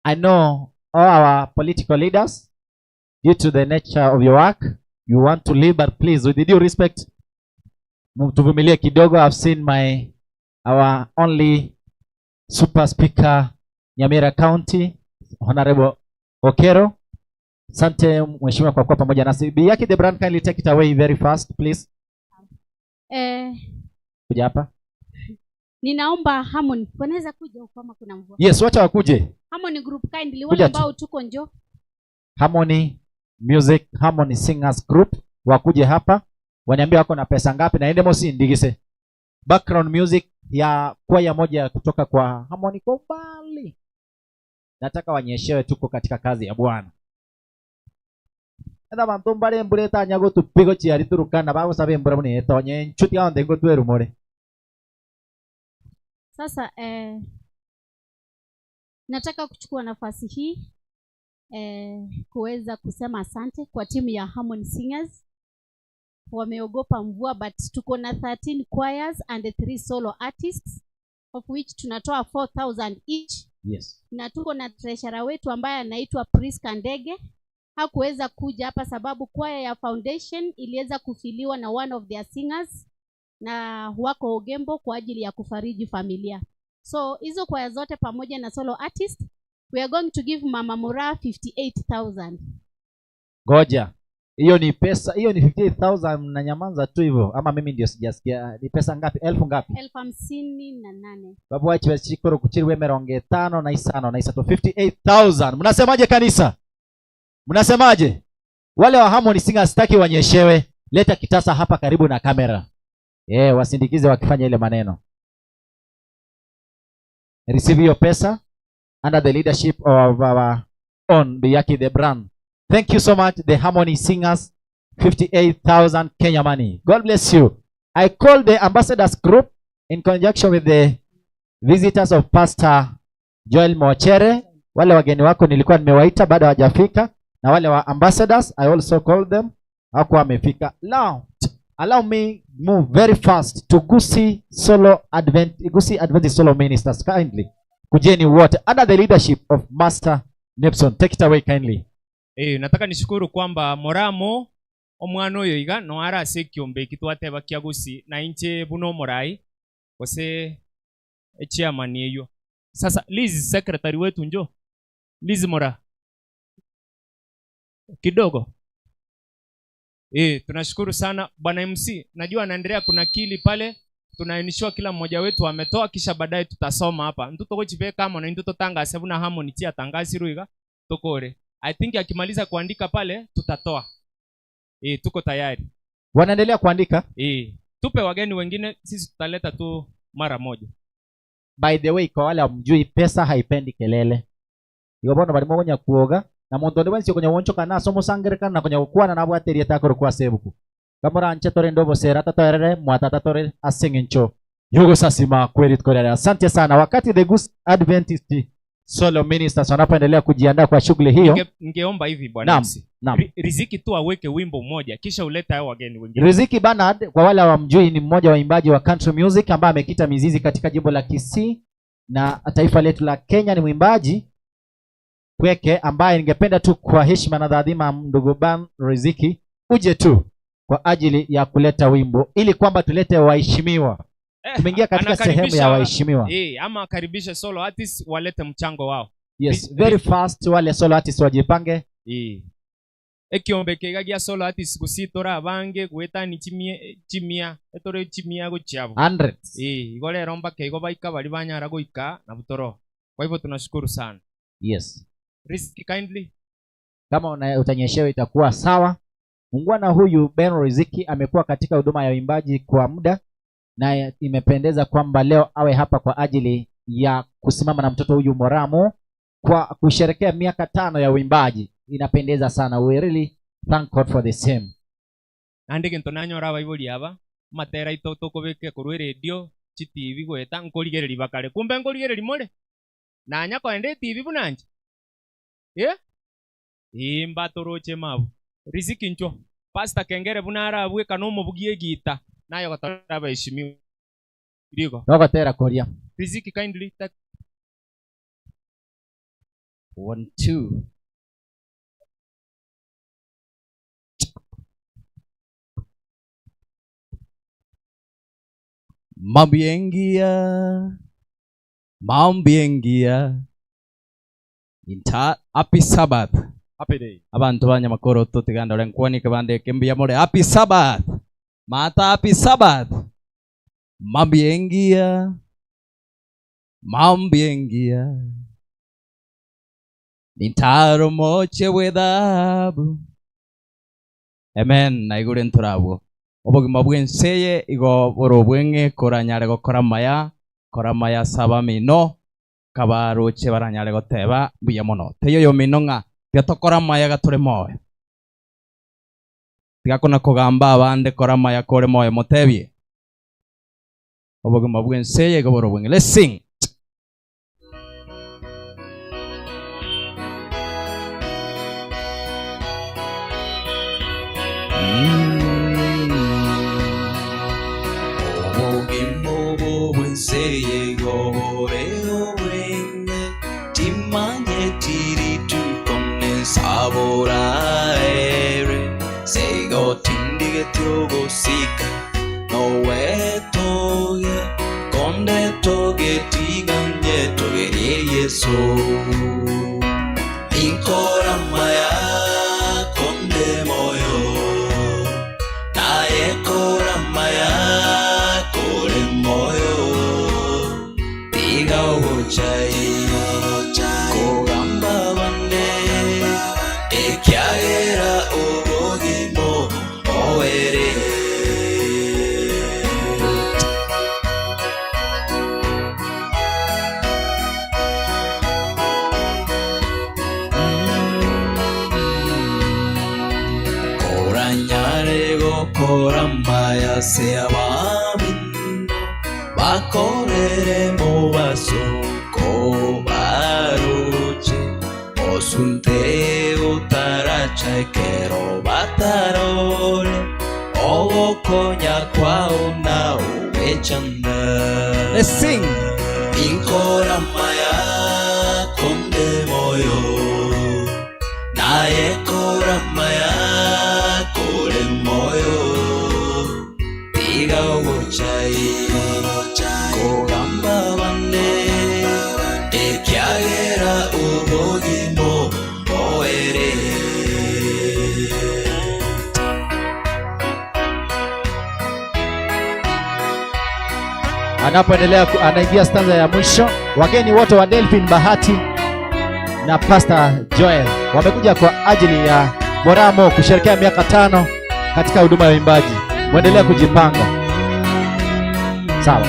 I know all our political leaders, due to the nature of your work, you want to leave, but please, with due respect, mtuvumilie kidogo. I've seen our only super speaker Nyamira County, Honorable Okero. Asante mheshimiwa kwa kuwa pamoja nasi. Biyaki the brand, kindly take it away very fast please. Kuja hapa. Ninaomba Harmony, wanaweza kuja huko kama kuna mvua? Yes, wacha wakuje. Harmony Group kindly, wale Kuja tu. ambao tuko njoo. Harmony Music, Harmony Singers Group wakuje hapa. Waniambia wako na pesa ngapi na ende mosi ndigise. Background music ya kwaya moja kutoka kwa Harmony kwa mbali. Nataka wanyeshewe, tuko katika kazi ya Bwana. Enda bantu mbare mbure tanya gotupigo chiari turukana bagosabe mbura mune etonye nchuti aonde ngotweru more. Sasa nataka kuchukua nafasi hii kuweza kusema asante kwa timu ya Harmony Singers. Wameogopa mvua, but tuko na 13 choirs and 3 solo artists, of which tunatoa 4,000 each. Yes. Na tuko na treasurer wetu ambaye anaitwa Priska Ndege. Hakuweza kuja hapa sababu kwaya ya foundation iliweza kufiliwa na one of their singers na wako Ogembo kwa ajili ya kufariji familia. So hizo kwaya zote pamoja na solo artist, we are going to give Mama Moraa 58,000. Ngoja. Hiyo ni pesa, hiyo ni 58,000 na nyamanza tu hivyo ama mimi ndio sijasikia. Ni pesa ngapi? Elfu ngapi? 58,000. Babu wachi chikoro kuchirwe merongo etano na isano na isato 58,000. Mnasemaje kanisa? Mnasemaje? Wale wa Harmony Singers sitaki wanyeshewe. Leta kitasa hapa karibu na kamera. Wasindikize wakifanya ile maneno. Receive your pesa under the leadership of our own Biyaki the brand. Thank you so much, the Harmony Singers, 58,000 Kenya money. God bless you. I call the Ambassadors Group in conjunction with the visitors of Pastor Joel Mochere. Wale wageni wako nilikuwa nimewaita bado hawajafika, na wale wa Ambassadors I also called them, hawakuwa wamefika. Now allow me move very fast to Gusii Solo Advent, Gusii Adventist Solo Ministers, kindly. Kujeni wote under the leadership of Master Nepson. Take it away kindly. Nataka nishukuru kwamba Moramo omwana oyo iga no arase ekiombe eki twateba kia Gusii na inche buna omorai gose echairman eyo. Sasa Liz secretary wetu njo. Liz Mora. Kidogo. Tunashukuru sana bwana MC. Najua anaendelea kunakili pale. Tunainishwa kila mmoja wetu ametoa, kisha baadaye tutasoma hapa. Ntuto gochibe kama na ntuto tanga sebuna Harmony tia tangasi ruiga tokore. I think akimaliza kuandika pale tutatoa. Tuko tayari. Wanaendelea kuandika? Tupe wageni wengine, sisi tutaleta tu mara moja. By the way, kwa wale hamjui, pesa haipendi kelele. Igo bono barimo gonya kuoga na muntu onde bwensi okonya gwonchoka na ase omosangererekano na konya gokwana nabwate erieta akoro kwa sebuku. Kamoranche tore ndobo sera tatoerere mwatata tore ase eng'encho yogosasima kweli tukorere. Asante sana. Wakati the Gusii Adventist Solo Ministers wanapoendelea kujiandaa kwa shughuli hiyo, Ningeomba hivi bwana Naam, MC. naam. Riziki tu aweke wimbo mmoja kisha ulete hao wageni wengine. Riziki Bernard, kwa wale hawamjui, ni mmoja wa waimbaji wa country music ambaye amekita mizizi katika jimbo la Kisii na taifa letu la Kenya. Ni mwimbaji pweke ambaye ningependa tu kwa heshima na taadhima, ndugu Ban Riziki, uje tu kwa ajili ya kuleta wimbo ili kwamba tulete waheshimiwa. Tumeingia katika sehemu ya waheshimiwa. Ama akaribishe solo artists walete mchango wao. Yes, very fast, wale solo artists wajipange. Ekiombe kega gia solo artists gusitora abange gwetani chimie chimia etore chimia gochiabo. Hundreds. Igo rero mpaka igo baika bari banyara goika na butoro. Kwa hivyo tunashukuru sana. Yes. Riziki kindly. Kama utanyeshewa itakuwa sawa. Muungwana huyu Ben Riziki amekuwa katika huduma ya uimbaji kwa muda na imependeza kwamba leo awe hapa kwa ajili ya kusimama na mtoto huyu Moramu kwa kusherehekea miaka 5 ya uimbaji. Inapendeza sana. We really thank God for the same. Nandi kinto nanyora abaibori aba matera ito tokobeke korwa radio chi TV goeta nkorigereria bakare. Kumbe nkorigereria more. Nanya koenda e TV bunanje. Imba toroche mabu. Riziki ncho. Pastor Kengere bunara abwe kana omobugie gita. Nayo gotora abaheshimiwa. Rigo. Nogotera koria. Riziki kindly take 1 2. Mambiengia, mambiengia. Inta happy Sabbath. Happy day. Abantu ba Nyamakoro totiganda ore nkwani kebande kembuya more. Happy Sabbath. Mata happy Sabbath. Mambiengia, mambiengia. Nintaro moche wedhabu. Amen. Naigure nturabwo. Obogima bw'enseye igo boro bweng'e koranyare gokora maya, kora maya saba mino, kabaroche baranyare goteba mbuya mono. Teyo yo mino ng'a tiga tokora maya gatore moyo. Tiga kona kogamba abande kora maya kore moyo motebie. Obogima bw'enseye igo boro bweng'e. Let's sing. Nkabora ere seigo tindigeti ogosika nowetogia konde togetiganye togerie Yeso. Ninkora maya konde moyo naye kora maya kore moyo tiga ogochai kogamba bande ekiagera obogima oere. Koranyare gokora maya ase abamino bakorere mobaso kobaroche osunte otaracha ekero batarore ogokonya kwao na ogwechanda. Let's sing. Inkora maya konde moyo naye kora maya kore moyo tiga ogochai kogamba bande ekiagera obogima oere. Anapoendelea anaingia stanza ya mwisho. Wageni wote wa Delphine Bahati na Pastor Joel wamekuja kwa ajili ya Moramo kusherehekea miaka 5 katika huduma ya uimbaji. Muendelee kujipanga. Sawa.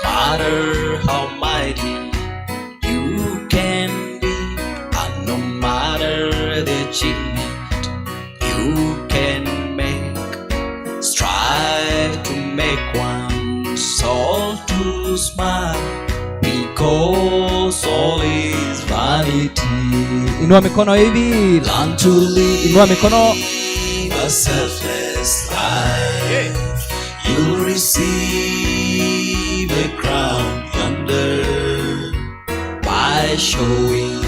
Matter how mighty you can be, and no matter the achievement you can make, strive to make one soul to smile, because all is vanity. Inua mikono hivi. Learn to live Inua mikono. a selfless life. You'll receive a crown yonder by showing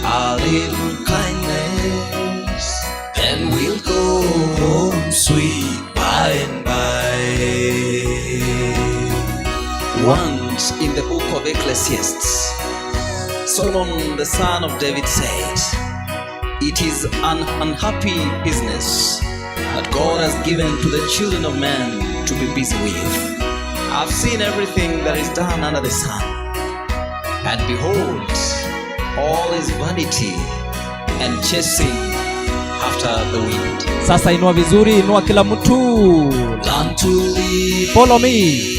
a little kindness. Then we'll go home sweet by and by. Once in the book of Ecclesiastes, Solomon the son of David said, It is an unhappy business that God has given to the children of man to be busy with. I've seen everything that is done under the sun, and behold, all is vanity and chasing after the wind. Sasa inua vizuri, inua kila mtu. Learn to live Follow me.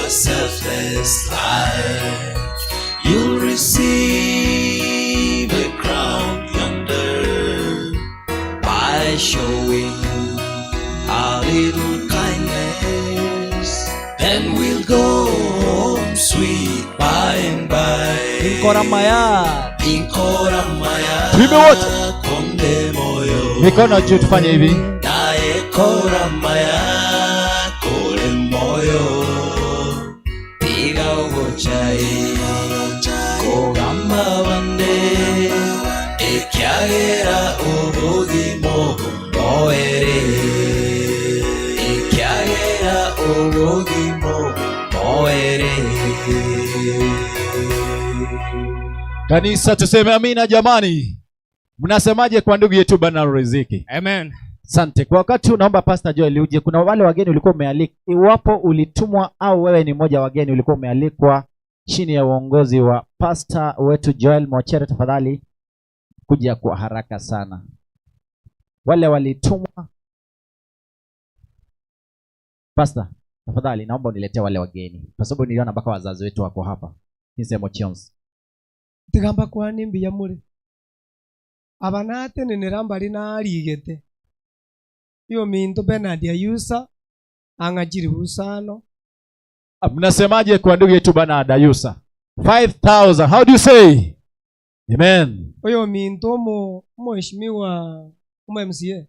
a selfless life. You'll receive a crown yonder by showing a little kindness. Then we'll go home sweet by and by. Inkora maya. Inkora maya. Tuimbe wote. Konde moyo. Mikono juu tufanye hivi. Naye kora maya kore moyo. Tiga ogochai kogamba bande ekiagera obogima oere ekiagera obogima oere. Kanisa tuseme amina jamani. Mnasemaje kwa ndugu yetu Bwana Riziki? Amen. Asante. Kwa wakati huu naomba Pastor Joel uje. Kuna wale wageni ulikuwa umealikwa. Iwapo ulitumwa au wewe ni mmoja wa wageni ulikuwa umealikwa chini ya uongozi wa Pastor wetu Joel Mochere, tafadhali kuja kwa haraka sana. Wale walitumwa, Pastor, tafadhali naomba uniletee wale wageni, kwa sababu niliona mpaka wazazi wetu wako hapa. Nisemo Chons. Tigamba kwani mbiya muri. Aba natenenera mbari narigete. Iyo minto Bernard Ayusa ang'achiri busano. Mnasemaje kwa ndugu yetu Bernard Ayusa? 5000. How do you say? Amen. Oyo minto mheshimiwa mo MCA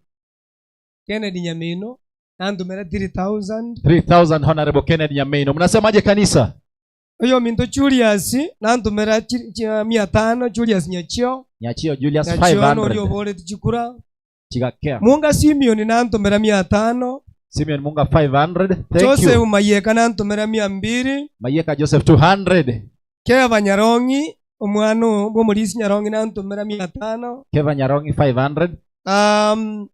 Kennedy Nyamino andumera 3000. 3000 Honorable Kennedy Nyamino. Mnasemaje kanisa? Oyominto Julius nantomera chi- chi- mia tano Julius Nyachio. Nyachio Julius Nyachio nori 500. oboreti chikura. Chigakea. Munga Simeon nantomera mia tano. Simeon Munga 500. Thank Joseph you. Mayeka nantomera mia mbiri. Mayeka Joseph 200. Keva Nyarong'i omwana o- bw'omorisi Nyarong'i nantomera mia tano. Keva Nyarongi 500. Um,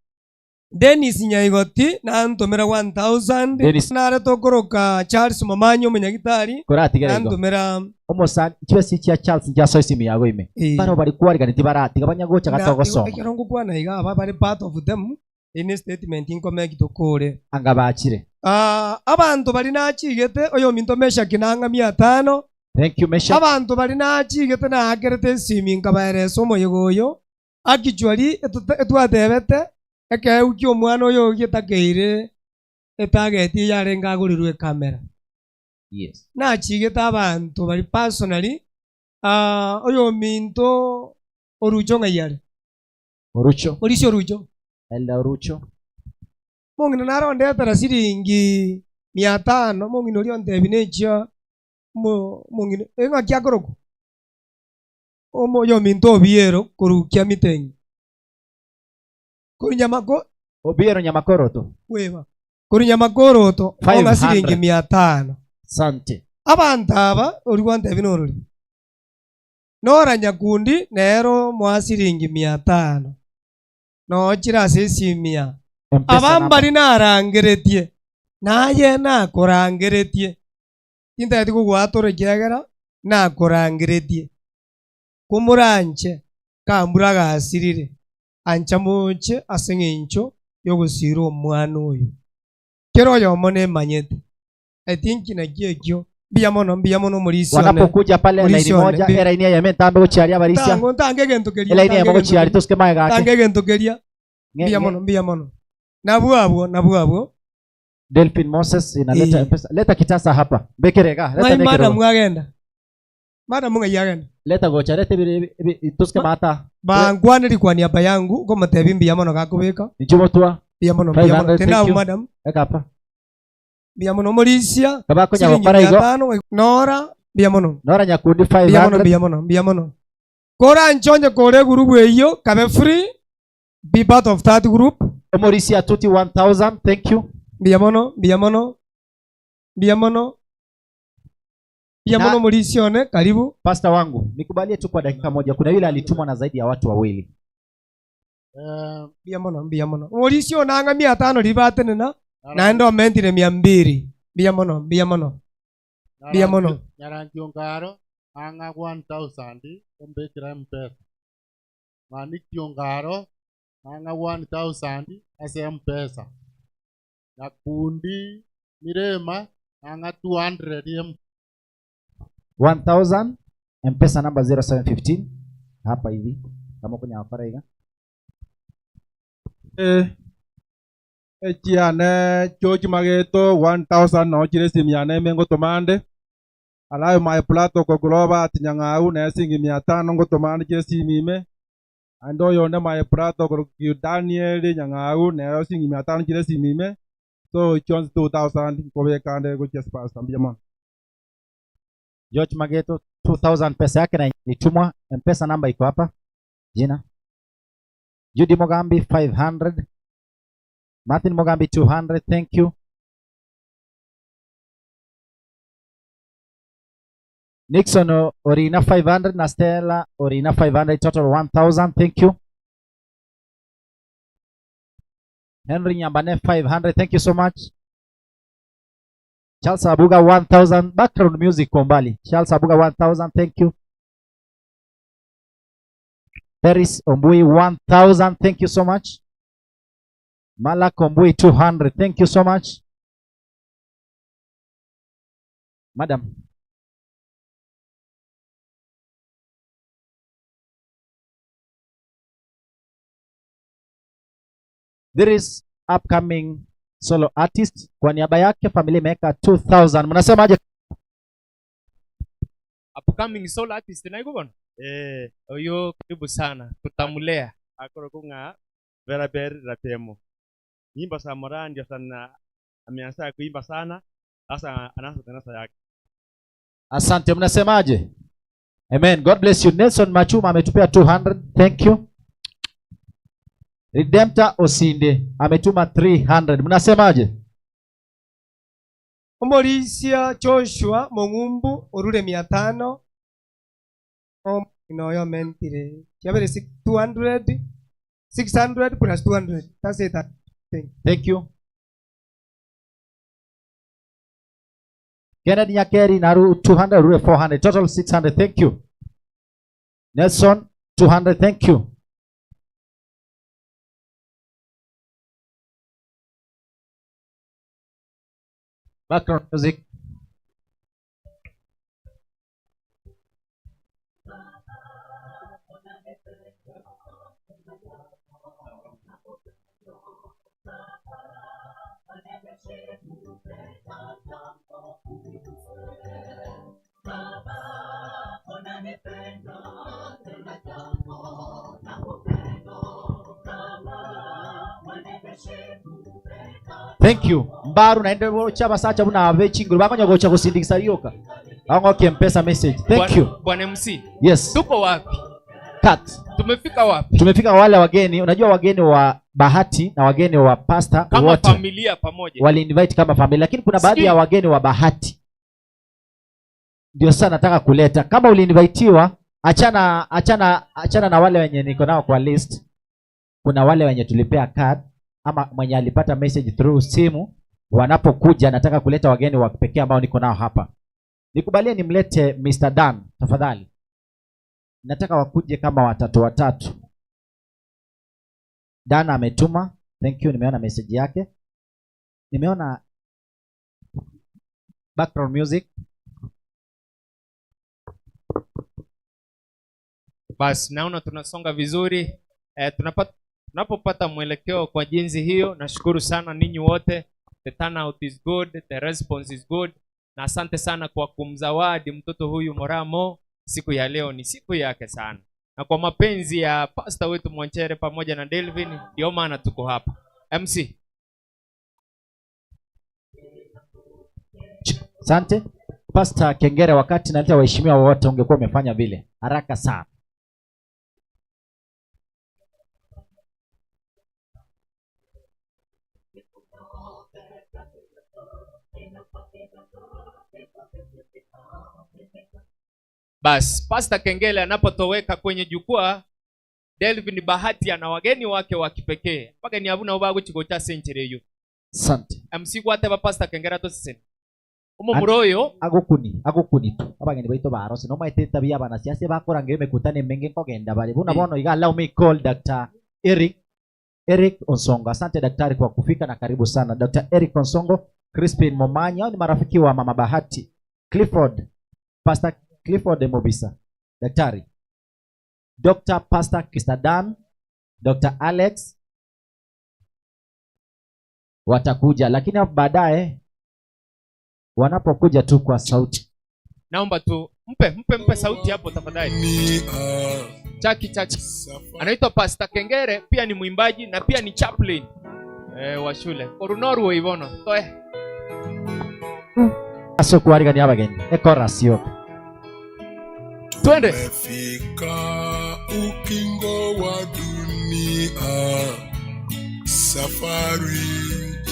Dennis Nyaigoti nantomera 1000. Dennis. Nare tokoroka Charles Momanyi omonyagitari Koratigera igo. nantomera Omosani chibesa chia Charles nchiasoa esimu yago ime. Eh. Baro bari kwarigani tibaratiga banyagocha Na- gatogosoma. ekero ngokwana iga aba bare part of them ine statement nkomeki tokore Anga bachire. Ah, abanto bari nachigete oyominto Meshaki nang'a mia tano Thank you Meshak. abanto bari nachigete naakerete esimi nkabaeresa omoyega oyo actually etwatebete ekeeu kia omwana oyo getakeire etageti eyarenge agorirwe ekamera Yes. nachigete abanto bari personally ah, oyominto orucho ng'ai are Orucho. orisi orucho Elda Orucho. Mong'ina narondetera siringi mia tano mong'ina oria ontebi nechia mo- mong'ina eng'aki akorokwa Omo- oyominto obiero korukia mitengi koru nyamako Obiero Nyamakoroto. kweba koru nyamakoroto ong'a 500. siringi mia tano Sante. abanto aba ori gwantebi norori nora nyakundi nero moa siringi mia tano noochire ase esimia M-Pesa aba number. mbari narangeretie naye nakorangeretie tintageti kogwatora ekiagera nakorangeretie komoranche kambura agasirire ancha moche ase eng'encho yogosira omwana oyo kero oyomo nemanyete I think nakio ekio mbuya mono mbuya mono omorisi one Wanapokuja pale laini Omorisi one, moja mbi- eraini eyemo entambe gochiaria abarisia. Tango ntange egento keria Elaini ntange eyemo egento gochiaria keria. tosuke maega ake. Ntange egento keria Ng'e- mbuya ng'e- mono mbuya mono nabwo abwo nabwo abwo Delphine Moses inaleta Eh. mpesa. Leta kitasa hapa. Bekerega. Leta ng'ai nekerogo. madam agenda madam ng'ai agenda Leta gocha leta ebire ebi tosuke mata. bankwaneri kwa niaba yangu ngomotebi mbuya mono gakobeka Inchumotwa. mbuya mono mbuya mono 500 tena thank abwo you. madam Eka hapa. mbuya mono omorisia Kabakonya siringi gokora mia igo. tano nora mbuya mono Nora nyakundi mbuya mono 500. mbuya mono mbuya mono koranchonye kore egurubu eyio kabe free be part of that group Omorisia tuti 1000 thank you. mbuya mono mbuya mono mbuya mono mbuya Na- mono omorisia one karibu Pastor wangu, nikubalie tu kwa dakika moja. Kuna yule alitumwa na zaidi ya watu wawili. mbuya mono mbuya mono omorisia one ang'a mia tano ribatenena naende omentire mia mbiri mbuya mono mbuya mono mbuya mono nyarangi ongaro ang'a 1000 ombekera mpesa maniki ongaro ang'a 1000 ase mpesa nyakundi mirema ang'a 200 M 1000 mpesa number 0715 hapa hivi kama kwenye wakora iga Eh, echiane chochi mageto 1000 nochire esimu yane ime ngotomande alayo my plato koguroba ati nyang'au na esiringi mia tano ngotomande chire esimu ime ande oyonde my plato koroki Daniel nyang'au nero siringi mia tano chire esimu ime so chionsi 2000 nkobekande gochia pastor mbuya mono George Mageto 2000 pesa yake na ilitumwa mpesa namba iko hapa jina Judy Mogambi 500 Martin Mogambi 200 thank you Nixon Orina 500 na Stella Orina 500 total 1000 thank you Henry Nyambane 500 thank you so much Charles Abuga 1000 background music kwa umbali Charles Abuga 1000 thank you Paris Ombui 1000 thank you so much Malak Ombui 200 thank you so much Madam There is upcoming solo artist kwa niaba yake familia imeweka 2000 mnasemaje upcoming solo artist naiko bono Eh. oyo karibu sana tutamulea akoro kung'a vera ber ratemo nyimbo za Moraa ndio sana ameanza kuimba sana sasa anaanza darasa yake. Asante, mnasemaje? Amen. God bless you. Nelson Machuma ametupea 200. Thank you. Redemptor Osinde ametuma 300. Mnasemaje? Omorisia Joshua Mong'umbu orure 500 omong'ina oyo omentire chiabere 200 600 plus 200 that's it. Thank you. Thank you. Kennedy Nyakeri Naru 200 Rure 400 total 600. Thank you. Nelson 200. Thank you. Background music. Thank you. Mbaru naende gocha basacha buna abe chinguru bakonya gocha gosindikisa rioka. Bangokie Mpesa message. Thank you. Bwana MC. Yes. Tuko wapi? Cut. Tumefika wapi? Tumefika wale wageni, unajua wageni wa Bahati na wageni wa pastor Kama wote familia pamoja. wali invite kama familia, lakini kuna baadhi Sijui- ya wageni wa Bahati ndio sasa nataka kuleta. Kama uliinvitiwa, achana achana achana na wale wenye niko nao kwa list. Kuna wale wenye tulipea card ama mwenye alipata message through simu, wanapokuja nataka kuleta wageni wa pekee ambao niko nao hapa. Nikubalie nimlete Mr. Dan tafadhali. Nataka wakuje kama watatu watatu. Dan ametuma, thank you, nimeona message yake. Nimeona background music. Basi naona tunasonga vizuri. Tunapopata mwelekeo kwa jinsi hiyo, nashukuru sana ninyi wote. The turnout is good, the response is good. Na asante sana kwa kumzawadi mtoto huyu Moramo. Siku ya leo ni siku yake sana. Na kwa mapenzi ya pastor wetu Mwanchere pamoja na Delvin, ndio maana tuko hapa. MC. Asante. Pastor Kengere, wakati naleta waheshimiwa wote ungekuwa umefanya vile haraka sana. Bas, Pastor Kengele anapotoweka kwenye jukwaa, Delvin Bahati ana wageni wake wa kipekee. Wageni abuna obago chigocha senchereyo. Asante. MC gwateba Pastor Kengere atosisene. Omo muroyo agukuni agukuni tu abageni baito barose no maite tabia abanasiasa bakoranga emekutano emenge nkogenda bare buna bono iga allow me call Dr. Eric Eric Onsongo. Asante daktari kwa kufika na karibu sana. Dr. Eric Onsongo, Crispin Momanya, hao ni marafiki wa Mama Bahati. Clifford, Pastor Clifford Mobisa, daktari. Dr. Pastor Kristadan, Dr. Alex watakuja, lakini hapo baadaye wanapokuja tu kwa sauti. Naomba tu mpe sauti hapo tafadhali. Chaki chaki. Anaitwa Pastor Kengere, pia ni mwimbaji na pia ni chaplain wa shule. Korunoru ivono. Toe. Aso kuarigania abageni. E chorus yo. Twende. Tumefika ukingo wa dunia, safari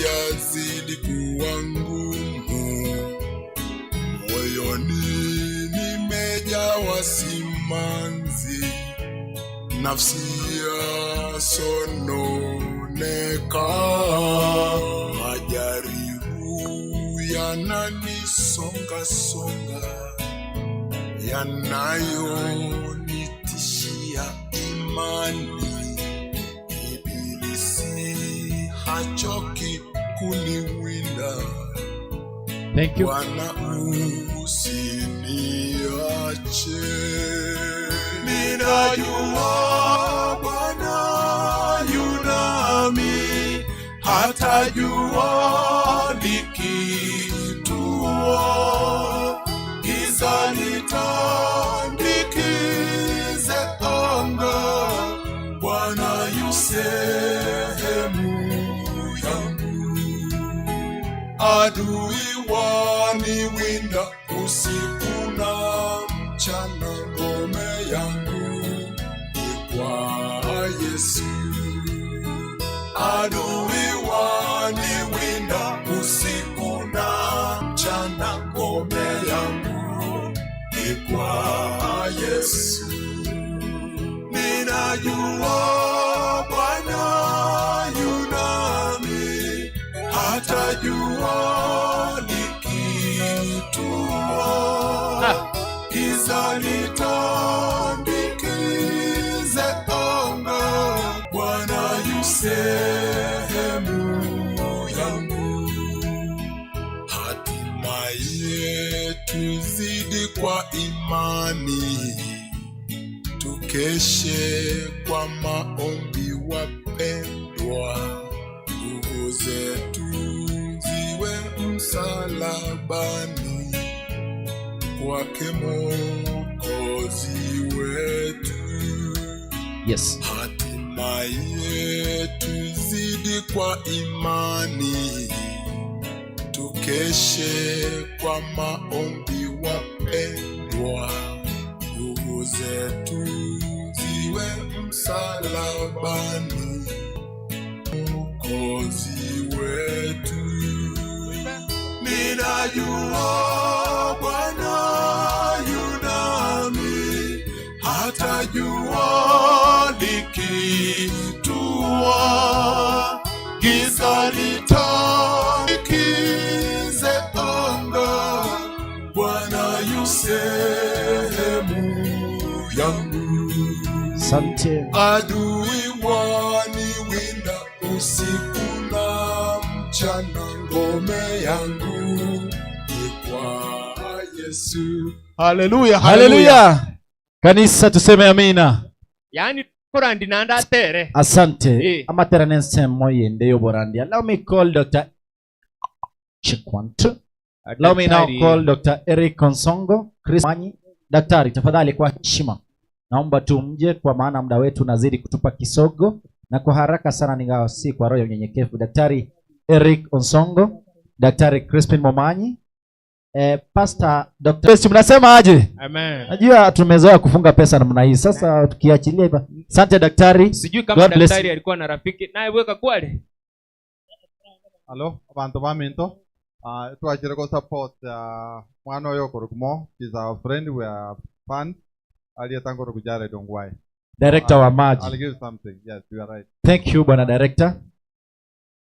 yazidi kuwa ngumu, moyoni nimejawa simanzi, nafsi yasononeka, majaribu yananisonga songa, yanayonitishia imani. Ibilisi hachoki kuniwinda. Thank you. Bwana usiniache. Ninajua Bwana yu nami, hata jua likitua, giza litandikize anga, Bwana yu sehemu yangu. Adui waniwinda usiku Yesu. Adui waniwinda usiku na mchana, ngome yangu ni kwa Yesu. Ninajua Bwana yu nami, hata jua likitua, giza litandikize anga, Bwana yu sehemu yangu. Hatimaye tuzidi kwa imani, tukeshe kwa maombi wapendwa, nguvu zetu ziwe msalabani kwake Mwokozi wetu. Yes. Hatimaye tuzidi kwa imani, tukeshe kwa maombi wapendwa, nguvu zetu ziwe msalabani, Mwokozi wetu. Ninajua Bwana yu nami, hata jua likitua, giza litandikize anga, Bwana yu sehemu yangu. Asante. Adui waniwinda usiku na mchana, ngome yangu ni kwa Yesu. Haleluya, Haleluya. Kanisa tuseme amina. Yaani korandi nanda atere. Asante. Eh. Amatera nensemo yende yoborandi. Allow me call Dr. Chikwantu. Allow me now Daktari. call Dr. Eric Konsongo, Chris Manyi. Daktari, tafadhali kwa heshima. Naomba tu mje kwa maana muda wetu unazidi kutupa kisogo na kwa haraka sana ningawasihi kwa roho ya unyenyekevu. Daktari Eric Onsongo, Daktari Crispin Momanyi, eh, Pastor Dr. Best, mnasema aje? Amen. Najua tumezoea kufunga pesa namna hii. Sasa tukiachilia hivyo. Asante daktari. Sijui kama God bless daktari alikuwa na rafiki naye weka kwale. Alo, abantu baminto. Twachire go support mwana oyo okorukumo. He's our friend, we are fans. Alietangoro Jared Ongwae. Director wa maji. I'll give something. Yes, you are right. Thank you bwana director.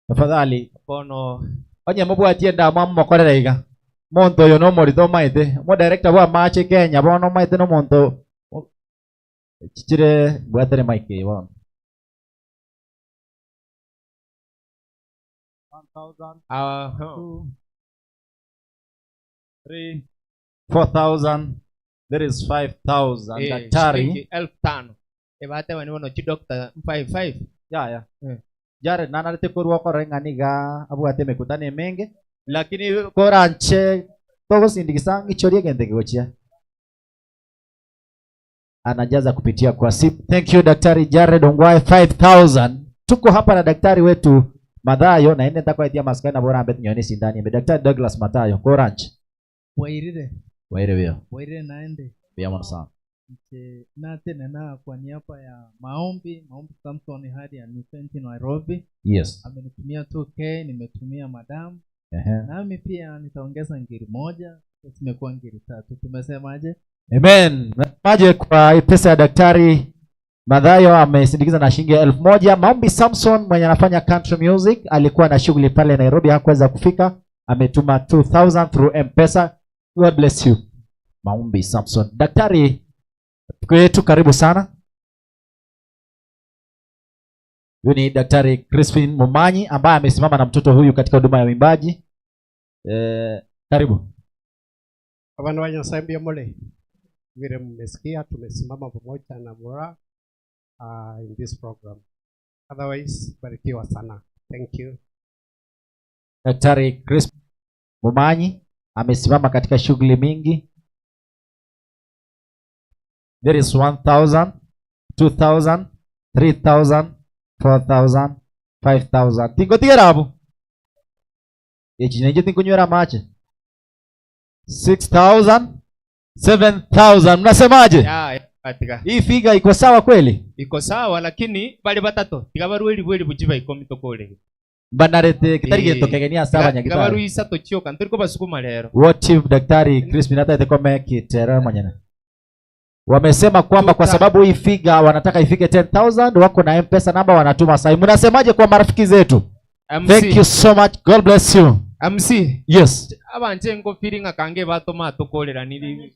Tafadhali. Bono. Onye mubwatie ndamwa mumokorera iga. Monto oyo no morito maite. Mo director bwa mache Kenya bono maite no monto chichire bwatere mic eye bono. 1,000, Uh-huh. 2, 3, 4,000. There is 5,000. Eh, Daktari. shilingi 5,000. Ebate bani bono chi doctor 55. Ya ya. Eh. Jared nanarete korwa okora ng'ani iga abwate emekutano emenge lakini koranche togosindikisa ng'ichorie egento kegochia anajaza kupitia kwa SIP. Thank you Daktari Jared Ongwae 5000. Tuko hapa na daktari wetu Mathayo na ende ntakwaitia maskani na bora ambet nyoni sindani embe Daktari Douglas Mathayo koranche Wairire. waire wio Wairire naende. bia mono sana. Nche natenena kwa niaba ya maombi maombi Samson hadi ya Newsenti Nairobi. Yes. Amenitumia 2K, nimetumia madam. Ehe. Nami pia nitaongeza ngiri moja, zimekuwa ngiri tatu. Tumesemaje? Amen. Nasemaje kwa pesa ya daktari Mathayo amesindikiza na shilingi 1000. Maombi Samson mwenye anafanya country music alikuwa na shughuli pale Nairobi hakuweza kufika, ametuma 2000 through M-Pesa. God bless you. Maombi Samson. Daktari wetu karibu sana. Huyu ni Daktari Crispin Momanyi ambaye amesimama na mtoto huyu katika huduma ya uimbaji. Karibu. Abantu wa Nyasaye mbia mole. Vile mmesikia tumesimama pamoja na Mura in this program. Otherwise, barikiwa sana. Thank you. Daktari Crispin Momanyi amesimama katika shughuli mingi. There is 1,000, 2,000, 3,000, 4,000, 5,000. Tingotigera hapo. Echi nenje tinkunywera mache. 6,000, 7,000. Mnasemaje? Ya, ya. Atiga. Hii figa iko sawa kweli? Iko sawa lakini bari batato tiga barue eribu eribu chiba ikomi tokorege. Mbanarete kitari gento kegeni ase Tiga abanyagitari. barue isato chioka ntori kobasukuma rero. What if Daktari Crispin hata itekome kitera mwenyene. Wamesema kwamba kwa sababu hii figa wanataka ifike 10000 wako na M-Pesa namba wanatuma sahi. Mnasemaje kwa marafiki zetu? MC. Thank you so much. God bless you. MC. Yes. Abanje ngofiri ng'a kange batoma tokorera niri.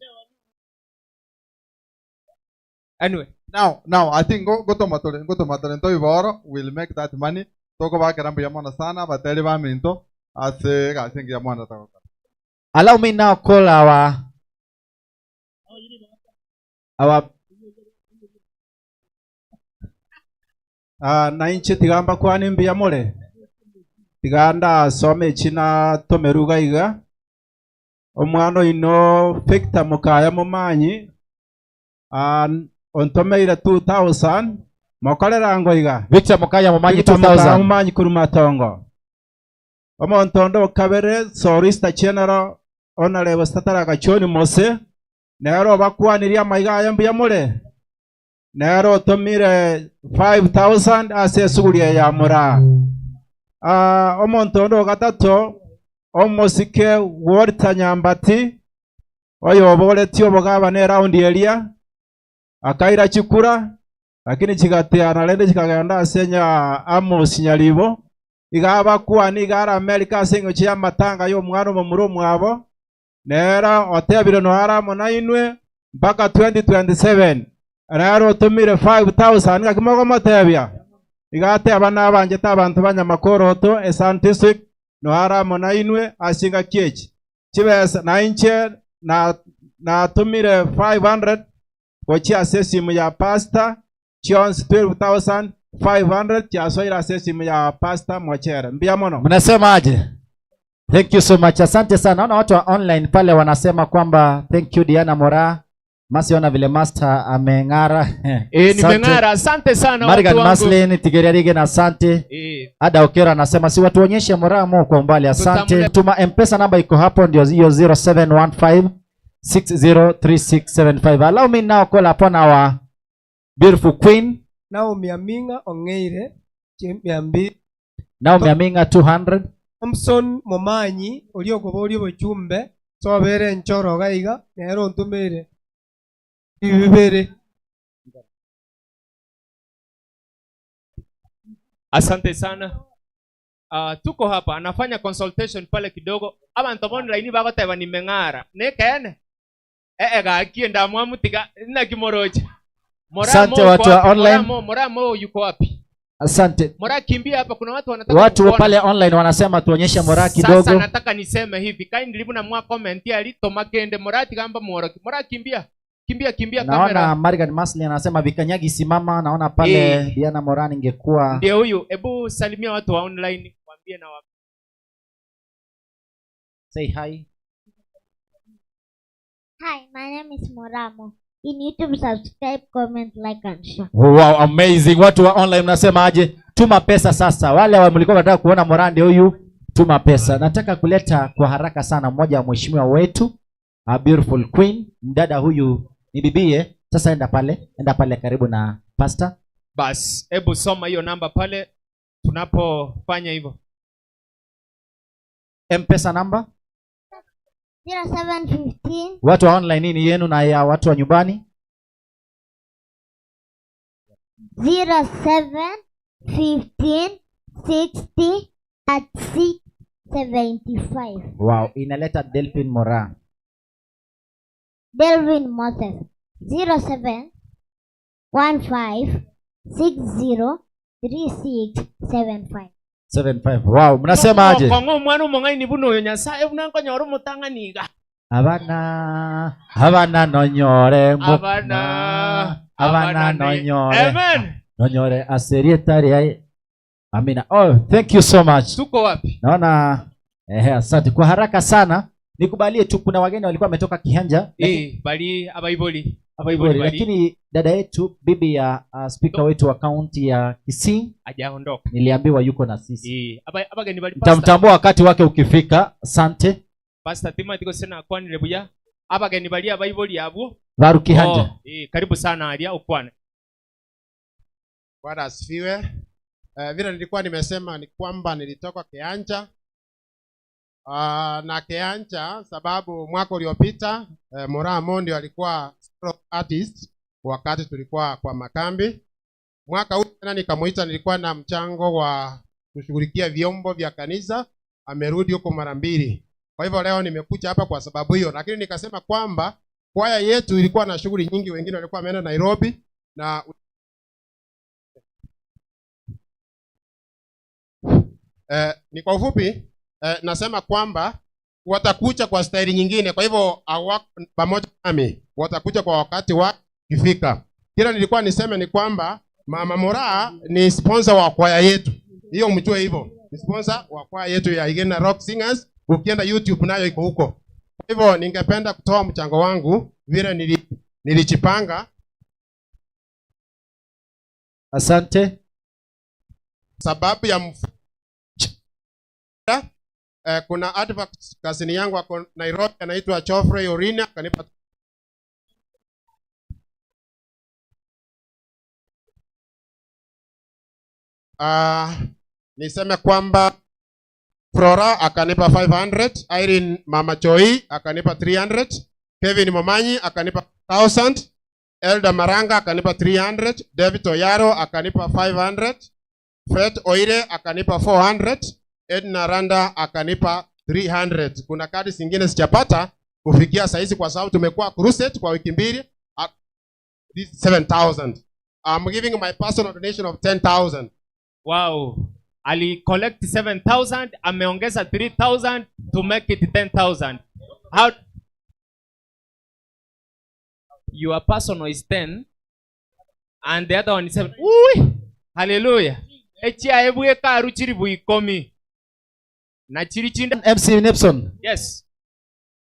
Anyway. Now, now I think go go to matore, go to matore nto iboro will make that money. Toko bakera mbuya mono sana bateri ba minto ase gase ngiya mwana tagoka. Allow me now call our our Ah, na inche tiga mbakwane mbuya more tiga ndasoma echi natomerwa iga iga omwana oino Victor Mukaya Momanyi ah, ontomeire 2000 mokorera ngo iga Victor Mukaya Momanyi Victor Mukaya 2000. Momanyi korwa Matongo omonto onde okabere Solicitor General Honorable Statara Gachoni Mose nere obakwanirie amaiga aye mbuya more nere otomire 5000 ase esuguri eye ya Moraa. Ah, omonto onde ogatato omosike Walter Nyambati oyo oboretie obogabana eraundi eria akaira chikura lakini chigateana rende chikagenda ase nya Amos Nyaribo iga abakwani iga ara America ase eng'encho y'amatanga y'omwana omomura omwabo nere otebire noara amo nainwe mpaka 2027 nere otomire 5000 ngaki mogomotebia iga ateba nabanchete abanto ba Nyamakoroto Esan District noara amo nainwe ase engaki echi chibesa nainche na natomire 500 gochia ase esimu ya pastor chionsi 12500 chiasoire ase esimu ya pastor Mochere mbuya mono. Mnasema aje? Thank you so much. Asante sana. Naona watu wa online pale wanasema kwamba thank you Diana Moraa. Masiona vile master ameng'ara. Eh, nimeng'ara. Asante sana Marigan watu wangu. Maslin, Tigeria Rigen, asante. Eh. Ada Okero anasema si watuonyeshe Moraa mo kwa umbali. Asante. Tutamle- Tuma M-Pesa namba iko hapo ndio hiyo 0715 603675. Allow me now call upon our beautiful queen Naomi Aminga ong'eire mia mbili Naomi Aminga 200. Thompson Momanyi oria okoboria obochumbe sobere enchoro iga iga nere ontomeire bibere. Asante sana. Uh, tuko hapa anafanya consultation pale kidogo abantu online bagoteba nimeng'ara nekeene ee gaki endamwamu tiga naki moroche Asante watu wa online. Moramo, Moramo yuko wapi? Asante. Mora kimbia hapa, kuna watu wanataka Watu kukuona. pale online wanasema tuonyeshe Moraa Sasa kidogo. nataka niseme hivi kindly buna mwa comment ali tomakende Mora tigamba mworoki. Mora kimbia. Kimbia kimbia Naona kamera. Marigan Maslin anasema vikanyagi simama. Naona pale Eh. Diana Moraa ningekuwa Ndio huyu. Hebu salimia watu wa online waambie na wa say hi. Hi, my name is Moramo. In YouTube, subscribe, comment, like, and share. Wow, amazing. Watu wa online mnasema aje? Tuma pesa sasa. Wale wa mlikuwa mnataka kuona Moraa ndio huyu, tuma pesa. Nataka kuleta kwa haraka sana mmoja wa mheshimiwa wetu, a beautiful queen. Mdada huyu ni bibie. Sasa enda pale, enda pale karibu na pastor. Bas, hebu soma hiyo namba pale tunapofanya hivyo. M-Pesa number. 0715 Watu wa online nini yenu na ya watu wa nyumbani? 07 15 60 36 75. Wow, inaleta Delphine Moraa. Delvin Moses 07 15 60 36 75. 75. Wow, mnasema aje? Kongo omwana omong'aini buna oyo Nyasaye buna nkonyora omotang'ani iga. Abana, abana nonyore mo- Abana, abana nonyore. Amen. Nonyore aserieta ria Amina. Oh, thank you so much. Tuko wapi? Naona ehe, asante. Kwa haraka sana nikubalie tu kuna wageni walikuwa wametoka Kihanja Eh, bali abaiboli. Abaiboli, Abaiboli bali lakini dada yetu bibi ya uh, speaker wetu wa kaunti ya Kisii hajaondoka. niliambiwa yuko na sisi. Eh, aba abageni bali pastor. Mtamtambua wakati wake ukifika. Asante. Pastor Timothy gose nakwanire buya. Abageni bali abaiboli abwo. Barukihanja. Oh, eh, karibu sana aria ukwane. Bwana asifiwe. Vile nilikuwa nimesema ni kwamba nilitoka Keanja na Keanja sababu mwaka uliopita Moraa Mondi alikuwa solo artist wakati tulikuwa kwa makambi. Mwaka huu tena nikamuita, nilikuwa na mchango wa kushughulikia vyombo vya kanisa, amerudi huko mara mbili. Kwa hivyo leo nimekuja hapa kwa sababu hiyo, lakini nikasema kwamba kwaya yetu ilikuwa na shughuli nyingi, wengine walikuwa wameenda Nairobi na ni kwa ufupi nasema kwamba watakuja kwa staili nyingine. Kwa hivyo pamoja nami watakuja kwa wakati wa kifika. Kila nilikuwa niseme ni kwamba Mama Moraa ni sponsor wa kwaya yetu, hiyo mjue hivyo, ni sponsor wa kwaya yetu ya Igena Rock Singers. Ukienda YouTube nayo iko huko. Kwa hivyo ningependa kutoa mchango wangu vile nilijipanga. Asante. Sababu ya kuna advert kazini yangu ako Nairobi anaitwa Geoffrey Orina akanipa niseme kwamba Flora akanipa 500, Irene Mama Choi akanipa 300, Kevin Momanyi akanipa 1000, Elda Maranga akanipa 300, David Oyaro akanipa 500, Fred Oire akanipa 400, Edna Randa akanipa 300. Kuna kadi zingine sijapata kufikia saizi kwa sababu tumekuwa crusade kwa wiki mbili. This 7,000. I'm giving my personal donation of 10,000. Wow. Ali collect 7,000, ameongeza 3,000 to make it 10,000. How your personal is 10 and the other one is 7. Ui! Hallelujah. Echi aebwe karu chiri buikomi. Na chiri chinda. MC Nipson. Yes.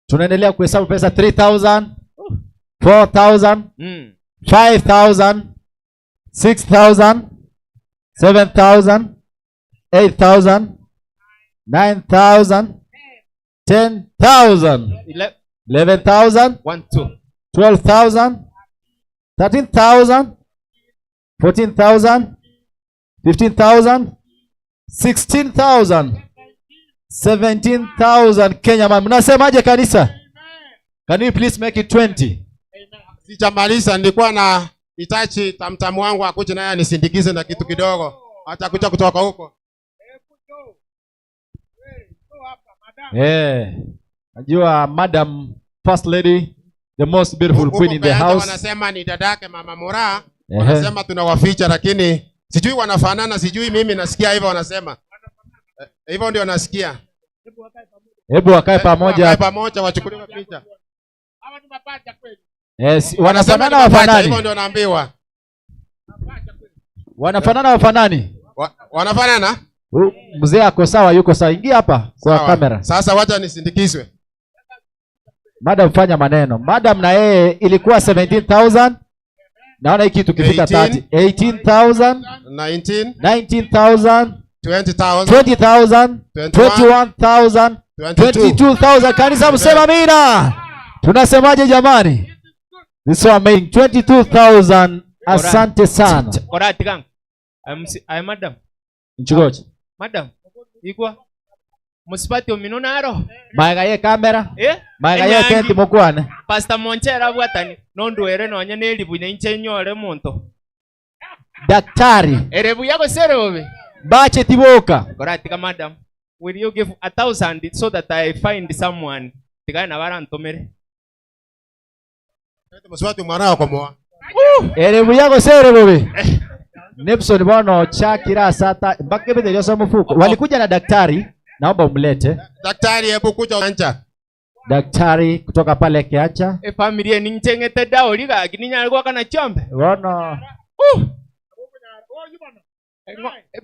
Tunaendelea kuhesabu pesa 3,000, 4,000, 5,000, 6,000, 7,000, 8,000, 9,000, 10,000, 11,000, 1, 2. 12,000, 13,000, 14,000, 15,000, 16,000, 17,000 Kenya man. Mnasemaje kanisa? Can you please make it 20? Sijamaliza, nilikuwa na hitaji tamtamu wangu akuje naye anisindikize na kitu kidogo. Atakuja kutoka huko. Najua Madam First Lady, the most beautiful Huko queen in the Kayanja house. Wanasema ni dadake Mama Moraa. Wanasema tunawaficha lakini sijui wanafanana, sijui mimi nasikia hivyo wanasema. Hivyo ndio nasikia. Hebu wakae pamoja. Wakae pamoja wachukuliwe picha. Yes, Wanasema wanafanana ni mapacha, wafanani? Hivyo ndio naambiwa. Wanafanana wafanani? Wanafanana? Mzee ako sawa, yuko sawa. Ingia hapa kwa Sawa. kamera. Sasa wacha nisindikizwe. Madam fanya maneno. Madam na yeye ilikuwa 17,000. Naona hiki kitu kifika 18. 30. 18,000. 19. 19,000. 20,000. 20,000. 21. 21,000. 22. 22,000. Kanisa msema amina. Tunasemaje jamani? This is amazing. 22,000. Asante sana. Ora tigang. I'm I madam. Nchugoje. Madam. Igwa. Musipati omino naro. Maega ye kamera. Maega ye Enyangi. tenti mokwane. Pastor Monchera abwatani nondwere nonye neribunya inche nyore monto. Daktari. Erebu yako sere obe. Bache tiboka. Ora tiga madam. Will you give 1,000 so that I find someone? Tiga na barantomere. Musipati mwana wako moa. Erebu yako sere bobe. Nipson bono chakira sata mpaka kebe ndio mfuko. Walikuja na daktari, naomba umlete. Daktari hebu kuja ancha. Daktari kutoka pale Kiacha. E familia ni nchengete dao liga gininya kwa kana chombe. Bono.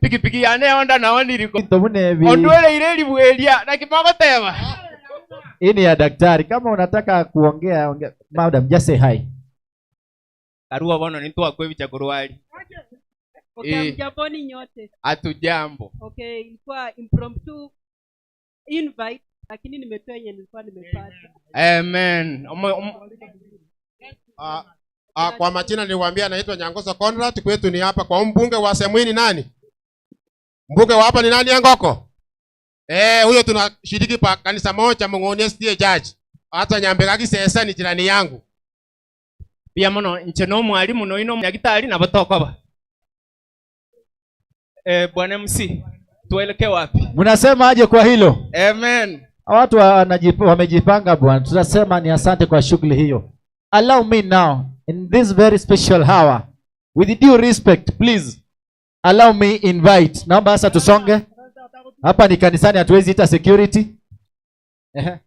Pikipiki yane onda nawo niriko. Ntobune bi. Ondwele ile libwelia na kimagoteba. Hii ni ya daktari. Kama unataka kuongea, ongea. Madam, just say hi. Karua bono nitwa kwebicha kurwali. Okay, mjamboni nyote. Hatujambo. Okay, ilikuwa impromptu invite lakini nimetoa yenye nilikuwa nimepata. Amen. Ah, ah, kwa majina niliwaambia naitwa Nyangoso Conrad, kwetu ni hapa kwa mbunge wa sehemu hii ni nani? Mbunge wa hapa ni nani Angoko? Eh, huyo tunashiriki pa kanisa moja Mung'oni SDA Church. Hata Nyambega Kisesa ni jirani yangu. Mbuya mono inche na omwalimu noyo na omonyagitari nabo tokoba. Eh, bwana MC, tuelekee wapi? Mnasema aje kwa hilo? Amen. Watu wamejipanga bwana. Tunasema ni asante kwa shughuli hiyo. Allow me now in this very special hour with due respect please allow me invite. Naomba sasa tusonge. Hapa ni kanisani, hatuwezi ita security. Ehe. Thank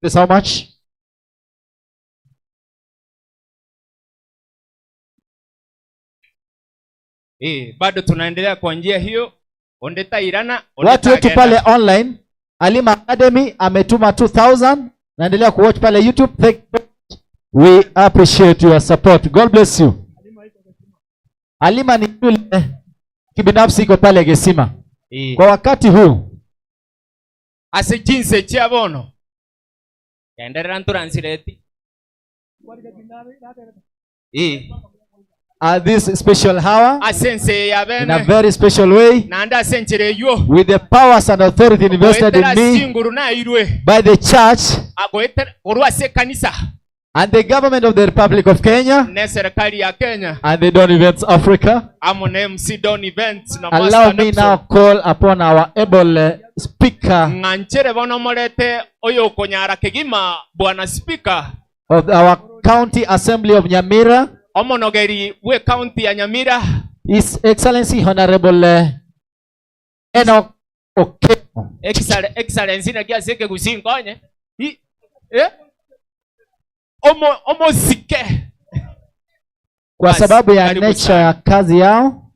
you so much. Bado tunaendelea kwa njia hiyo. Ondeta irana, ondeta Watu wetu agenda. pale online, Alima Academy ametuma 2000. Naendelea kuwatch pale YouTube. Thank you. We appreciate your support. God bless you. Alima ni yule kibinafsi iko pale Gesima. Kwa wakati huu ase jinsi chia bono. Endelea ntranslate. At this special hour, Asense ya bene. in a very special way, Nanda asenche yo. with the powers and authority invested in Goetera me singuru na irwe. by the church Agoetera korwa ase kanisa. and the government of the Republic of Kenya Ne serikali ya Kenya. and the Dawn Events Africa. Amo na MC Dawn Events na Allow Master me Nepson. now call upon our able speaker Ng'anchere bono morete oyo konyara kegima bwana speaker of our County Assembly of Nyamira, omonogeri we county ya Nyamira, His Excellency Honorable Enoch Okero. Excellency na kiasi kigusinkonye. I, Omosike. Kwa Basi, sababu ya karibu nature sana. ya kazi yao,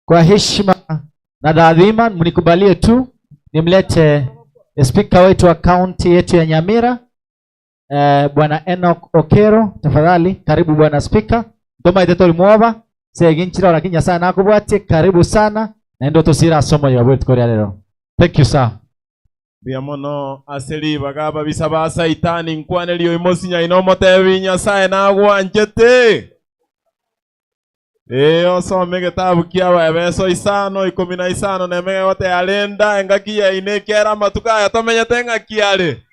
kwa heshima na taadhima, mnikubalie tu nimlete speaker wetu wa county yetu ya Nyamira, Bwana Enoch Okero. Tafadhali karibu bwana speaker. Ndoma iteto limwova seginchira lakini Nyasaye nakubwatie. Karibu sana na ndo tosira somo ya wetu kwa leo. Thank you sir. Bia mono aseri bagaba bisaba saitani nkwane lio imosinya inomotebi Nyasaye nagwanchete. Osome getabu kia Waefeso isano ikumi na isano nemege gote arenda engaki yaine kera amatuko aya tomenyete ng'aki are.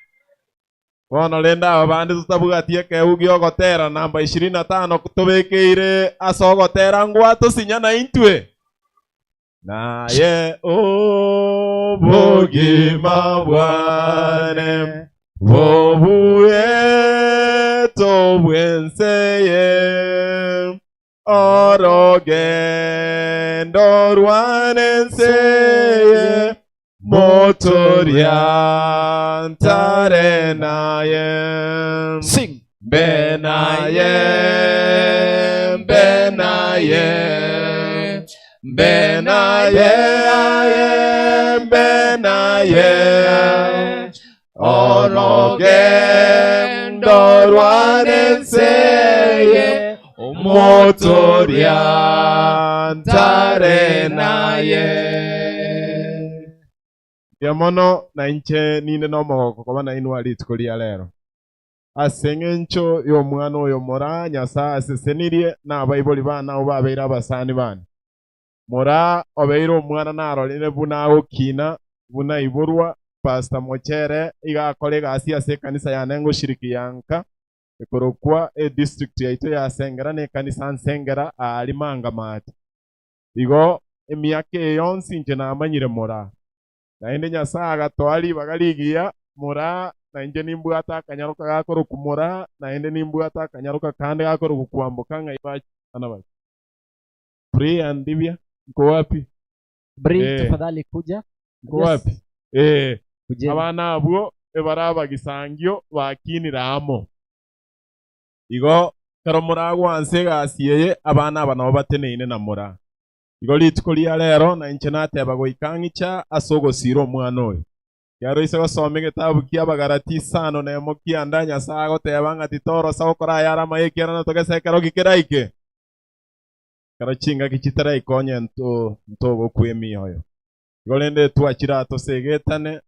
Bono rende aba bande totabwatie ekeu gia ogotera namba ishirini na tano tobekeire ase ogotera ngwatosinya na intwe. Naye obogima bwane bobueto bwenseye orogendo rwanenseye motoria ntare naye. Sing. Mbe naye, mbe naye, mbe naye, mbe naye. Orogendo rwanenseye motoria ntare naye. Ya mono na inche ninde no mogoko koba na inwa rituko ria lero. Ase eng'encho y'omwana oyo mora Nyasaye asesenirie na abaibori bana abo babeire abasani bane. Mora obeire omwana narorire buna agokina buna iborwa Pastor Mochere iga akora egasi ase ekanisa yane ngoshiriki yanka ekorokwa e district yaito ya Sengera ne ekanisa Nsengera aari Mangamati. Igo emiaka eyonsi inche namanyire mora. Naende Nyasaye agatoa ribaga rigiya mora na inche nimbwate akanyaroka gakorokwa mora naende nimbwate akanyaroka kande gakorokwa kwamboka ng'ai bachana bari. Pray and Divya, mko wapi? Bri, tafadhali kuja. Mko Yes. wapi? Kujeni. Abana abwo ebara abagisangio bakinira amo. Igo kero moragwanse egasi eye abana aba nabo bateneine na mora. Igo rituko ria rero na inche nateba goika ng'icha ase ogosira omwana oyo. Kero ise gosoma egetabu kia Abagalati isano na emo kianda Nyasaye agoteba ng'a titorosa gokora ayare amaya ekiagera natogese ekero gikeraike. Kero chingaki chitaraikonya ntogokwa emioyo. Igo rende twachira tosegetane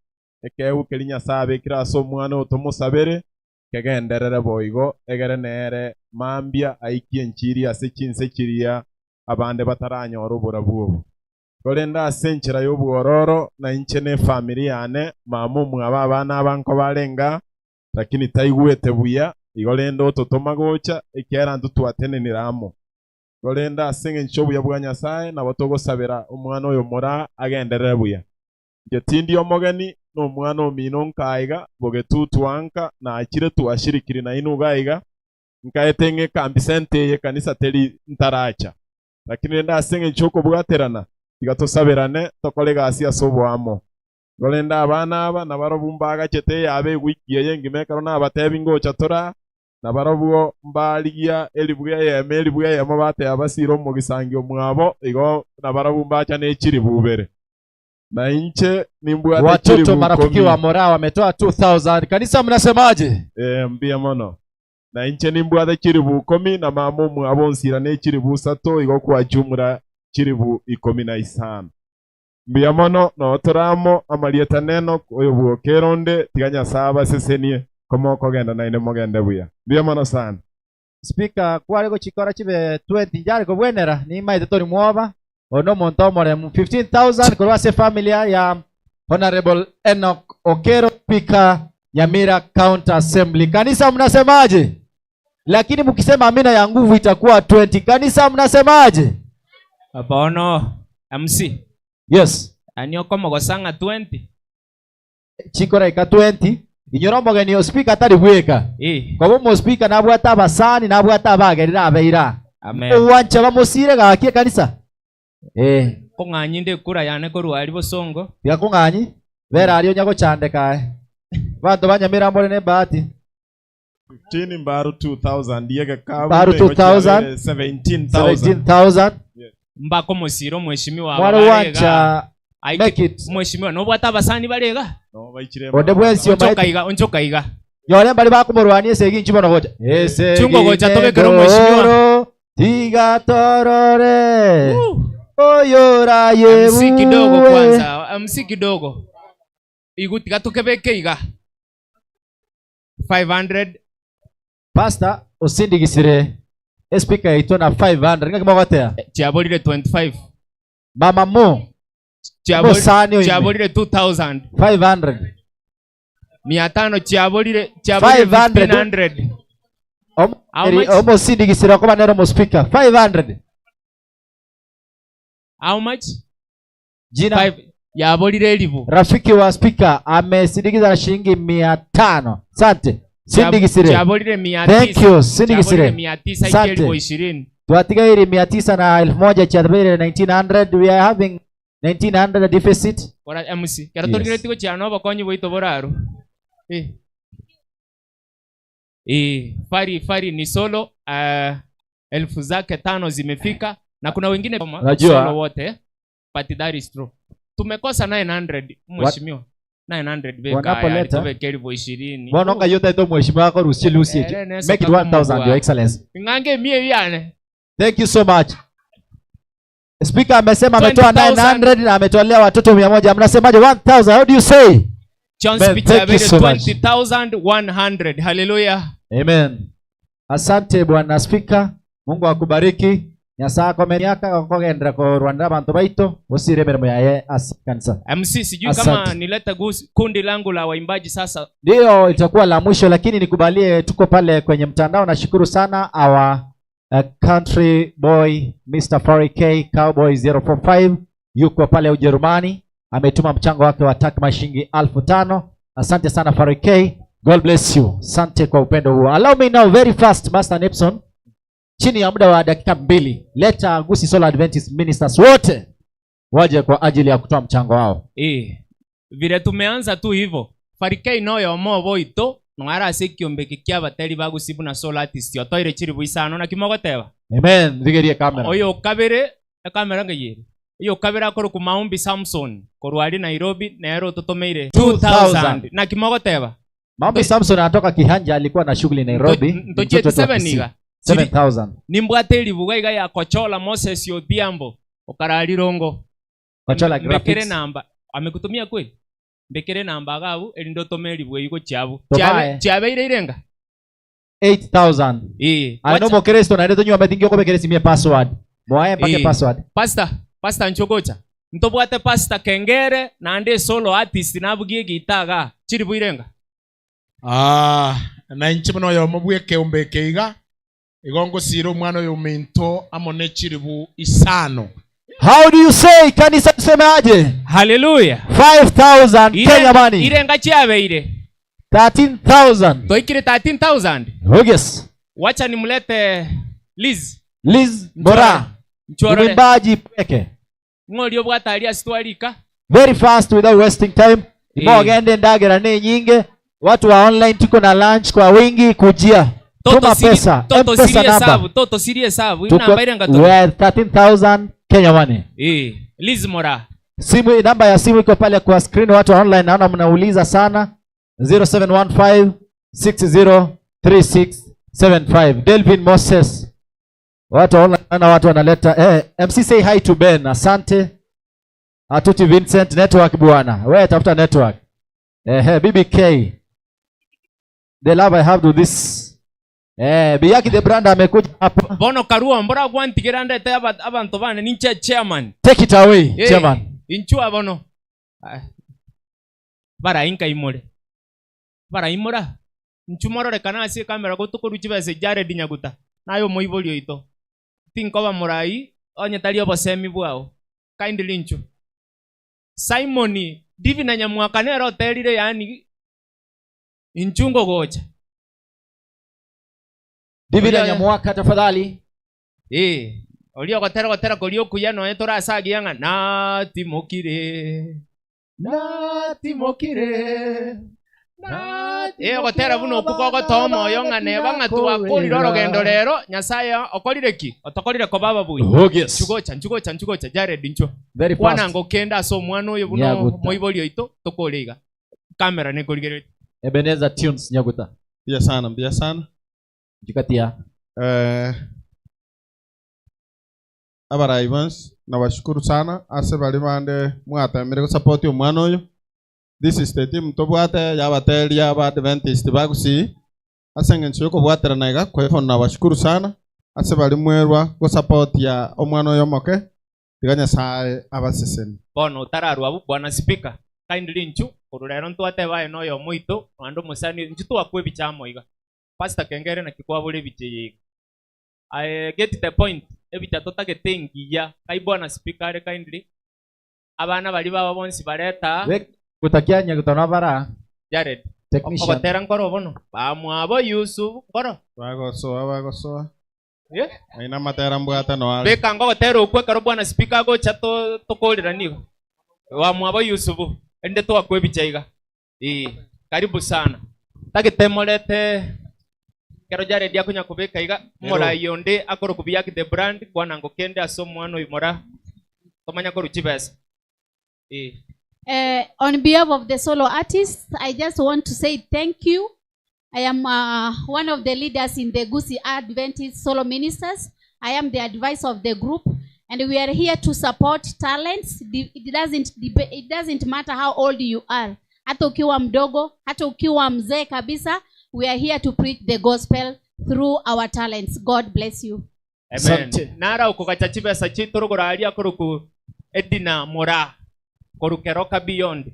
ekeegu keria Nyasaye abekire ase omwana oyo tomosabere. Kegenderere boigo, egere nere mambia aikie enchiri ase chinse chiria abande bataranyore oborabu obo. Korende ase enchera y'obwororo, na inche na efamiri yane, mama omwabo abana aba nkobarenga, lakini taigwete buya, igo rende ototoma gocha, ekiagera intwe twatenenire amo. Korende ase engencho y'obuya bwa Nyasae nabo togosabera omwana oyo moraa agenderere buya. Inche tindi omogeni, na omwana omino nkaiga, bogetutu anka, nachire twashirikiri nainwe iga iga, nkaete ng'a ekambi center eye ekanisa teri ntaracha. Lakini rende ase engencho y'okobwaterana, tiga tosaberane, tokore egasi ase oboamo. Igo rende abana aba nabarobwo mbagachete eyabo ewiki eye engima ekero nabatebi ngocha toraa, Nabarobwo mbarigia elifu eyemo elifu eyemo bateba basire omogisangio omwabo, igo nabarobwo mbacha ne chilifu ibere. Na inche nimbwate Watoto chilifu marafiki ikomi. wa Moraa wametoa 2000. Kanisa mnasemaje? Eh, mbuya mono. Na inche nimbwate chilifu ikomi, na mama omwabo onsira ne chilifu isato, igo kwa jumla chilifu ikomi na isano. Mbuya mono, noo tore amo, amarieta n'Enock, oyo bw'okera onde, tiga Nyasae abasesenie, komokogenda naende mogende buya. Mbuya mono sana. Speaker kware gochikora chibe 20 njare kobwenera nimaete tori mwoba oyo nomonto omoremu 15000 korwa ase efamilia ya Honorable Enock Okero Speaker Nyamira County Assembly. Kanisa mnasemaje? Lakini mkisema amina ya nguvu itakuwa 20. Kanisa mnasemaje? Bono MC. Yes. Ani okomogosa ng'a 20. Chikoraika 20. Inyora omogeni o speaker tari bweka. Eh. Koba omo speaker nabwate abasani nabwate abagerire abeira. Amen. Ogwancha bamosire gaki ekanisa. Eh. Kong'anyi nde ekura yane korwa aria bosongo. Tiga kong'anyi bera aria onya gochandeka aye. Abanto ba Nyamira mbore ne bahati. 15 mbaru 2000 yegekabu Mbaru 2000 17000 17000 Mbakomosira omweshimiwa Mware aba gwancha barega. Aike- make it. Omweshimiwa nobwate abasani barega? No baichire Onde bwensi Onchoka omaete. iga, onchoka iga. Nyore mbari bakomorwania esegi inchi bono gocha. Esegi Chungo gocha tobekere omweshimiwa. nendoro, tiga torore oyoraye MC kidogo kwanza, MC kidogo. Igu tiga tokebeke iga. 500 Pastor osindigisire espeaker yaito na 500 ngaki mogotea chiaborire 25 mama mo Mosani oime. chiaborire 2000 500 mia tano chiaborire chiaborire 500. 1500 How much? omosindigisire okoba nere omospika 500 how much Jina Five. yaborire elibu rafiki wa spika amesindikiza na shilingi 500 sante sindigisire chiaborire mia thank tisa. you Chiaborire sindigisire 900 ike elibu sante ishirini twatigaire 900 na 1000 chiabeire 1900 we are having 1900 deficit Ora MC kero Yes. torigereti gochiana obokonyi bwaito boraru eh. Eh, fari fari ni solo uh, elfu zake tano zimefika na kuna wengine Unajua- solo wote but that is true tumekosa 900 mheshimiwa 900 beka Wanapoleta- tubeke elfu ishirini bono nga yotaito mheshimiwa wako rusie lusie Eh, neso make it 1000 your excellency ng'ange mie yane thank you so much speaker amesema ametoa 20,000. 900 na ametolea watoto 100 mnasemaje 1000 how do you say John Man, Speech thank you abere so much. 20100 haleluya Amen. Asante bwana spika, Mungu akubariki. Nyasaye akome miaka okogendera korwanera abantu baito osire emirimo yaye ase kanisa. MC sijui Asante. kama nilete gus- kundi langu la waimbaji sasa Ndiyo itakuwa la mwisho, lakini nikubalie, tuko pale kwenye mtandao. Nashukuru sana our country boy Mr. Fari K Cowboy 045 yuko pale Ujerumani, ametuma mchango wake wa takriban shilingi 5000. Asante sana Fari K, God bless you. Asante kwa upendo huo. Allow me now very fast Master Nipson, chini ya muda wa dakika 2, leta Gusii Solo Adventist Ministers wote waje kwa ajili ya kutoa mchango wao. Vile tumeanza tu hivyo farikei noyo omo boito nwara ase ekiombeki kia abateri bagusibu na solo artist otoire chiribu isano naki mogoteba Amen. Rigerie kamera. Oyo kabere ekamera ngeyere oyo kabere akoro ku Maombi Samson korwa ari Nairobi nero ototomeire 2000 naki mogoteba Maombi Samson anatoka Kihanja, alikuwa na shughuli Nairobi. Nto- Ni ntocheti mtoto wa seven Kisii. iga. 7000. Nimbwate eribuga iga ya Kochola Moses Odhiambo okararirongo. Kochola Mbekere graphics. namba amekutumia kweli mbekere namba agabu erindo tome eribuga igo chiabu. Tomae. Chiabeire irenga. 8000. Eh, Aye wacha- nomokristo naende tonywometi nki okobekera esimi password. Moe mpaka Eh, password. Pastor, pastor nchogocha. Ntobwate pastor Kengere naende solo artist nabugie egita iga. Chiri bwirenga. Ah, na inche buna oyomo bw'ekeombe eke iga, igo ngosiira omwana oyo ominto amo ne chilifu isano. How do you say kanisa tuseme aje? Hallelujah. 5000 Kenya money. Irenga chiabeire. 13000. Toikire 13000. Oh yes. Wacha nimlete Liz. Liz Bora. Nchorore. Mwimbaji peke. Ng'ori obwate aria ase twarika. Very fast without wasting time. Eh. Imogende ndagera ne nyinge. Watu wa online tuko na lunch kwa wingi kujia. Tuma pesa. Toto M-Pesa siri number. hesabu, toto siri hesabu. Tuko Inamba irenga to. we 13000 Kenya money. Eh, Liz Mora. Simu namba ya simu iko pale kwa screen watu wa online naona mnauliza sana 0715 603675 Delvin Moses. Watu wa online naona watu wanaleta eh, MC say hi to Ben. Asante. Atuti Vincent network bwana. Wewe tafuta network. Eh, BBK. The love I have to this. Eh, Biyaki the brand amekuja hapa. Bono Karua mbora gwantigera ndete abantu bane ninche chairman. Take it away, Eh, chairman. Inchwa bono. Ah. Bara inka imore. Bara imora. Nchumororekana ase kamera gotukoru chibese Jared Nyaguta. Nayo moibori oito. Tinkoba morai onye tari obosemi bwao. Kindly nchu. Simon Divi na Nyamwaka nero oterire yani inchungo gocha. Divi na Oria- Nyamwaka tafadhali. Eh, oria ogotera gotera koria okuya noe torasagia ng'a natimokire. Natimokire. Eh, ogotera buna okwo kogotoa omoyo ng'a neba ng'a twakorire orogendo rero Nyasaye okorire ki? Otokorire koba ababuya. Oh, yes. Nchugocha, nchugocha, nchugocha, Jared ncho. Very fast. Kwana ngokenda ase omwana oyo buna Nyaguta. moibori oito tokore iga. Kamera nekorigereria. Ebenezer Tunes Nyaguta. Mbia sana, mbia sana. Jikatia. Eh, abarai bonsi nabashukuru sana ase bari bande mwatemire gusupport omwana oyo. This is the team tobwate yabateria ba Adventist bagusii ase eng'encho yokobwaterana iga kwa hivyo nabashukuru sana ase bari mwerwa gusupport ya omwana oyo omoke tiga Nyasaye abaseseni. Bono otararwa abwo bwana speaker kindly nchu korwa rero ntwatebae noyo omoito naende omosani nchu twakwa ebichamo iga. Pastor Kengere naki kwabora ebicha eye iga. I get the point ebicha totagete engiya kai bwana speaker are kindly abana bari baba bonsi bareta We kutakia Nyaguta na bara. Jared Technician. ogotera nkoro bono bamwabo Yusuf nkoro Bagosoa bagosoa. Yeah. Aina matera mbwate no are. beka ngogotera okwo ekero bwana speaker agocha tokorera nigo wamwabo Yusufu ende twakwa ebicha iga. Eh, karibu sana tagetemorete kero Jared akonya kobeka iga morai onde akoro kubiyaki the brand kwana ngokende ase omwana oyo mora tomanya koru chibesa. Eh. On behalf of the solo artists, I just want to say thank you. I am one of the leaders in the Gusii Adventist Solo Ministers. I am the advisor of the group, and we are here to support talents. It doesn't matter how old you are. Hata ukiwa mdogo, hata ukiwa mzee kabisa, we are here to preach the gospel through our talents. God bless you. Amen. Nara ukogacha chibesa chitorogora aria koruku Edina Mora korukeroka beyond.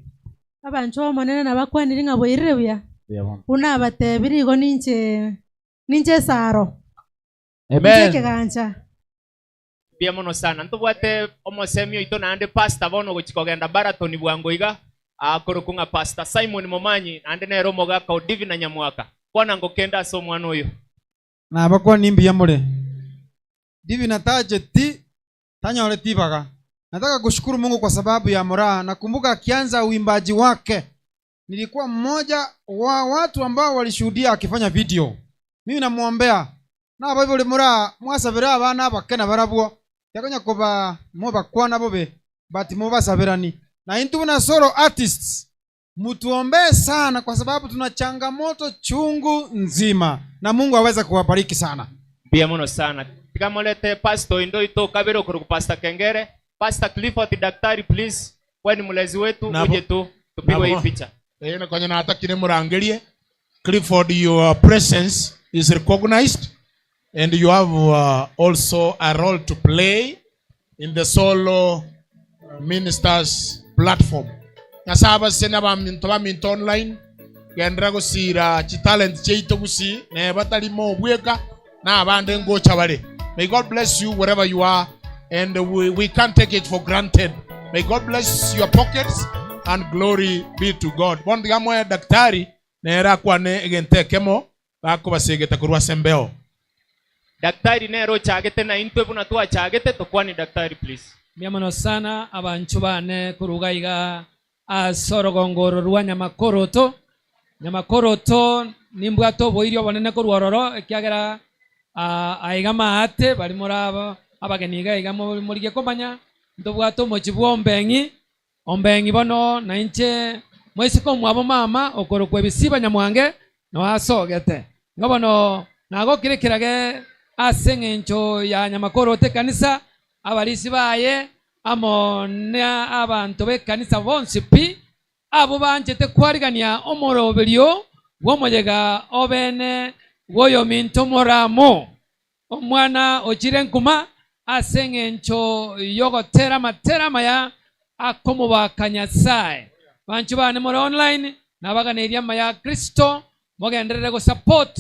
Abancho omonene nabakwanire ng'a bwairire buya. Buna abatebire igo ninche esaro. Amen. Ninche ekegancha. Bia mono sana. Ntobwate omosemi oito naende pastor bono gochi kogenda baratoni bwango iga. Akoruku ng'a Pastor Simon Momanyi naende nero omogaka o Divina Nyamwaka. Kwana ngokenda ase omwana oyo. Nabakwa nimbuya more. Divina tajeti tanyore tibaga. Nataka kushukuru Mungu kwa sababu ya Moraa. Nakumbuka akianza uimbaji wake nilikuwa mmoja wa watu ambao walishuhudia akifanya video. Mimi namuombea. Na Bible Moraa mwasabira abana abakena barabwo. Yakonya kuba mubakwana bobe but mubasabirani. Na intu na solo artists mutuombee sana kwa sababu tuna changamoto chungu nzima na Mungu aweze kuwabariki sana. Bia mono sana. Tikamolete pastor indo ito kabero kuruku Pastor Kengere, Pastor Clifford daktari please, wewe ni mlezi wetu Nabo. uje tu tupigwe hii Nabo. picha. Na kwenye natakire murangerie. Clifford, your presence is recognized and you have uh, also a role to play in the solo ministers platform. Nyasaye abasesenie abaminto baminto online genderera gosira chitalent chiaito gusii neba tari mobweka na abande ngocha bare. May God bless you wherever you are and we, we can't take it for granted. May God bless your pockets and glory be to God. Bono tiga moe daktari nere akwane egento ekemo gakobasegeta korwa ase embeo. Daktari nere ochagete naintwe buna twachagete tokwani daktari please. Mbuya mono sana abanchwa bane korwa iga iga ase orogongo oro rwa Nyamakoroto. Nyamakoroto nimbwate oboiri obonene korwa ororo ekiagera aiga maate baria more abageni iga iga morigie komanya ntobwate omochie bwa Ombeng'i. Ombeng'i bono nainche moiseke omwabo mama okorokwa Ebisiba Nyamwange noo asogete. Igo bono nagokire ekerage ase eng'encho ya Nyamakoroto ekanisa, abarisia baye, amo n'abanto b'ekanisa bonsi pi, abwo banchete kwarigania omoroberio bw'omoyega obene bw'oyominto Moramu, omwana ochire nkuma ase engencho y'ogotera amatera amaya akomobaka Nyasae. Banchwa bane more online, nabaganeirie amaya a Kristo, mogenderere gosupport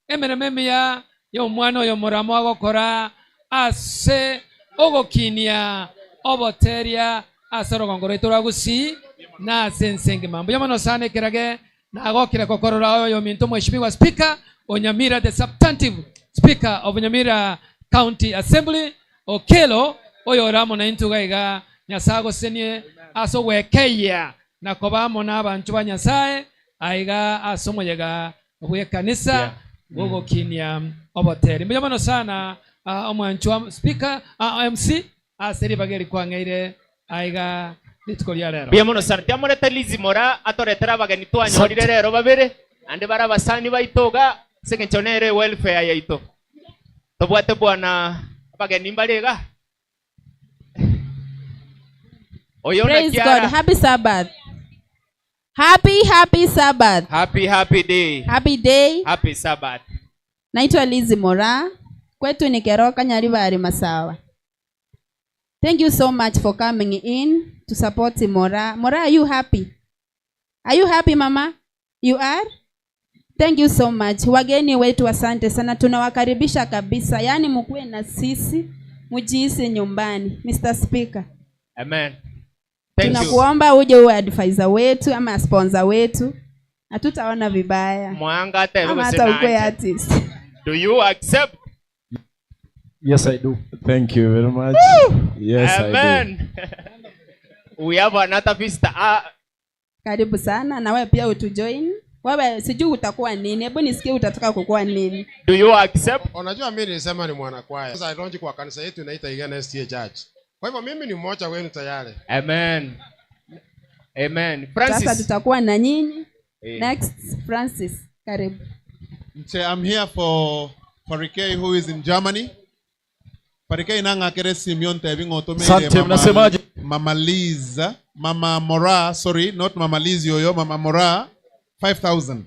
emeremo emiya y'omwana oyo Moramu agokora ase ogokinia oboteria ase orogongo rwaito rwa Gusii na ase ense engima. Mbuya mono sana ekerage nagokire kokorora oyominto Mweshimiwa Speaker o Nyamira the subtantive Speaker of Nyamira County Assembly Okello oyore amo naintwe iga iga Nyasae agosesenie ase ogwekeyia na koba amo nabanchwa ba Nyasae aiga ase omoyega bw'ekanisa bw'ogokinia oboteri. Mbuya mono sana omwanchwa Speaker, MC ase ribaga eri kwang'eire aiga rituko ria rero. Mbuya mono sana. Tiamorete Lizzy Moraa atoretere abageni twanyorire rero babere, naende bare abasani baito iga, ase eng'encho nere ewelfare yaito. Tobwate bwana abageni mbare iga. Oyo Praise naki God. ara? Happy Sabbath. Happy, happy Sabbath. Happy, happy day. Happy day. Happy Sabbath. Naitwa Lizzy Moraa. Kwetu ni Keroka Nyaribari Masawa. Thank you so much for coming in to support Moraa. Moraa, are you happy? Are you happy, mama? You are? Thank you so much. Wageni wetu asante sana. Tunawakaribisha kabisa. Yaani mkuwe na sisi, mjihisi nyumbani. Mr. Speaker. Amen. Thank you. Tunakuomba uje uwe advisor wetu ama sponsor wetu. Hatutaona vibaya. Mwanga hata Ama hebu hata sina ukuwe aje. artist. Do you accept? Yes, I do. Thank you very much. Woo! Yes, I do. Amen. We have another visitor. Ah, Karibu sana na wewe pia utujoin. Wewe sijui utakuwa nini. Hebu nisikie utataka kukuwa nini. Do you accept? Unajua mimi nilisema ni mwanakwaya. Sasa I launch kwa kanisa yetu inaitwa Igana SDA Church. Kwa hivyo mimi ni mmoja wenu tayari. Amen. Amen. Sasa Francis. tutakuwa na nyinyi. Eh. Next, Francis, karibu. Mche, I'm here for Farikei who is in Germany. Farikei nang'akere Simeon tebi ng'otomeire Asante, mnasemaje? Mama Liz, Mama Mora, sorry, not Mama Liz Yoyo, Mama Mora, 5,000.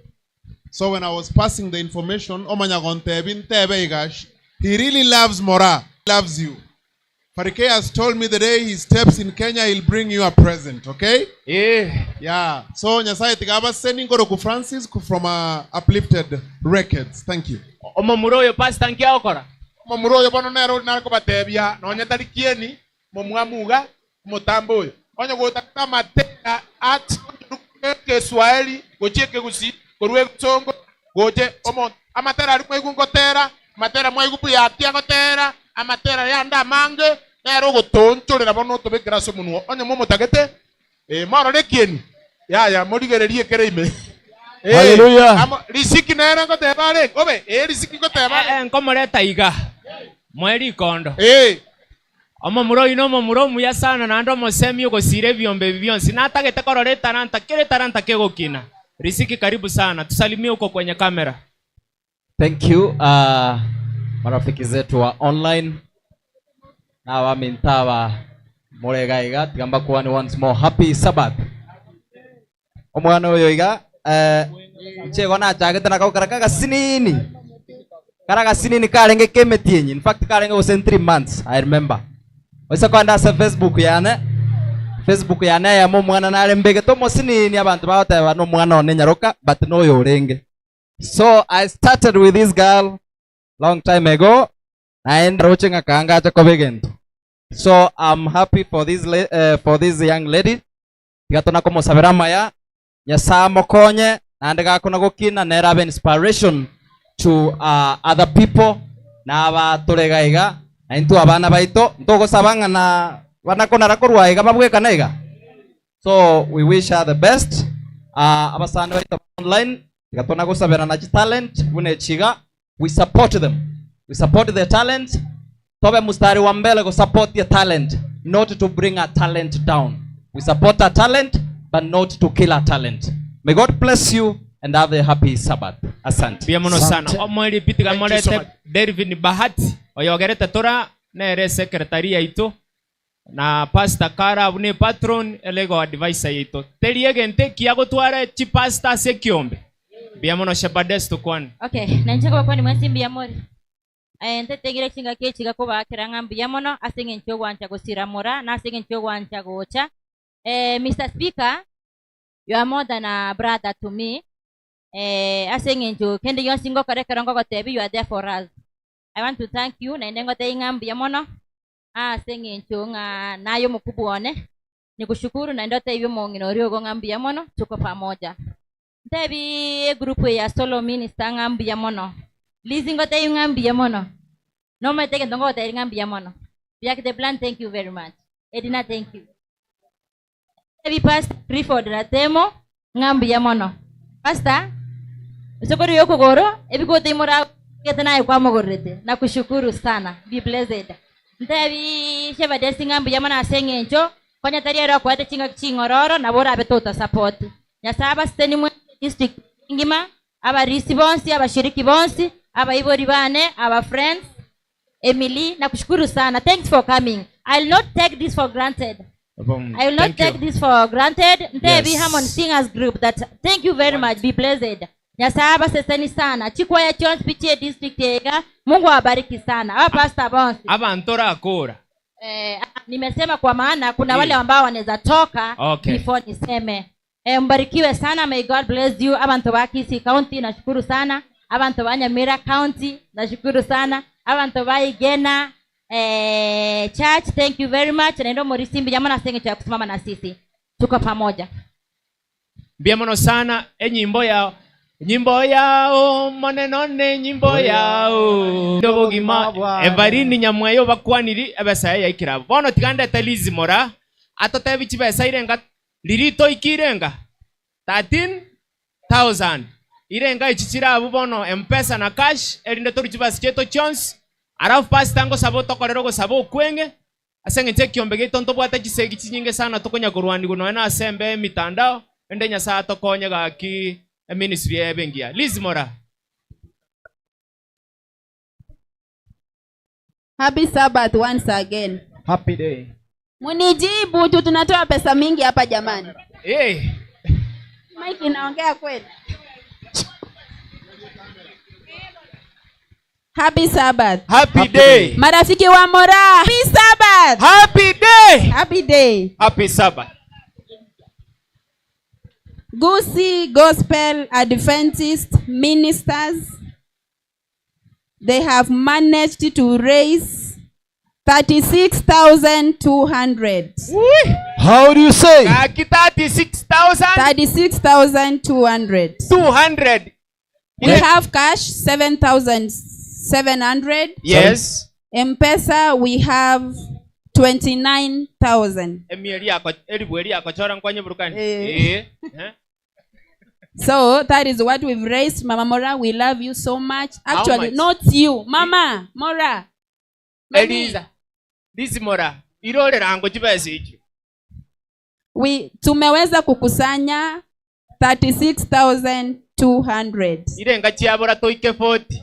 So when I was passing the information, omanya gontebi ntebe igash, he really loves Mora, loves you. Farikei has told me the day he steps in Kenya, he'll bring you a present, okay? Yeah. Yeah. So Nyasaye tigaba sending ku Francis ku- from uh, Uplifted Records. Thank you. Omomura oyo pastor nkiagokora. Omomura oyo bono nere nakobatebia nonye tari kieni momwamuga omotambo oyo onye gotaka amatera ati ekeswahili gochia ekegusi korwa egesongo goche omo amatera aria mwaigu ngotera amatera mwaigu buyati agotera amatera yande amange nere ogotonchorera bono otobekera ase omonwa onye momotagete eh, morore ekieni yaya morigererie ekere ime Eh, Hallelujah. amo- risiki nere ngoteba are obe eh, risiki ngoteba Eh, nkomoreta iga mwe rikondo omomura oyo nomomura omuya sana naende omosemi ogosira ebiombe ebi bionsi natagete korora etaranta kera etaranta kegokina risiki karibu sana tusalimie huko kwenye kamera Thank you marafiki zetu wa online na wamintawa murega iga tigamba kuwa ni once more happy Sabbath. Omwana oyo iga eh, Inche igo nachagete nako kara kagasinini, kara agasinini karenge ka emetienyi, in fact karenge gose 3 months I remember. Oise kogenda ase Facebook yane, Facebook yane eyemo omwana nare mbegete omosinini abanto bagoteba na omwana one nyaroka but noyo orenge. So I started with this girl long time ago, naende roche ng'a kangache koba egento. So I'm happy for this, for this young lady, tiga tonakomosabera amaya, Nyasae amokonye, naende gakona gokina nere abe inspiration to uh, other people na aba tore iga iga na intwe abana baito ntogosaba ng'a na banakonara korwa iga babwekane iga so we wish her the best uh, abasani baito online iga tonagosabera na chitalent buna echi iga we support them we support their talent tobe mstari wa mbele go support their talent not to bring our talent down we support our talent but not to kill our talent may god bless you and have a happy sabbath asante Mbuya mono sana omoeri pi tiga Thank you so morete much. Delvin Bahati oyogerete tora nere secretary yaito na pastor kare abwo ne patron ere igo advisor yaito teri egento ekiya gotwara chipastor ase ekiombe mbuya mono shepherdess tokwane Okay, na inche ngobakwani mwensi mbuya more. Eh, ntetegire chingaki echi gakobaakera ng'a mbuya mono ase eng'encho y'ogwancha gosiramora na ase eng'encho y'ogwancha gocha. Eh, Mr. Speaker, you are more than a brother to me. Eh, ase eng'encho kende gionsi ngokora ekero ngogotebi you are there for us. I want to thank you naende ngotebi ng'a mbuya mono ase eng'encho ng'a naye omokubwa one, nikushukuru naende otebi omong'ina oria ogo ng'a mbuya mono, tuko pamoja. Ntebi egroup eye ya solo minister ng'a mbuya mono. Lizzy ngotebi ng'a mbuya mono. Nomanyete egento ngogotebi ng'a mbuya mono. Jack the Plan thank you very much. Edina thank you. Ntebi Pastor Clifford Ratemo ng'a mbuya mono. Pastor, ase okoria okogoro ebikote imoragete naye kwamogorerete. Nakushukuru sana. Be blessed. Ntebi Shepherdess ng'a mbuya mono ase eng'encho konya tari ere okoete chingaki ching'ororo nabo orabe totasupport. Nyasae abaseseni mwensi edistrict engima, abarisi bonsi, abashiriki bonsi, abaibori bane, our friends, Emily, nakushukuru sana. Thanks for coming. I'll not take this for granted. I will not Thank you. take this for granted. Ntebi Yes. Harmony Singers Group that thank you very much. Be blessed. Nyasaye abaseseni sana. Chikwaya chionsi pichie district ega. Mungu awabariki sana. Aba pastor bonsi. Abanto orakora. Eh, nimesema kwa maana kuna Eh. wale ambao wanaweza toka Okay. before niseme. Eh, mbarikiwe sana. May God bless you. Abantu ba Kisii County nashukuru sana. Abantu ba Nyamira County nashukuru sana. Abantu ba Igena eh, Church thank you very much. Na ndio Morisimbi jamaa na senge cha kusimama na sisi. Tuko pamoja. Mbuya mono sana enyimbo yao nyimbo yao moneno ne nyimbo yao ndobogima evarini nyamweyo bakwaniri ebesa eye yaikire abo bono tiga ndete Lizzy Mora atotebi chibesa irenga riri toiki irenga 13,000 irenga echi chire abwo bono mpesa na cash erinde toru chibesa chiaito chionsi alafu pastor ngosaba otokorere ogosaba okweng'e ase eng'encho ekiombe giaito ntobwate chisegi chinyinge sana tokonya korwanigwa nonya na ase embe emitandao ende Nyasaye atokonye gaki eministry ebe engiya. Lizzy Mora. Happy Sabbath once again. Happy day. Munijibu tu tunatoa pesa mingi hapa jamani. Hey. Mike inaongea kweli? Happy Sabbath. Happy day. Marafiki wa Mora. Happy Sabbath. Happy day. Happy day. Happy Sabbath. Gusii Gospel Adventist Ministers, they have managed to raise 36,200. How do you say? Gaki 36,000. 36,200. 200. We have cash 7,700. Yes. M-Pesa we have 29,000. Emieri yako eribu eri yakochora nkwanye burukani. Eh. Eh. So that is what we've raised. Mama Mora, we love you so much. How Actually, much? not you. Mama Mora. Mami. Eliza. Lizzy Mora. Irorera ngo chibesa ichi. We tumeweza kukusanya 36,200. Irenga chiabora toike 40.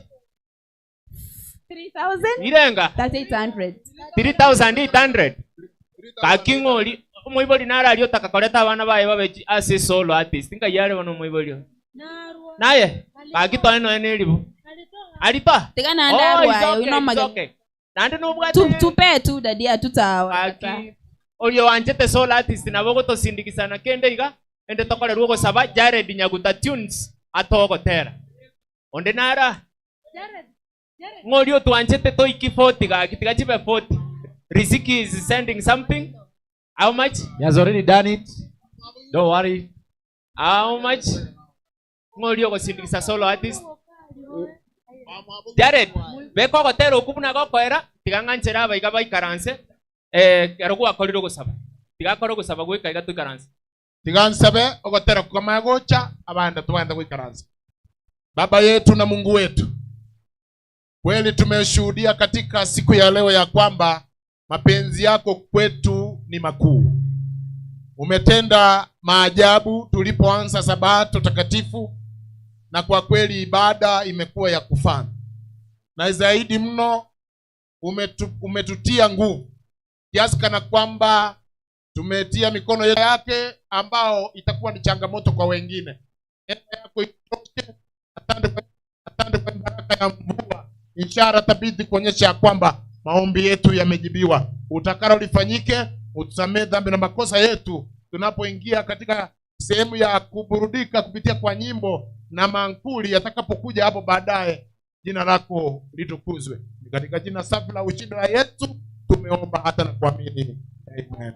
3,000? Irenga 3,800. 3,800. Gaki ng'ori omoibori nare aria otaka koreta abana baye babe ase solo artist. Nkai are bono omoibori oyo. Naye gaki toe noe na eribu. Aritoa? Tiga naende Oh, arwaye, it's okay, oyio it's nomage- okay. Naende nobwate Tu, tupe tu dadi hatutawa Gaki oria oanchete soul artist nabo ogotosindikisana kende iga ende tokorerwa ogosaba Jared Nyaguta Tunes atogotera. Onde nara ng'a oria otwanchete toiki 40 gaki tiga chibe 40. Riziki is sending something. How much? He has already done it. Don't worry. How much? Ng'a oria ogosindikisa solo artist. Jared, beka ogotera okwo buna gokoera, tiga ng'anchere aba iga baikaranse, eh, kero gwakorire ogosaba. Tiga akore ogosaba goika iga toikaranse. Tiga nsabe ogotera kwamaya gocha abande twaenda goikaransa. Baba yetu na Mungu wetu, kweli tumeshuhudia katika siku ya leo ya kwamba mapenzi yako kwetu ni makuu. Umetenda maajabu tulipoanza Sabato takatifu, na kwa kweli ibada imekuwa ya kufana, na zaidi mno umetutia nguvu kiasi kana kwamba tumetia mikono yake ambao itakuwa ni changamoto kwa wengine. Neema yako itoshe. Asante kwa baraka ya mvua, ishara thabiti kuonyesha ya kwamba maombi yetu yamejibiwa. Utakalo lifanyike, utusamee dhambi na makosa yetu tunapoingia katika sehemu ya kuburudika kupitia kwa nyimbo na mankuli yatakapokuja hapo baadaye. Jina lako litukuzwe. Ni katika jina safi la ushindi wa Yesu tumeomba hata na kuamini. Amen.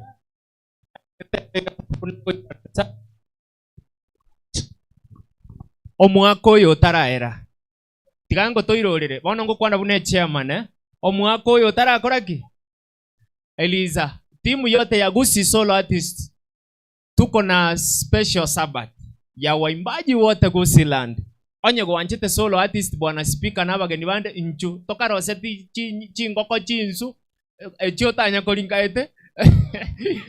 Omwaka oyo otaraera. Tiga ngotoirorere. Bono ngokwana buna echairman, eh? Omwaka oyo otarakora ki? Eliza, timu yote ya Gusii Solo Artists tuko na special Sabbath ya waimbaji wote Gusiiland. Onye gwanchete solo artist bwana speaker na abageni bande inchu tokarose chingoko chinsu echio otanya koringaete.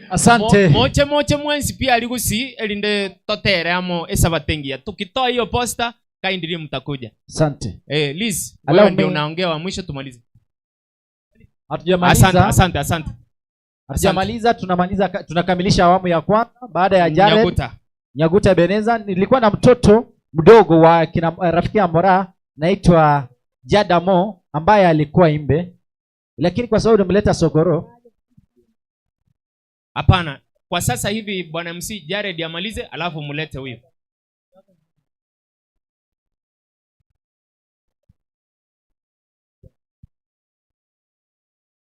Asante. Moche moche mwensi pia ali Gusii erinde totere amo esabato engiya. Tukitoa hiyo poster kindly mtakuja. Asante. Liz, Allow wewe ndio me. unaongea wa mwisho tumalize. Hatujamaliza. Asante, asante, asante. Hatujamaliza, tunamaliza, tunakamilisha awamu ya kwanza baada ya Jared Nyaguta. Nyaguta Ebeneza. Nilikuwa na mtoto mdogo wa kina rafiki ya Mora naitwa Jadamo ambaye alikuwa imbe, lakini kwa sababu nimeleta Sogoro. Hapana, kwa sasa hivi bwana MC Jared amalize alafu mulete huyo.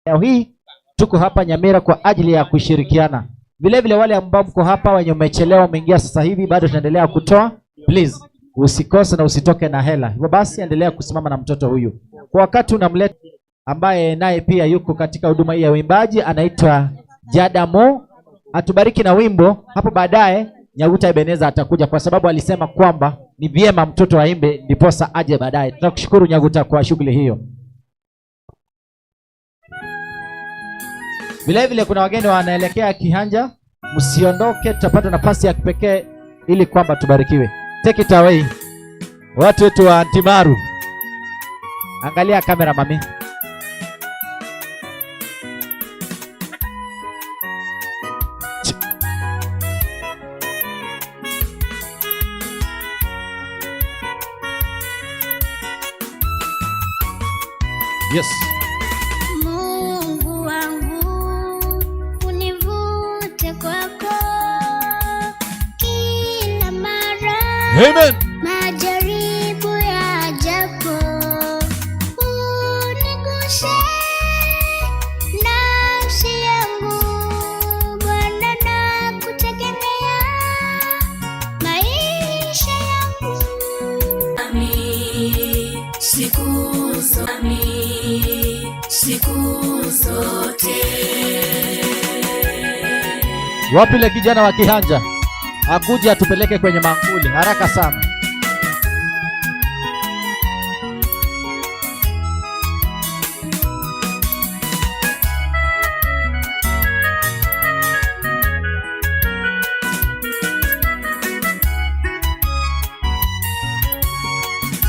Leo hii tuko hapa Nyamira kwa ajili ya kushirikiana. Vile vile wale ambao mko hapa wenye umechelewa umeingia sasa hivi bado tunaendelea kutoa. Please usikose na usitoke na hela. Hivyo basi endelea kusimama na mtoto huyu. Kwa wakati unamleta ambaye naye pia yuko katika huduma hii ya uimbaji anaitwa Jadamo. Atubariki na wimbo hapo baadaye. Nyaguta Ebeneza atakuja kwa sababu alisema kwamba ni vyema mtoto aimbe ndiposa aje baadaye. Tunakushukuru Nyaguta kwa shughuli hiyo. Vile vile kuna wageni wanaelekea Kihanja, msiondoke, tutapata nafasi ya kipekee ili kwamba tubarikiwe. Take it away. Watu wetu wa Antimaru. Angalia kamera mami. Yes. Mungu wangu univute kwako kila mara. Amen. Majaribu yajapo uniguse nafsi yangu Bwana, nakutegemea maisha yangu. Ami, siku ami, siku zote. Wapi le kijana wa Kihanja? Akuje atupeleke kwenye mankuli haraka sana.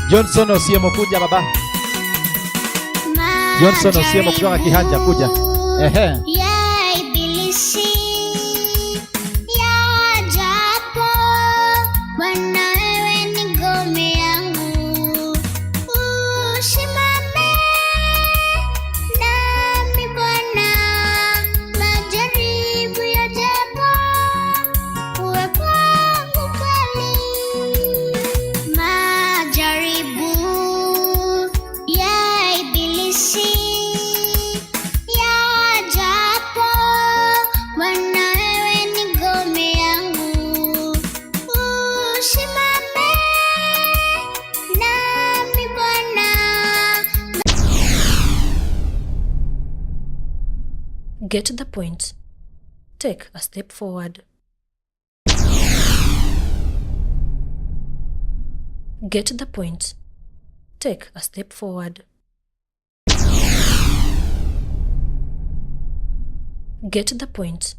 Johnson Osiemo kuja baba. Johnson Osiemo kutoka Kihanja kuja. Ehe. Ya ibilisi yajapo, Bwana wewe ni Get the point. Take a step forward. Get the point. Take a step forward. Get the point.